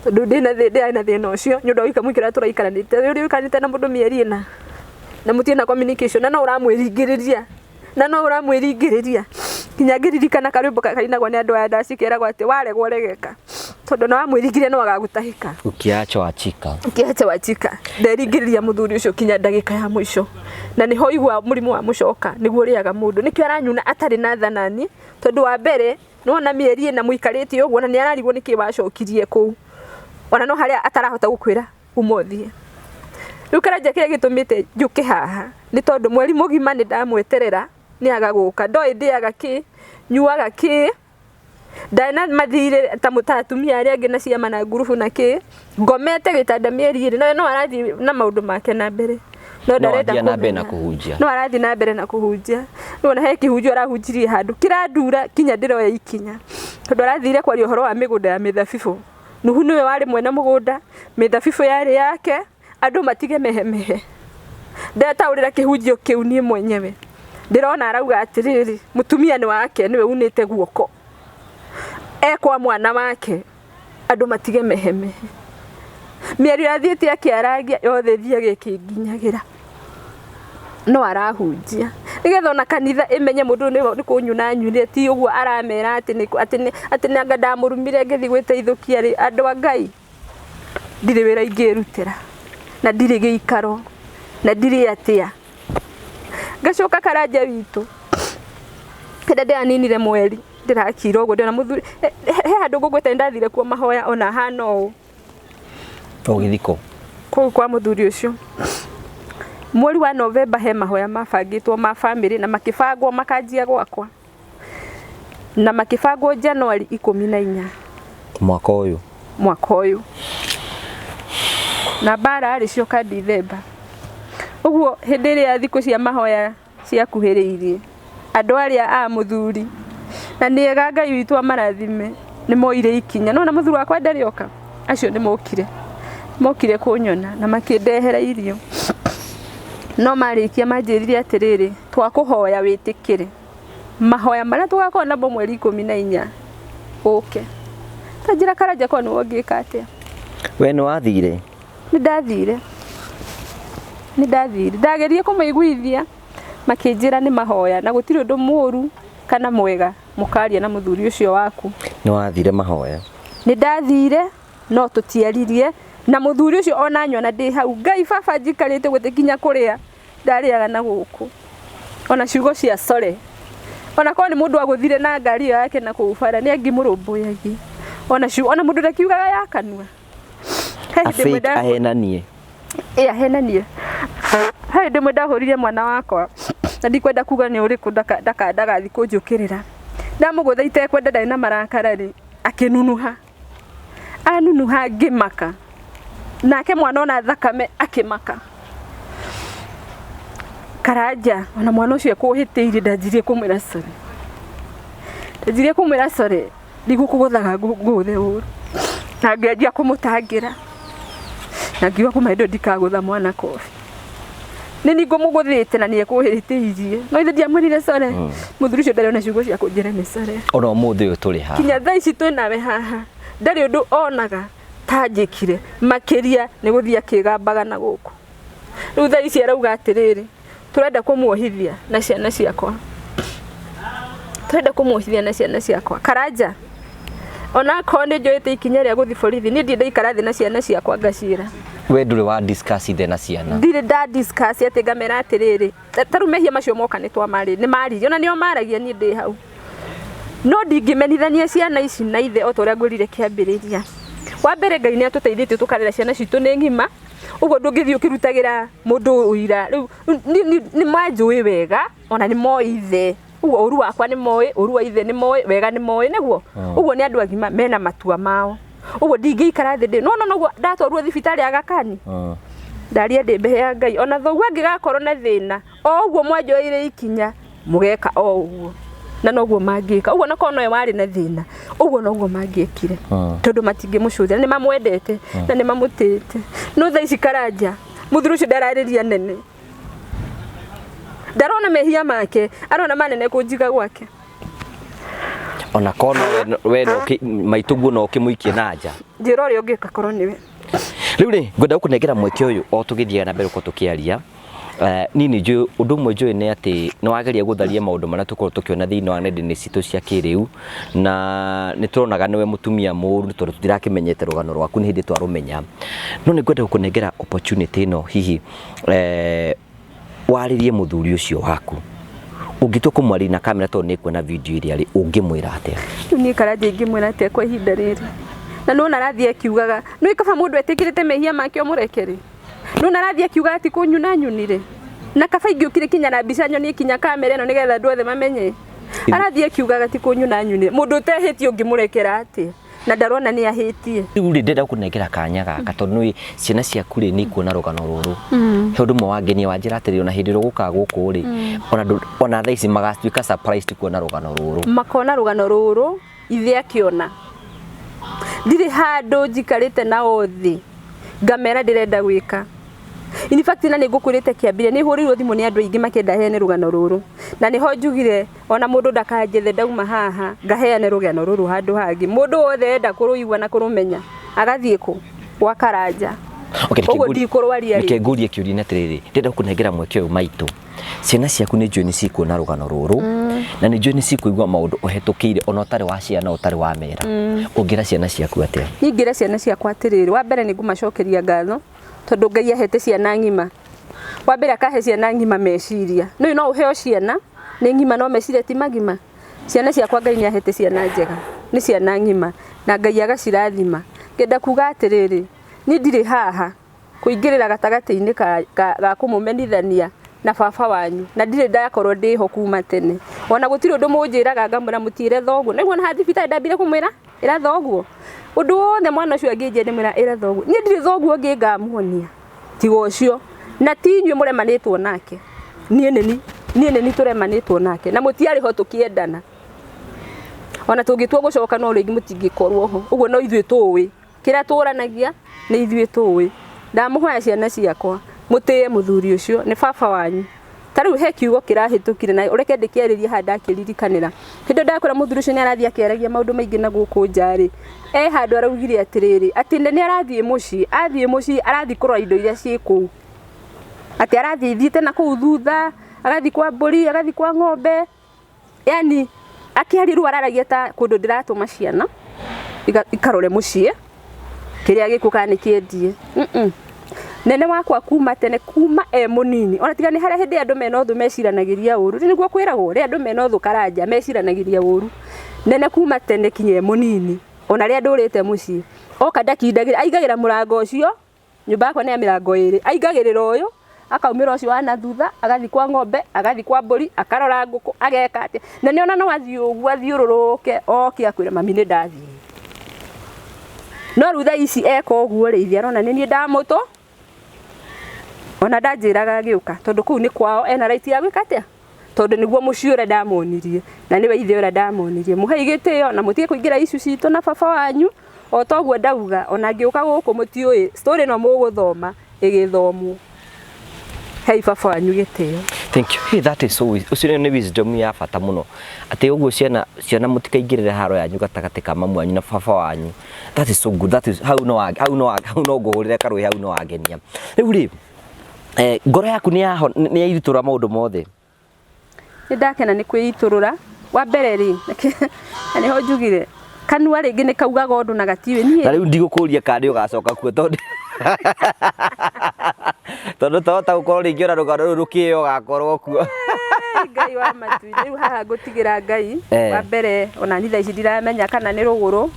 Tondũ ndĩna ndĩrarĩ na thĩna ũcio nĩ ũndũ wa gũikara mũikare tũraikaranĩte. Rĩu ũikaranĩte na mũndũ mĩeri ĩna na mũtirĩ na communication na no ũramwĩringĩrĩria na no ũramwĩringĩrĩria. Nginya ngĩririkana karwĩmbo kainagwo nĩ andũ aya ndaci keragwo atĩ waregwo regeka. Tondũ ona wamwĩringĩrĩria no agagũtahĩka. Ukiacha wachika. Ukiacha wachika. Nderingĩrĩria mũthuri ũcio kinya ndagĩka ya mũico. Na nĩho igua mũrimũ wa mũcoka nĩguo ũrĩaga mũndũ. Nĩkĩo aranyuna atarĩ na tha naniĩ, tondũ wa mbere nĩwona mĩeri ĩna mũikarĩte ũguo na nĩ ararigwo nĩkĩ wacokirie kũu. Ona no harĩa atarahota gũkwĩra uma ũthiĩ. Rĩu Karanja kĩrĩa gĩtũmĩte njũke haha nĩ tondũ mweri mũgima nĩ ndamweterera nĩ aga gũka. Ndoĩ ndĩaga kĩ, nyuaga kĩ, ndarĩ na mathirĩ ta atumia arĩa angĩ na ciama na ngurubu na kĩ, ngomete gĩtanda mĩeri ĩrĩ no arathiĩ na maũndũ make na mbere. No ndarenda na mbere na kũmenya. kũhunjia. No arathiĩ na mbere na kũhunjia. Rĩu ona he kĩhunjio arahunjirie handũ kĩrandura kinya ndĩroya ikinya. Tondũ arathire kwaria ũhoro wa mĩgũnda ya mĩthabibũ. Nuhu nĩwe warĩ mwene mũgũnda, mĩthabibũ yarĩ yake, andũ matige mehemehe. Ndetaũrĩra kĩhunjio kĩu niĩ mwenyewe. Ndĩrona arauga atĩrĩrĩ, mũtumia nĩ wake nĩwe unĩte guoko. E kwa mwana wake, andũ matige mehemehe. Mĩario athiĩte akĩaragia yothe ĩthiaga ĩkĩnginyagĩra. No arahunjia. Nĩgetha ona kanitha ĩmenye mũndũ ũyũ nĩ kũnyuna anyunire, ti ũguo aramera atĩ nĩ atĩ nĩ atĩ nĩ anga ndamũrumire ngĩthiĩ gwĩteithũkia rĩ, andũ a Ngai, ndirĩ wĩra ingĩrutĩra, na ndirĩ gĩikaro, na ndirĩ atĩa. Ngacoka Karanja witũ, hĩndĩ ĩrĩa ndĩraninire mweri, ndĩrakira ũguo ndĩrona mũthuri, he handũ ngũgwĩta nĩ ndathire kuo mahoya ona hana ũũ. Ũgĩthiĩ kũ? Kũu kwa mũthuri ũcio. Mweri wa Novemba he mahoya mabangĩtwo ma bamĩrĩ na makĩbangwo makanjia gwakwa. Na makĩbangwo Januari 14. Mwaka ũyũ. Mwaka ũyũ. Na mbara rĩ cioka Dithemba. Ũguo hĩndĩ ĩrĩa thikũ cia mahoya ciakuhĩrĩirie, andũ arĩa a mũthuri, na nĩ ega Ngai witũ amarathime, nĩ moire ikinya. Nĩwona mũthuri wakwa ndarĩ oka, acio nĩ mokire. Mokire kũnyona na makĩndehera irio. No marĩkia manjĩrire atĩrĩrĩ, twakũhoya wĩtĩkĩre mahoya marĩa tũgakorwo namo mweri 14 ũke. Ta njĩra Karanja korwo nĩwe ũngĩka atĩa? We nĩ wathire? Nĩ ndathire. Nĩ ndathire. Ndageririe kũmaiguithia makĩnjĩra nĩ mahoya na gũtirĩ ũndũ mũru kana mwega mũkaria na mũthuri ũcio waku. Nĩ wathire mahoya? Nĩ ndathire no tũtiaririe na mũthuri ũcio ona nyona ndĩ hau. Ngai baba njikarĩte ũguo kinya kũrĩa ndarĩaga na gũkũ. Ona ciugo cia sorry. Ona korwo nĩ mũndũ agũthire na ngari ĩyo yake na kũu bara nĩ angĩmũrũmbũyagia. Ona ciugo, ona mũndũ ndakiugaga ya kanua. He hĩndĩ ĩmwe Ahenanie. Ĩ ahenanie. He hĩndĩ ĩmwe ndahũrire mwana wakwa na ndikwenda kuga nĩ ũrĩkũ ndagathi kũnjũkĩrĩra. Ndamũgũtha itekwenda ndarĩ na marakara rĩ, akĩnunuha. Anunuha ngĩmaka. Nake mwana ona thakame akĩmaka. Karanja ona mwana ũcio ekũhĩtĩirie ndanjirie kũmwĩra sorry. Ndanjirie kũmwĩra sorry ndigũkũgũthaga ngũgũthe ũru. Na ngĩanjia kũmũtangĩra. Na ngiuga kuma hĩndĩ ĩyo ndikagũtha mwana kobi. Nĩ niĩ ngũmũgũthĩte na nĩ ekũhĩtĩirie. No ithe ndiamwĩrire sorry. Mũthuri ũcio ndarĩ ona ciugo cia kũnjĩra nĩ sorry. Ona ũmũthĩ ũyũ tũrĩ haha. Kinya thaa ici twĩ nawe haha ndarĩ ũndũ onaga ta njĩkire makĩria nĩ gũthiĩ akĩgambaga na gũkũ. Rĩu thaa ici arauga atĩrĩrĩ, tũrenda kũmuohithia na ciana ciakwa, tũrenda kũmuohithia na ciana ciakwa. Karanja, onakorwo nĩ njoete ikinya rĩa gũthiĩ borithi, niĩ ndirĩ ndaikara thĩ na ciana ciakwa ngaciĩra. We ndũrĩ wa discuss ithe na ciana? Ndirĩ nda discuss atĩ ngamera atĩrĩrĩ, ta rĩu mehia macio moka nĩ twamarĩ, nĩ maririe, ona nĩo maragia niĩ ndĩ hau. No ndingĩmenithania ciana ici na ithe o ta ũrĩa ngwĩrire kĩambĩrĩria. Wa mbere Ngai nĩ atũteithĩtie tũkarera ciana citũ nĩ ng'ima, ũguo ndũngĩthiĩ ũkĩrutagĩra mũndũ ũira. Rĩu nĩ manjũĩ wega ona nĩ moĩ ithe, ũguo ũru wakwa nĩ moĩ, ũru wa ithe nĩ moĩ, wega nĩ moĩ, nĩguo? Ũguo nĩ andũ agima mena matua mao. Ũguo ndingĩikara thĩ ndĩ, nĩwona ũguo ndatwarwo thibitarĩ Aga Khan? Ndaria ndĩ mbere ya Ngai, ona thoguo angĩgakorwo na thĩna, o ũguo mwanjoeire ikinya mũgeka o ũguo na noguo mangĩka ũguo na korwo nowe warĩ na thĩna ũguo noguo mangĩekire tondũ matingĩmũcũthĩra nĩ mamwendete na nĩ mamũtĩĩte. No thaa ici Karanja mũthuri ũcio ndararĩria nene, ndarona mehia make, arona manene kũnjiga gwake. Ona korwo nowe we no maitũguo no ũkĩmũikie na nja. Njĩra ũrĩa ũngĩka korwo nĩwe. Rĩu rĩ, ngwenda gũkũnengera mweke ũyũ o tũgĩthiaga na mbere gũkorwo tũkĩaria. Niĩ nĩ njũĩ ũndũ ũmwe njũĩ nĩ atĩ nĩ wageria gũtharia maũndũ marĩa tũkoragwo tũkĩona thĩinĩ wa nenda-inĩ citũ cia kĩrĩu, na nĩ tũronaga nĩwe mũtumia mũru nĩ tondũ tũtirakĩmenyete rũgano rwaku nĩ hĩndĩ twarũmenya. No nĩ ngwenda gũkũnengera opportunity ĩno hihi warĩrie mũthuri ũcio waku. Ũngĩtua kũmwarĩria na kamera tondũ nĩ ekuona video ĩrĩa rĩ, ũngĩmwĩra atĩa? Rĩu niĩ Karanja ingĩmwĩra atĩa kwa ihinda rĩrĩ? Na nĩwona arathiĩ akiugaga, nĩũĩ kaba mũndũ etĩkĩrĩte mehia make ũmũrekere? Nĩwona arathiĩ akiugaga ti kũnyuna anyunire? Na kaba ingĩũkire kinya na mbica nyonie kinya kamera ĩno nĩgetha andũ othe mamenye. Arathiĩ akiugaga ti kũnyuna anyunire. Mũndũ ũtehĩtie ũngĩmũrekera atĩa? Na ndarona nĩ ahĩtie. Rĩu rĩ, ndĩrenda gũkũnengera kanya gaka tondũ nĩũĩ ciana ciaku rĩ nĩ ikuona rũgano rũrũ. He ũndũ ũmwe wangenia wanjĩra atĩrĩrĩ, ona hĩndĩ ĩrĩa ũgũkaga gũkũ rĩ, ona thaa ici magatuĩka surprised kuona rũgano rũrũ. Makona rũgano rũrũ ithe akĩona. Ndirĩ handũ njikarĩte nao thĩ ngamera ndĩrenda gwĩka. In fact na nĩ ngũkwĩrĩte kĩambĩrĩria nĩ hũrĩirwo thimũ nĩ andũ aingĩ makĩenda heane rũgano rũrũ. Na nĩho njugire ona mũndũ ndakanjethe ndauma haha ngaheane rũgano rũrũ handũ hangĩ. Mũndũ wothe enda kũrũigua na kũrũmenya agathiĩ kũ? Gwa Karanja. Okay, Ũguo ndikũrwaria rĩ. Reke ngũrie kĩũria nĩ atĩrĩrĩ, ndĩrenda gũkũnengera mweke ũyũ maitũ. Ciana ciaku nĩ njũĩ nĩ cikuona rũgano rũrũ, na nĩ njũĩ nĩ cikũigua maũndũ ũhetũkĩire ona ũtarĩ wa ciana ũtarĩ wa mera. Ũngĩra ciana ciaku atĩa? Niĩ ingĩra ciana ciakwa atĩrĩrĩ, wa mbere nĩ ngũmacokeria ngatho tondũ Ngai ahete ciana ng'ima. Wa mbere akahe ciana ng'ima meciria. Nĩũĩ no ũheo ciana nĩ ng'ima no meciria ti magima. Ciana ciakwa Ngai nĩ ahete ciana njega, nĩ ciana ng'ima na Ngai agacirathima. Ngenda kuga atĩrĩrĩ, niĩ ndirĩ haha kũingĩrĩra gatagatĩ-inĩ ga kũmũmenithania na baba wanyu, na ndirĩ ndakorwo ndĩho kuma tene. Ona gũtirĩ ũndũ mũnjĩraga ngamwĩra mũtiĩre thoguo. Nĩguo ona haha thibitarĩ ndambire kũmwĩra ĩra thoguo. Ũndũ wothe mwana ũcio angĩnjĩra ndĩmwĩra ĩra thoguo. Niĩ ndirĩ thoguo ũngĩ ngamuonia tiga ũcio. Na ti inyuĩ mũremanĩtwo nake. Niĩ nĩ niĩ nĩ niĩ tũremanĩtwo nake. Na mũtiarĩ ho tũkĩendana. Ona tũngĩtua gũcoka no rĩngĩ mũtingĩkorwo ho. Ũguo no ithuĩ tũĩ. Kĩrĩa tũranagia nĩ ithuĩ tũĩ. Ndamũhoya ciana ciakwa mũtĩe mũthuri ũcio nĩ baba wanyu. Ta rĩu he kiugo kĩrahĩtũkire na ũreke ndĩkĩarĩrie haha ndakĩririkanĩra. Hĩndĩ ĩyo ndakwĩra mũthuri ũcio nĩ arathiĩ akĩaragia maũndũ maingĩ na gũkũ nja rĩ, e handũ araugire atĩrĩrĩ, atĩ nĩ arathiĩ mũciĩ, athiĩ mũciĩ arathiĩ kũrora indo iria ciĩ kũu. Atĩ arathiĩ thiĩte na kũu thutha, agathiĩ kwa mbũri, agathiĩ kwa ng'ombe, yani akĩaria rĩu araragia ta kũndũ ndĩratũma ciana ikarore mũciĩ kĩrĩa gĩkuo kana nĩ kĩendie. Nene wakwa kuma tene, kuma e mũnini, ona tiga nĩ harĩa hĩndĩ andũ mena ũthũ meciranagĩria ũru, nĩguo kwĩragwo rĩrĩa andũ mena ũthũ Karanja meciranagĩria ũru. Nene kuma tene kinya e mũnini, ona rĩrĩa ndũrĩte mũciĩ, oka ndakindagĩra, aingagĩra mũrango ũcio, nyũmba yakwa nĩ ya mĩrango ĩrĩ, aingagĩrĩra ũyũ, Akaumĩra ũcio wa na thutha, agathiĩ kwa ng'ombe, agathiĩ kwa mbũri, akarora ngũkũ, ageka atĩa. Na nĩona no athiĩ ũguo athiũrũrũke oke akwĩre, "Mami, nĩ ndathiĩ." No rĩu thaa ici eka ũguo rĩ, ithe arona nĩ niĩ ndamũtũ ona ndanjĩraga agĩũka, tondũ kũu nĩ kwao, ena right ya gwĩka atĩa, tondũ nĩguo mũciĩ ũrĩa ndamonirie na nĩwe ithe ũrĩa ndamonirie. Mũhei gĩtĩo na mũtige kũingĩra icu citũ na baba wanyu. O toguo ndauga, ona ngĩũka gũkũ mũtiũĩ story ĩno mũgũthoma ĩgĩthomwo. Hei baba wanyu gĩtĩo. Thank you. Hey, that is so, ũcio nĩ wisdom ya bata mũno, atĩ ũguo ciana mũtikaingĩrĩre haro yanyu gatagatĩ ka mamu wanyu na baba wanyu. That is so good. That is hau no hau no hau no ngũhũrĩre karũĩ, hau no wangenia. Rĩu rĩ, ngoro yaku nĩ yaho nĩ yairutũra maũndũ mothe? Nĩ ndakena nĩ kwĩitũrũra. Wa mbere rĩ, na nĩho njugire kanua rĩngĩ nĩ kaugaga ũndũ na gatiũĩ niĩ. Na rĩu ndigũkũria kana nĩ ũgacoka kuo, tondũ tohota gũkorwo rĩngĩ ona rũgano rũu rũkĩo ũgakorwo kuo. Ngai wa matu, rĩu haha ngũtigĩra Ngai. Wa mbere, ona niĩ thaa ici ndiramenya kana nĩ rũgũrũ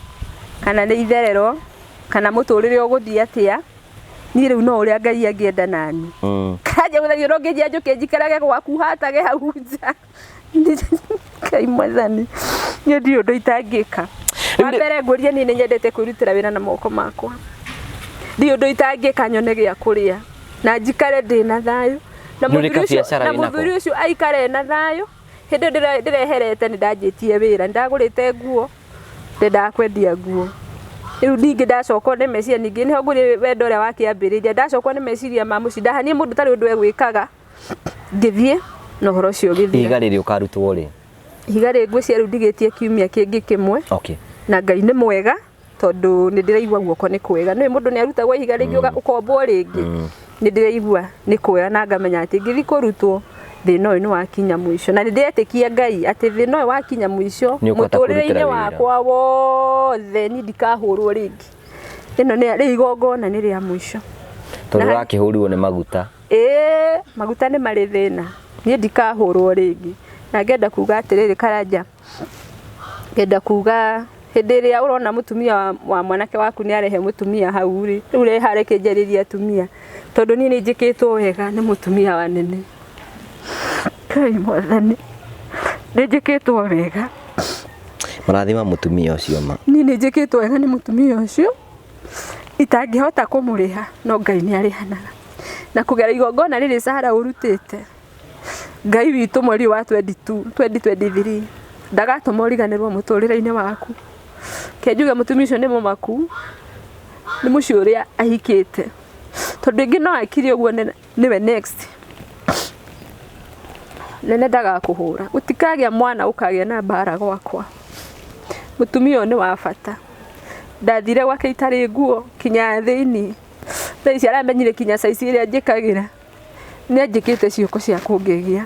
kana nĩ itherero kana mũtũrĩre ũgũthiĩ atĩa. Niĩ rĩu no ũrĩa Ngai angĩenda nani. Kanja gũthario no ngĩnjia njũke njikarage gwaku hatage hau nja. Ngai mwathani, niĩ ndirĩ ũndũ itangĩka. Wa mbere ngũrie, niĩ nĩ nyendete kwĩrutĩra wĩra na moko makwa. Ndirĩ ũndũ itangĩka nyone gĩa kũrĩa na njikare ndĩna thayũ na Nĩ ũrĩ mũthuri ũcio kabiacara na wĩnako? Mũthuri ũcio aikare na thayũ. Hĩndĩ ĩyo ndĩreherete, nĩ ndanjĩtie wĩra, nĩ ndagũrĩte nguo, ndendaga kwendia nguo. Rĩu ningĩ ndacokwo nĩ meciria, ningĩ nĩho ngũria wendo ũrĩa wakĩambĩrĩirie, ndacokwo nĩ meciria ma mũciĩ, ndahanie mũndũ ũtarĩ ũndũ egwĩkaga, ngĩthiĩ na ũhoro ũcio ũgĩthira. Ihiga rĩrĩ ũkarutwo rĩ? Ihiga rĩrĩ ngwĩciria rĩu ndigĩtie kiumia kĩngĩ kĩmwe. Na Ngai nĩ mwega, tondũ nĩ ndĩraigua guoko nĩ kwega. Nĩũĩ mũndũ nĩ arutagwo ihiga rĩngĩ ũkombwo rĩngĩ. Nĩ ndĩraigua nĩ kwega na ngamenya atĩ ngĩthiĩ kũrutwo, thĩna ũyũ nĩ wakinya mũico. Na nĩ ndĩretĩkia Ngai atĩ thĩna ũyũ wakinya mũico Nĩ ũkũhota mũtũrĩre-inĩ kũrutĩra wĩra. Wakwa wothe niĩ ndikahũrwo rĩngĩ. Ĩno nĩ rĩu igongona nĩ rĩa mũico. Tondũ ũrakĩhũrirwo nĩ maguta. Ĩĩ, maguta nĩ marĩ thĩna. Niĩ ndikahũrwo rĩngĩ. Na ngenda kuga atĩrĩrĩ, Karanja, ngenda kuga hĩndĩ ĩrĩa ũrona mũtumia wa mwanake waku nĩ arehe mũtumia hau rĩ, rĩu reha reke njarĩrie atumia, tondũ niĩ nĩ njĩkĩtwo wega nĩ mũtumia wa nene. Ngai mwathani, nĩ njĩkĩtwo wega. Marathima mũtumia ũcio ma. Niĩ nĩ njĩkĩtwo wega nĩ mũtumia ũcio, itangĩhota kũmũrĩha, no Ngai nĩ arĩhanaga. Na kũgera igongona rĩrĩ Sarah ũrutĩte, Ngai witũ mweri wa 22, 2023 ndagatũma ũriganĩrwo mũtũrĩre-inĩ waku. Ke njuge mũtumia ũcio nĩ mũmaku nĩ mũciĩ ũrĩa ahikĩte, tondũ ĩngĩ no akire ũguo nĩwe next. Nene ndagakũhũra, gũtikagĩa mwana ũkagĩa na mbara gwakwa. Mũtumia ũyũ nĩ wa bata. Ndathire gwake itarĩ nguo kinya thĩiniĩ. Thaa ici aramenyire kinya size ĩrĩa njĩkagĩra. Nĩ anjĩkĩte ciĩko cia kũngegia,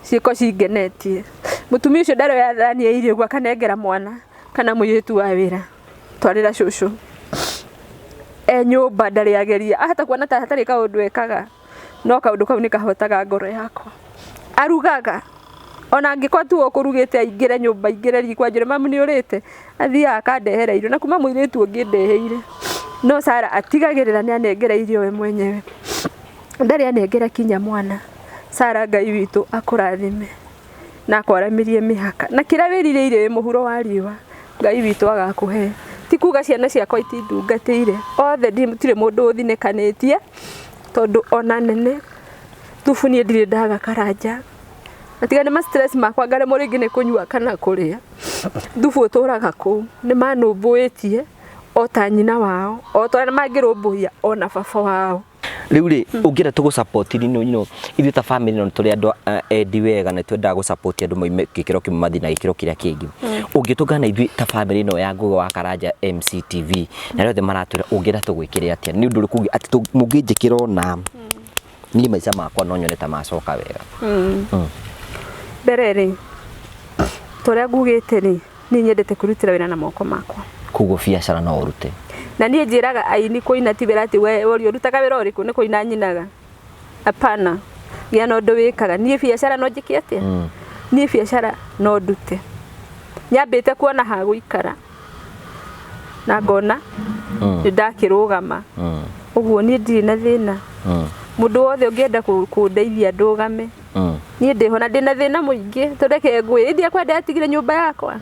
ciĩko cingenetie. Mũtumia ũcio ndaroya thani ya irio ũguo akanengera mwana kana mũirĩtu wa wĩra, "Twarĩra cũcũ." E nyũmba ndarĩ ageria, ahota kuona ta hatarĩ kaũndũ ekaga, no kaũndũ kau nĩ kahotaga ngoro yakwa. Arugaga, ona angĩkorwo tiwe ũkũrugĩte, aingĩre nyũmba, aingĩre riko anjĩre, "Mamu, nĩ ũrĩte?" Athiaga akandehera irio, na kuma mũirĩtu ũngĩ ndeheire, no Sarah atigagĩrĩra nĩ anengera irio we mwenyewe. Ndarĩ anengera kinya mwana. Sarah, Ngai witũ akũrathime na akwaramĩrie mĩhaka, na kĩrĩa wĩrirĩirie wĩ mũhuro wa riũa, Ngai witũ agakũhe. Ti kuga ciana ciakwa itindungatĩire, othe gũtirĩ mũndũ ũthinĩkanĩtie, tondũ ona nene thubu niĩ ndirĩ ndaga, Karanja. Na tiga nĩ ma stress makwa ngaremwo rĩngĩ nĩ kũnyua kana kũrĩa, thubu ũtũraga kũu. Nĩ manũmbũĩtie o ta nyina wao, o ta ũrĩa mangĩrũmbũiya ona baba wao. Rĩu rĩ, ũngĩenda tũgũ support ithuĩ ta family no tũrĩ andũ endi wega na twendaga gũ support andũ moime gĩkĩro kĩmwe mathiĩ na gĩkĩro kĩrĩa kĩngĩ. Ũngĩtũngana na ithuĩ ta family ĩno ya Ngũgĩ wa Karanja MCTV na arĩa othe maratwĩra, ũngĩenda tũgwĩkĩre atĩa? Nĩ ũndũ ũrĩkũ ũngĩ atĩ mũngĩnjĩkĩra ona niĩ maica makwa no nyone ta macoka wega? Mbere rĩ, ta ũrĩa ngugĩte rĩ, niĩ nyendete kwĩrutĩra wĩra na moko makwa. Koguo biacara no ũrute? Na niĩ njĩraga aini kũina ti wĩra, atĩ we ũria ũrutaga wĩra ũrĩkũ, nĩ kũina nyinaga. Hapana, gĩa na ũndũ wĩkaga. Niĩ biacara no njĩke atĩa? Niĩ biacara no ndute. Nyambĩte kuona ha gũikara na ngona nĩ ndakĩrũgama. Ũguo niĩ ndirĩ na thĩna. Mũndũ wothe ũngĩenda kũndeithia ndũgame, niĩ ndĩho na ndĩna thĩna mũingĩ, tũreke ngwĩre ndiakwenda atigire nyũmba yakwa.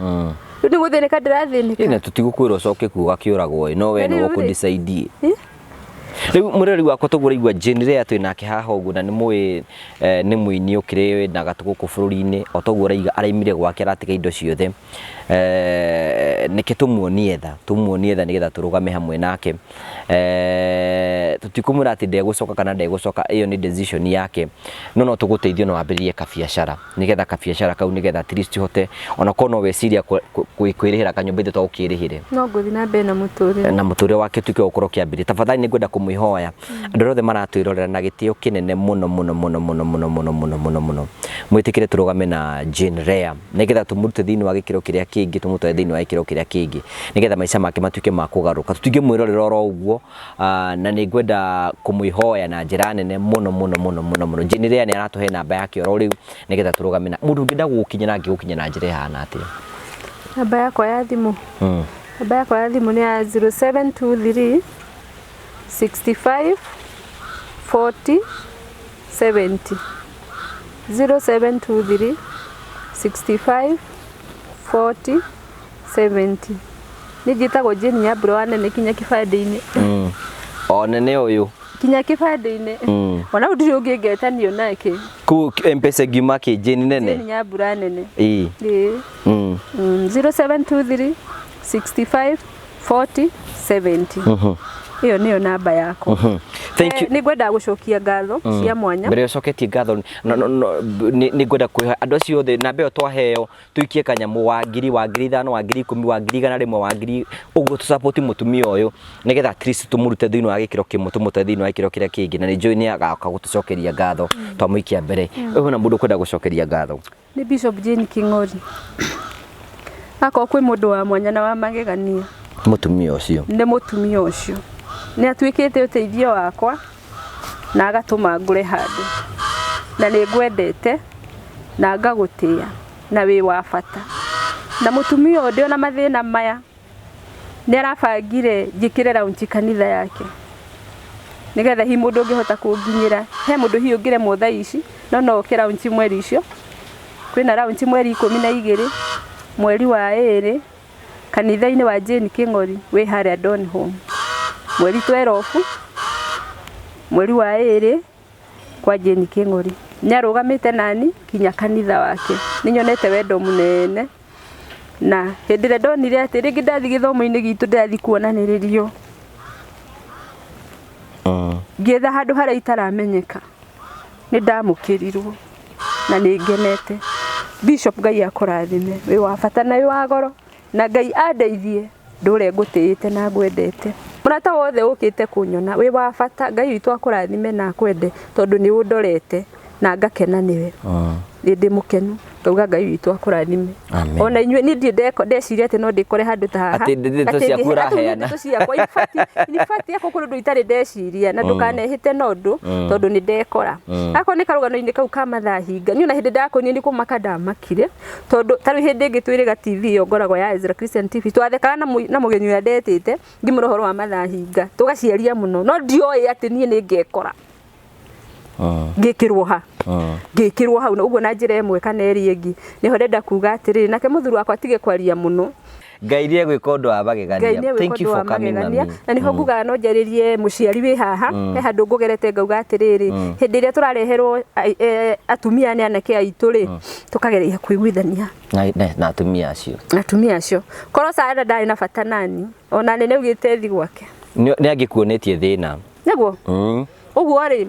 Rĩu nĩ gũthĩnĩka ndĩrathĩnĩka. Ĩ, na tũtigũkwĩra ũcoke kuo gakĩũragwo ĩ, no we Na nĩwe rĩu rĩ? ũkũ-decide. Ĩ? Rĩu mũrori wakwa tũguo ũraigua Jane Rea twĩ nake haha ũguo na nĩ mũĩ nĩ mũini ũkĩrĩ na gatũ gũkũ bũrũri-inĩ, o toguo ũraiga araimire gwake aratiga indo ciothe. Nĩkĩ tũmuonie tha, tũmuonie tha nĩgetha tũrũgame hamwe nake. Tũtikũmwĩra atĩ ndegũcoka kana ndegũcoka, ĩyo nĩ decision yake, no no tũgũteithie na wambĩrĩrie kabiacara, nĩgetha kabiacara kau nĩgetha at least ũhote onakorwo no weciria kwĩrĩhĩra kanyũmba ithuĩ twagũkĩrĩhĩre. No ngũthiĩ na mbere na mũtũrĩre. Na mũtũrĩre wake ũtuĩke wa gũkorwo ũkĩambĩrĩria. Tafadhali nĩ ngwenda kũmwĩhoya andũ arĩa othe maratwĩrorera na gĩtĩo kĩnene mũno mũno mũno mũno mũno mũno mũno mũno mũno, mwĩtĩkĩre tũrũgame na Jane Rea nĩgetha tũmũrute thĩinĩ wa gĩkĩro kĩrĩa kĩngĩ tũmũtware thĩinĩ wa gĩkĩro kĩrĩa kĩngĩ nĩgetha maica make matuĩke ma kũgarũrũka. Tũtingĩmwĩrorera oro ũguo, na nĩ ngwenda kũmwĩhoya na njĩra nene mũno mũno mũno mũno mũno. Jane Rea nĩ aratũhe namba yake oro rĩu nĩgetha tũrũgame na mũndũ ũngĩenda gũgũkinyĩra angĩgũkinyĩra na njĩra ĩhana atĩa? Namba yakwa ya thimũ. Namba yakwa ya thimũ nĩ ya 0723 65 40 70. 0723 65 40 70. Niĩ njĩtagwo Jane Nyambura wa Nene kinya kĩbandĩ-inĩ. O nene ũyũ. Kinya kĩbandĩ-inĩ. Ona rĩu ndirĩ ũngĩ ngetanio nake. Kũu M-Pesa ngiuma kĩ Jane Nene? Jane Nyambura Nene. Ĩĩ. Ĩĩ. 0723 65 40 70. Ĩyo nĩyo namba yakwa. Thank you. Nĩ ngwendaga gũcokia ngatho cia mwanya. Mbere ũcoketie ngatho, nĩ ngwenda kwĩhoya andũ acio othe namba ĩyo twaheo tuikie kanyamũ wa ngiri, wa 5,000, wa 10,000, wa 100,000, wa ngiri ũguo tũsupport mũtumia ũyũ nĩgetha at least tũmũrute thĩinĩ wa gĩkĩro kĩmwe tũmũtware thĩinĩ wa gĩkĩro kĩrĩa kĩngĩ, na nĩ njũĩ nĩ agoka gũtũcokeria ngatho twamũikia mbere. Ũyũ na mũndũ ũkwenda gũcokeria ngatho nĩ Bishop Jane King'ori. Akorwo kwĩ mũndũ wa mwanya na wa magegania mũtumia ũcio, nĩ mũtumia ũcio. Nĩ atuĩkĩte ũteithio wakwa na agatũma ngũre handũ, na nĩ ngwendete na ngagũtĩa na wĩ wa bata. Na mũtumia ũyũ ndĩ ona mathĩna maya nĩ arabangire njĩkĩre launch kanitha yake nĩgetha hihi mũndũ ũngĩhota kũnginyĩra, he mũndũ hihi ũngĩremwo thaa ici no no oke launch mweri icio. Kwĩna launch mweri 12 mweri wa 2 kanitha-inĩ wa Jane King'ori wĩ harĩa Donholm. Mweri 12 mweri wa 2 kwa Jane King'ori. Nĩ arũgamĩte nani kinya kanitha wake. Nĩ nyonete wendo mũnene, na hĩndĩ ĩrĩa ndonire atĩ rĩngĩ ndathiĩ gĩthomo-inĩ gitũ ndĩrathiĩ kuonanĩrĩrio, ngĩetha handũ harĩa itaramenyeka, nĩ ndamũkĩrirwo na nĩ ngenete. Bishop Ngai akũrathime, wĩ wa bata na wĩ wa goro, na Ngai andeithie ndũre ngũtĩĩte na ngwendete. Mũrata wothe ũkĩte kũnyona wĩ wa bata, Ngai witũ akũrathime na akwende tondũ nĩ ũndorete na ngakena nĩwe. Nĩ ndĩ mũkenu, ngauga Ngai witũ akũrathime. Amen. Ona inyuĩ niĩ ndirĩ ndeciria atĩ no ndĩkore handũ ta haha. Atĩ ndeto ciaku ũraheana. Ndeto ciakwa ibatiĩ akorwo kũrĩ ũndũ itarĩ ndeciria na ndũkanehĩte na ũndũ tondũ nĩ ndekora. Akorwo nĩ karũgano-inĩ kau ka mathaa hinga, niĩ ona hĩndĩ ndakonire nĩ kũmaka ndamakire tondũ ta rĩu hĩndĩ ĩngĩ twĩrĩga TV ĩyo ngoragwo ya Ezra Christian TV twathekaga na mũgeni ũrĩa ndetĩte ngĩmwĩra ũhoro wa mathaa hinga tũgaciaria mũno, no ndioĩ atĩ niĩ nĩ ngekora ngĩkĩrwo ha ngĩkĩrwo hau ũguo na njĩra ĩmwe kana ĩrĩa ĩngĩ. Nĩho ndĩrenda kuga atĩrĩrĩ, nake mũthuri wakwa atige kwaria mũno. Ngai nĩ egwĩka ũndũ wa magegania. Ngai nĩ egwĩka Thank you ũndũ wa for coming, magegania. mami. Na nĩho ngugaga no njarĩrie mũciari wĩ haha, he handũ ngũgerete ngauga atĩrĩrĩ, hĩndĩ ĩrĩa tũrareherwo atumia nĩ anake aitũ rĩ, tũkageria kũiguithania Na atumia acio. Na atumia acio. Korwo Sara ndarĩ na bata nani, ona nĩ augĩte thi gwake. Nĩ angĩkuonetie thĩna. Nĩguo? Ũguo rĩ,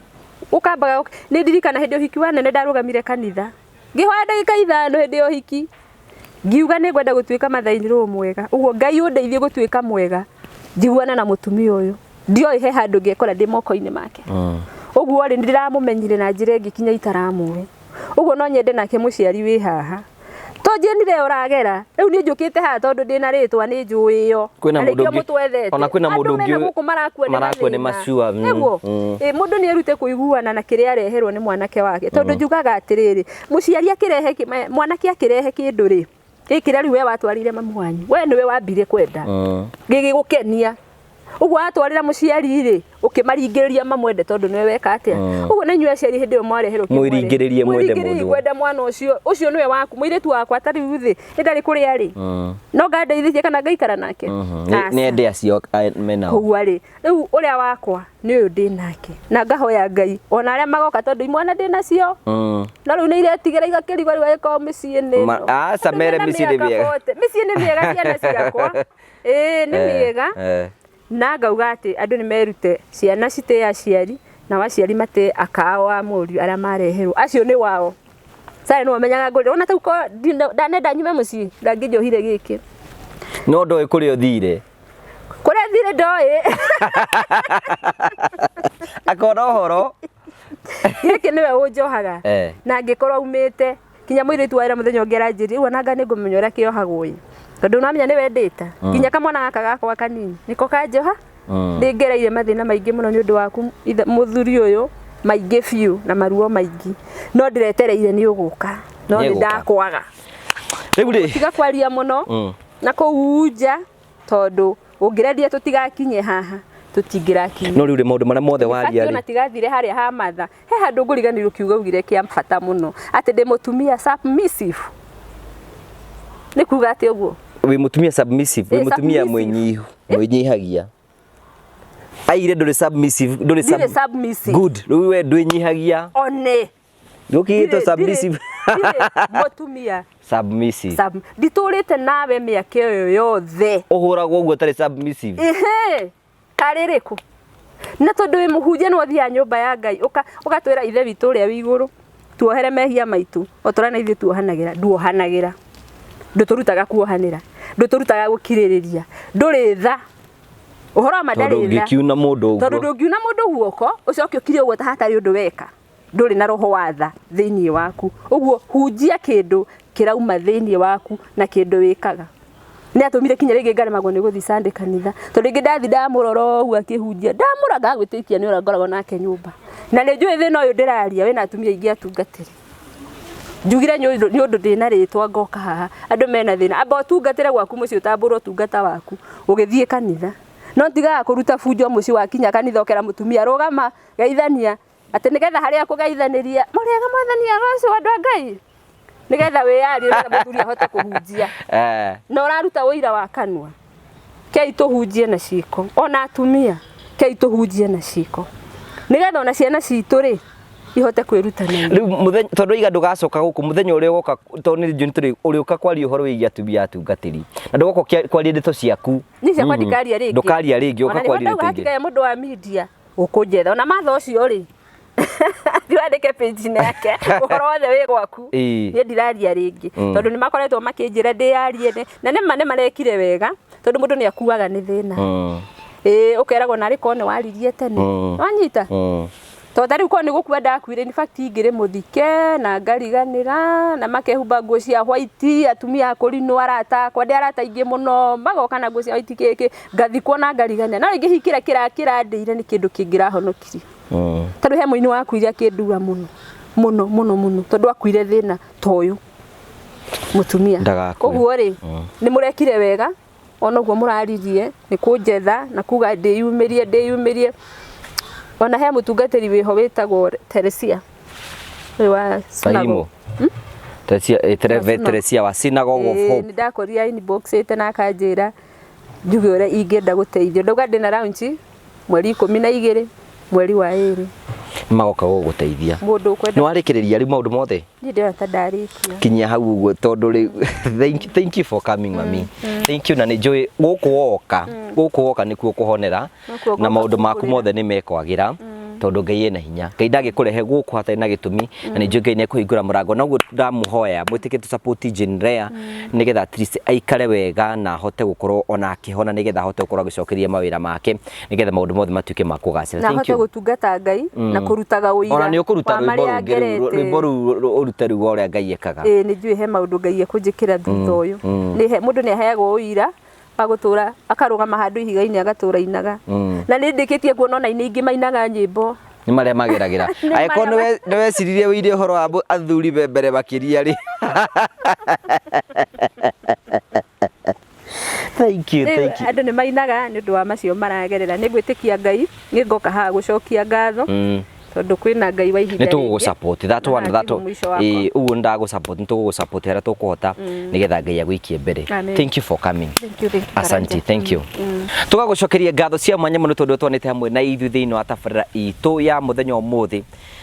ũkambaga nĩ ndirikana hĩndĩ ũhiki wa nene ndarũgamire kanitha. Ngĩhoya ndagĩka 5 hĩndĩ ya ũhiki. Ngiuga nĩ ngwenda gũtuĩka mother-in-law mwega. Ũguo Ngai ũndeithie gũtuĩka mwega. Njiguane na mũtumia ũyũ. Ndioĩ he handũ ngekora ndĩ moko-inĩ make. Ũguo rĩ, nĩndĩramũmenyire na njĩra ĩngĩ kinya itaramũĩ. Ũguo no nyende nake mũciari wĩ haha. To njienire ũragera. Rĩu niĩ njũkĩte haha tondũ ndĩna rĩtwa nĩ njũĩyo. Kwĩna Na mũndũ nĩkĩo ũngĩ- mũtwethete. ona kwĩna mũndũ Andũ mena ũngĩ gũkũ marakua nĩ marakua nĩ mathĩna. macua, Nĩguo? Mũndũ nĩ erute kũiguana na kĩrĩa areherwo nĩ mwanake wake. Tondũ njugaga atĩrĩrĩ, mũciari akĩrehe mwanake akĩrehe kĩndũ rĩ, gĩkĩ kĩrĩa rĩu we watwarire mamu wanyu, we nĩwe wambire kwenda. Gĩgĩgũkenia. Ũguo watwarĩra mũciari rĩ, Ũkĩmaringĩrĩria mamwende tondũ nĩwe weka atĩa. Ũguo na inyuĩ aciari hĩndĩ ĩyo mwareherwo kĩmwarĩ. Mwĩringĩrĩrie mwende Mwĩringĩrĩrie mũndũ. kwenda mwana ũcio, ũcio nĩwe waku, mũirĩtu wakwa ta rĩu thĩ nĩ ndarĩ kũrĩa rĩ, no ngandeithĩtie kana ngaikara nake. Aca. Nĩ ende acio menao. Koguo rĩ, rĩu ũrĩa wakwa nĩ ũyũ ndĩ nake, na ngahoya Ngai ona arĩa magoka, tondũ imwana ndĩ nacio, no rĩu nĩ iretigĩra igakĩrigwo rĩu angĩkorwo mĩciĩ nĩ ĩno. Aca, Andũ mere mena mĩciĩ nĩ mĩaka mĩega. 40. Mĩciĩ nĩ mĩega, ciana ciakwa, ĩĩ nĩ mĩega. Na ngauga atĩ andũ nĩ merute, ciana citĩe aciari, nao aciari matĩe akao a mũriũ arĩa mareherwo, acio nĩ wao. Sara nĩwe ũmenyaga ngũrĩra ona tau ko ndanenda nyume mũciĩ ndangĩnjohire gĩkĩ. No ndoĩ kũrĩa ũthire. Kũrĩa thire ndoĩ. Akona ũhoro. Gĩkĩ nĩwe ũnjohaga. Na angĩkorwo aumĩte kinya mũirĩtu wa wĩra mũthenya ũngĩ aranjĩrire, rĩu onanga nĩ ngũmenya ũrĩa kĩohagwo ĩ, tondũ nĩwamenya nĩ wendĩta nginya kamwana gaka gakwa kanini nĩko kanjoha. Nĩ ngereire mathĩna maingĩ mũno nĩ ũndũ waku mũthuri ũyũ, maingĩ biũ na maruo maingĩ, no ndĩretereire nĩ ũgũka, no nĩ Nĩegũka. ndakwaga. Rĩu rĩ, Tiga kwaria mũno na kũu nja, tondũ ũngĩrendia tũtigakinye haha, tũtingĩrakinya. No rĩu rĩ, maũndũ marĩa mothe waria ona rĩ, tigathire harĩa ha matha, he handũ ngũriganĩirwo kiugo ugire kĩa bata mũno, atĩ ndĩ mũtumia submissive. Nĩ kuga atĩ ũguo? Wĩ mũtumia submissive, wĩ Ĩ, mũtumia submissive. mwĩnyihu, mwĩnyihagia. Aire ndũrĩ submissive, ndũrĩ Ndirĩ submissive. Good, rĩu we ndwĩnyihagia. One. Gũkĩgĩtwo Ndirĩ- submissive. Ndirĩ mũtumia Submissive. Nditũrĩte nawe mĩaka ĩyo yothe. Ũhũragwo ũguo ũtarĩ submissive. Ehe, karĩrĩkũ? Na tondũ wĩ mũhunjia nĩ ũthiaga nyũmba ya Ngai ũgatwĩra ithe witũ ũrĩa wĩ igũrũ, tuohere mehia maitũ o ta ũrĩa na ithuĩ tuohanagĩra. Nduohanagĩra, ndũtũrutaga kuohanĩra, ndũtũrutaga gũkirĩrĩria, ndũrĩ tha. Ũhoro wa ma Tondũ ndarĩ tha. ũngĩkiuna mũndũ Tondũ ũguo. Ndũngiuna mũndũ guoko ũcoke ũkire ũguo ta hatarĩ ũndũ weka, ndũrĩ na roho wa tha thĩinĩ waku. Ũguo hunjia kĩndũ kĩrauma thĩinĩ waku na kĩndũ wĩkaga. Nĩ atũmire kinya rĩngĩ ngaremagwo nĩ gũthiĩ Sunday kanitha, tondũ rĩngĩ ndathi ndamũrora ũguo akĩhunjia, ndamũrora ngagwĩtĩkia nĩ ũrĩa ngoragwo nake nyũmba. Na nĩ njũĩ thĩna ũyũ ndĩraria wĩna atumia aingĩ atungatĩri. Njugire nĩ ũndũ ndĩna rĩtwa ngoka haha, andũ mena thĩna, amba ũtungatĩre gwaku mũciĩ, ũtambũre ũtungata waku ũgĩthiĩ kanitha. No tigaga kũruta bunjo mũciĩ, wakinya kanitha ũkera mũtumia rũgama geithania, atĩ nĩgetha harĩa kũgeithanĩria mũrĩega mwathani agocwo andũ a Ngai, nĩgetha wĩyarie, nĩgetha mũthuri ahote kũhunjia. Na ũraruta ũira wa kanua. Kei tũhunjie na ciĩko, ona atumia kei tũhunjie na ciĩko, nĩgetha ona ciana citũ rĩ ihote kwĩruta na ithuĩ. Rĩu mũthenya, tondũ iga ndũgacoka gũkũ mũthenya ũrĩa ũgoka, tondũ nĩ njũĩ nĩ ũrĩũka kwaria ũhoro wĩgiĩ atumia atungatĩri, na ndũgoka kwaria ndeto ciaku. Niĩ ciakwa ndikaria rĩngĩ. Ndũkaria rĩngĩ, ũka Ona nĩho kwaria ndauga ndeto ingĩ. hatikagĩa mũndũ wa media ũkũnjetha, ona matha ũcio rĩ, thiĩ wandĩke page-inĩ yake ũhoro wothe wĩ gwaku. Niĩ ndiraria rĩngĩ, tondũ nĩ makoretwo makĩnjĩra ndĩyarie, na nĩma nĩ marekire wega, tondũ mũndũ nĩ akuaga nĩ thĩna. Ĩĩ, ũkeragwo narĩ korwo nĩ waririe tene. Wanyita? Tondũ ta rĩu korwo nĩ gũkua ndakuire, in fact ingĩrĩ mũthike na ngariganĩra, na makehumba nguo cia white, atumia a kũrinwo, arata akwa, ndĩ arata aingĩ mũno, magoka na nguo cia white kĩkĩ, ngathikwo na ngariganĩra. No rĩngĩ hihi kĩrĩa kĩrandĩire nĩ kĩndũ kĩngĩrahonokirie. Tondũ he mũini wakuire akĩndura mũno mũno mũno mũno, tondũ akuire thĩna ta ũyũ mũtumia. Ndagakue. Koguo rĩ, nĩ mũrekire wega ona ũguo mũraririe nĩ kũnjetha na kuga ndĩyumĩrie ndĩyumĩrie. Ona he mũtungatĩri wĩho wĩtagwo Teresia, ũyũ wa synagogue. Taimo. Teresia, Synagogue. Teresia wa Synagogue of Hope. Nĩ ndakorire inbox ĩte na akanjĩra njuge ũrĩa ingĩenda gũteithio. Ndauga ndĩna launch mweri 12 mweri wa 2. Magoka gũgũteithia. Mũndũ ũkwenda. Nĩ warĩkĩrĩria rĩu maũndũ mothe? Niĩ ndĩrona ta ndarĩkia. Kinyia hau ũguo, tondũ rĩu thank you for coming, mami. Thank you, na nĩ njũĩ gũkũ woka, gũkũ woka nĩkuo kũhonera, Nĩkuo na maũndũ maku kũhingũrĩra. mothe nĩ mekwagĩra, tondũ Ngai ena hinya. Ngai ndangĩkũrehe gũkũ hatarĩ na gĩtũmi, na nĩ njũĩ Ngai nĩ ekũhingũra mũrango. Na ũguo ndamũhoya mwĩtĩkĩre tũ support Jane Leah, nĩgetha at least aikare wega na ahote gũkorwo ona akĩhona, nĩgetha ahote gũkorwo agĩcokeria mawĩra make, nĩgetha maũndũ mothe matuĩke ma kũgacĩra. Na Thank ahote you. gũtungata Ngai na kũrutaga ũira Ona nĩ ũkũruta wa rwĩmbo marĩa rũngĩ rĩu, ngerete. rwĩmbo rũu ũrute rĩu wa ũrĩa Ngai ekaga. Ĩĩ, nĩ njũĩ he maũndũ Ngai ekũnjĩkĩra thutha ũyũ. Mũndũ nĩ aheagwo ũira wa gũtũra akarũgama handũ ihiga-inĩ agatũra inaga. Na nĩ ndĩkĩtie kuona ona aini aingĩ mainaga nyĩmbo. Nĩ marĩa mageragĩra. Nĩ Angĩkorwo marĩa nĩ weciririe wĩire ũhoro wa athuri me mbere makĩria rĩ. Thank you, Rĩu thank you. andũ nĩ mainaga nĩ ũndũ wa macio maragerera. Nĩ ngwĩtĩkia Ngai Nĩ ngoka haha gũcokia ngatho tondũ kwĩna Ngai wa ihinda nĩ tũgũgũ support that Na one haha that tiguo one mũico wakwa. Ĩĩ, ũguo nĩ ndagũ support, nĩ tũgũgũ support harĩa tũkũhota nĩgetha Ngai agũikie mbere. Amen. Thank you for coming. Thank you, thank you, Asante, Karanja. thank you. Tũgagũcokeria ngatho cia mwanya mũno tondũ twanĩte hamwe na ithuĩ thĩinĩ wa tabarĩra itũ ya mũthenya ũmũthĩ,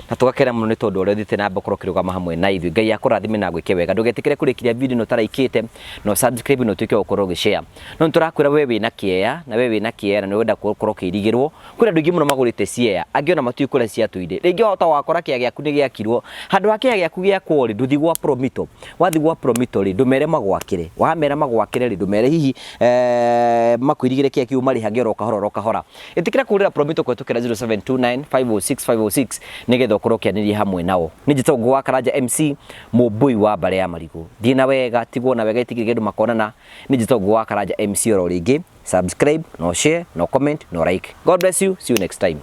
na tũgakena mũno nĩ tondũ ũrĩa ũthiĩte na mbere gũkorwo ũkĩrũgama hamwe na ithuĩ. Ngai akũrathime na agwĩke wega. Ndũgetĩkĩre kũrĩkiria video ĩno ũtaraikĩte na subscribe na ũtuĩke wa gũkorwo ũgĩshare. No nĩ tũrakwĩra we wĩna kĩeya, na we wĩna kĩeya na nĩ ũrenda gũkorwo ũkĩirigĩrwo. Kwĩna andũ aingĩ mũno magũrĩte ciea, angĩ ona matiũĩ kũrĩa ciatũire. Rĩngĩ wahota wakora kĩea gĩaku nĩ gĩakirwo. Handũ ha kĩea gĩaku gĩakwo rĩ, ndũthiĩ gwa Promito. Wathiĩ gwa Promito rĩ, ndũmere magwakĩre. Wamera magwakĩre rĩ, ndũmere hihi makwĩrigĩre kĩea kĩu marĩhage oro kahora oro kahora. Ĩtĩkĩra kũhũrĩra Promito kũhetũkĩra 0729 506 506 nĩgetha ũkorwo ũkĩanĩria hamwe nao. Niĩ njĩtagwo Ngũgĩ wa Karanja MC, mũmbũi wa mbarĩ ya marigũ. Thiĩ na wega, tigwo na wega, ĩtigĩrĩre andũ makonana. Niĩ njĩtagwo Ngũgĩ wa Karanja MC oro rĩngĩ. Subscribe, no share, no comment, no like. God bless you. See you next time.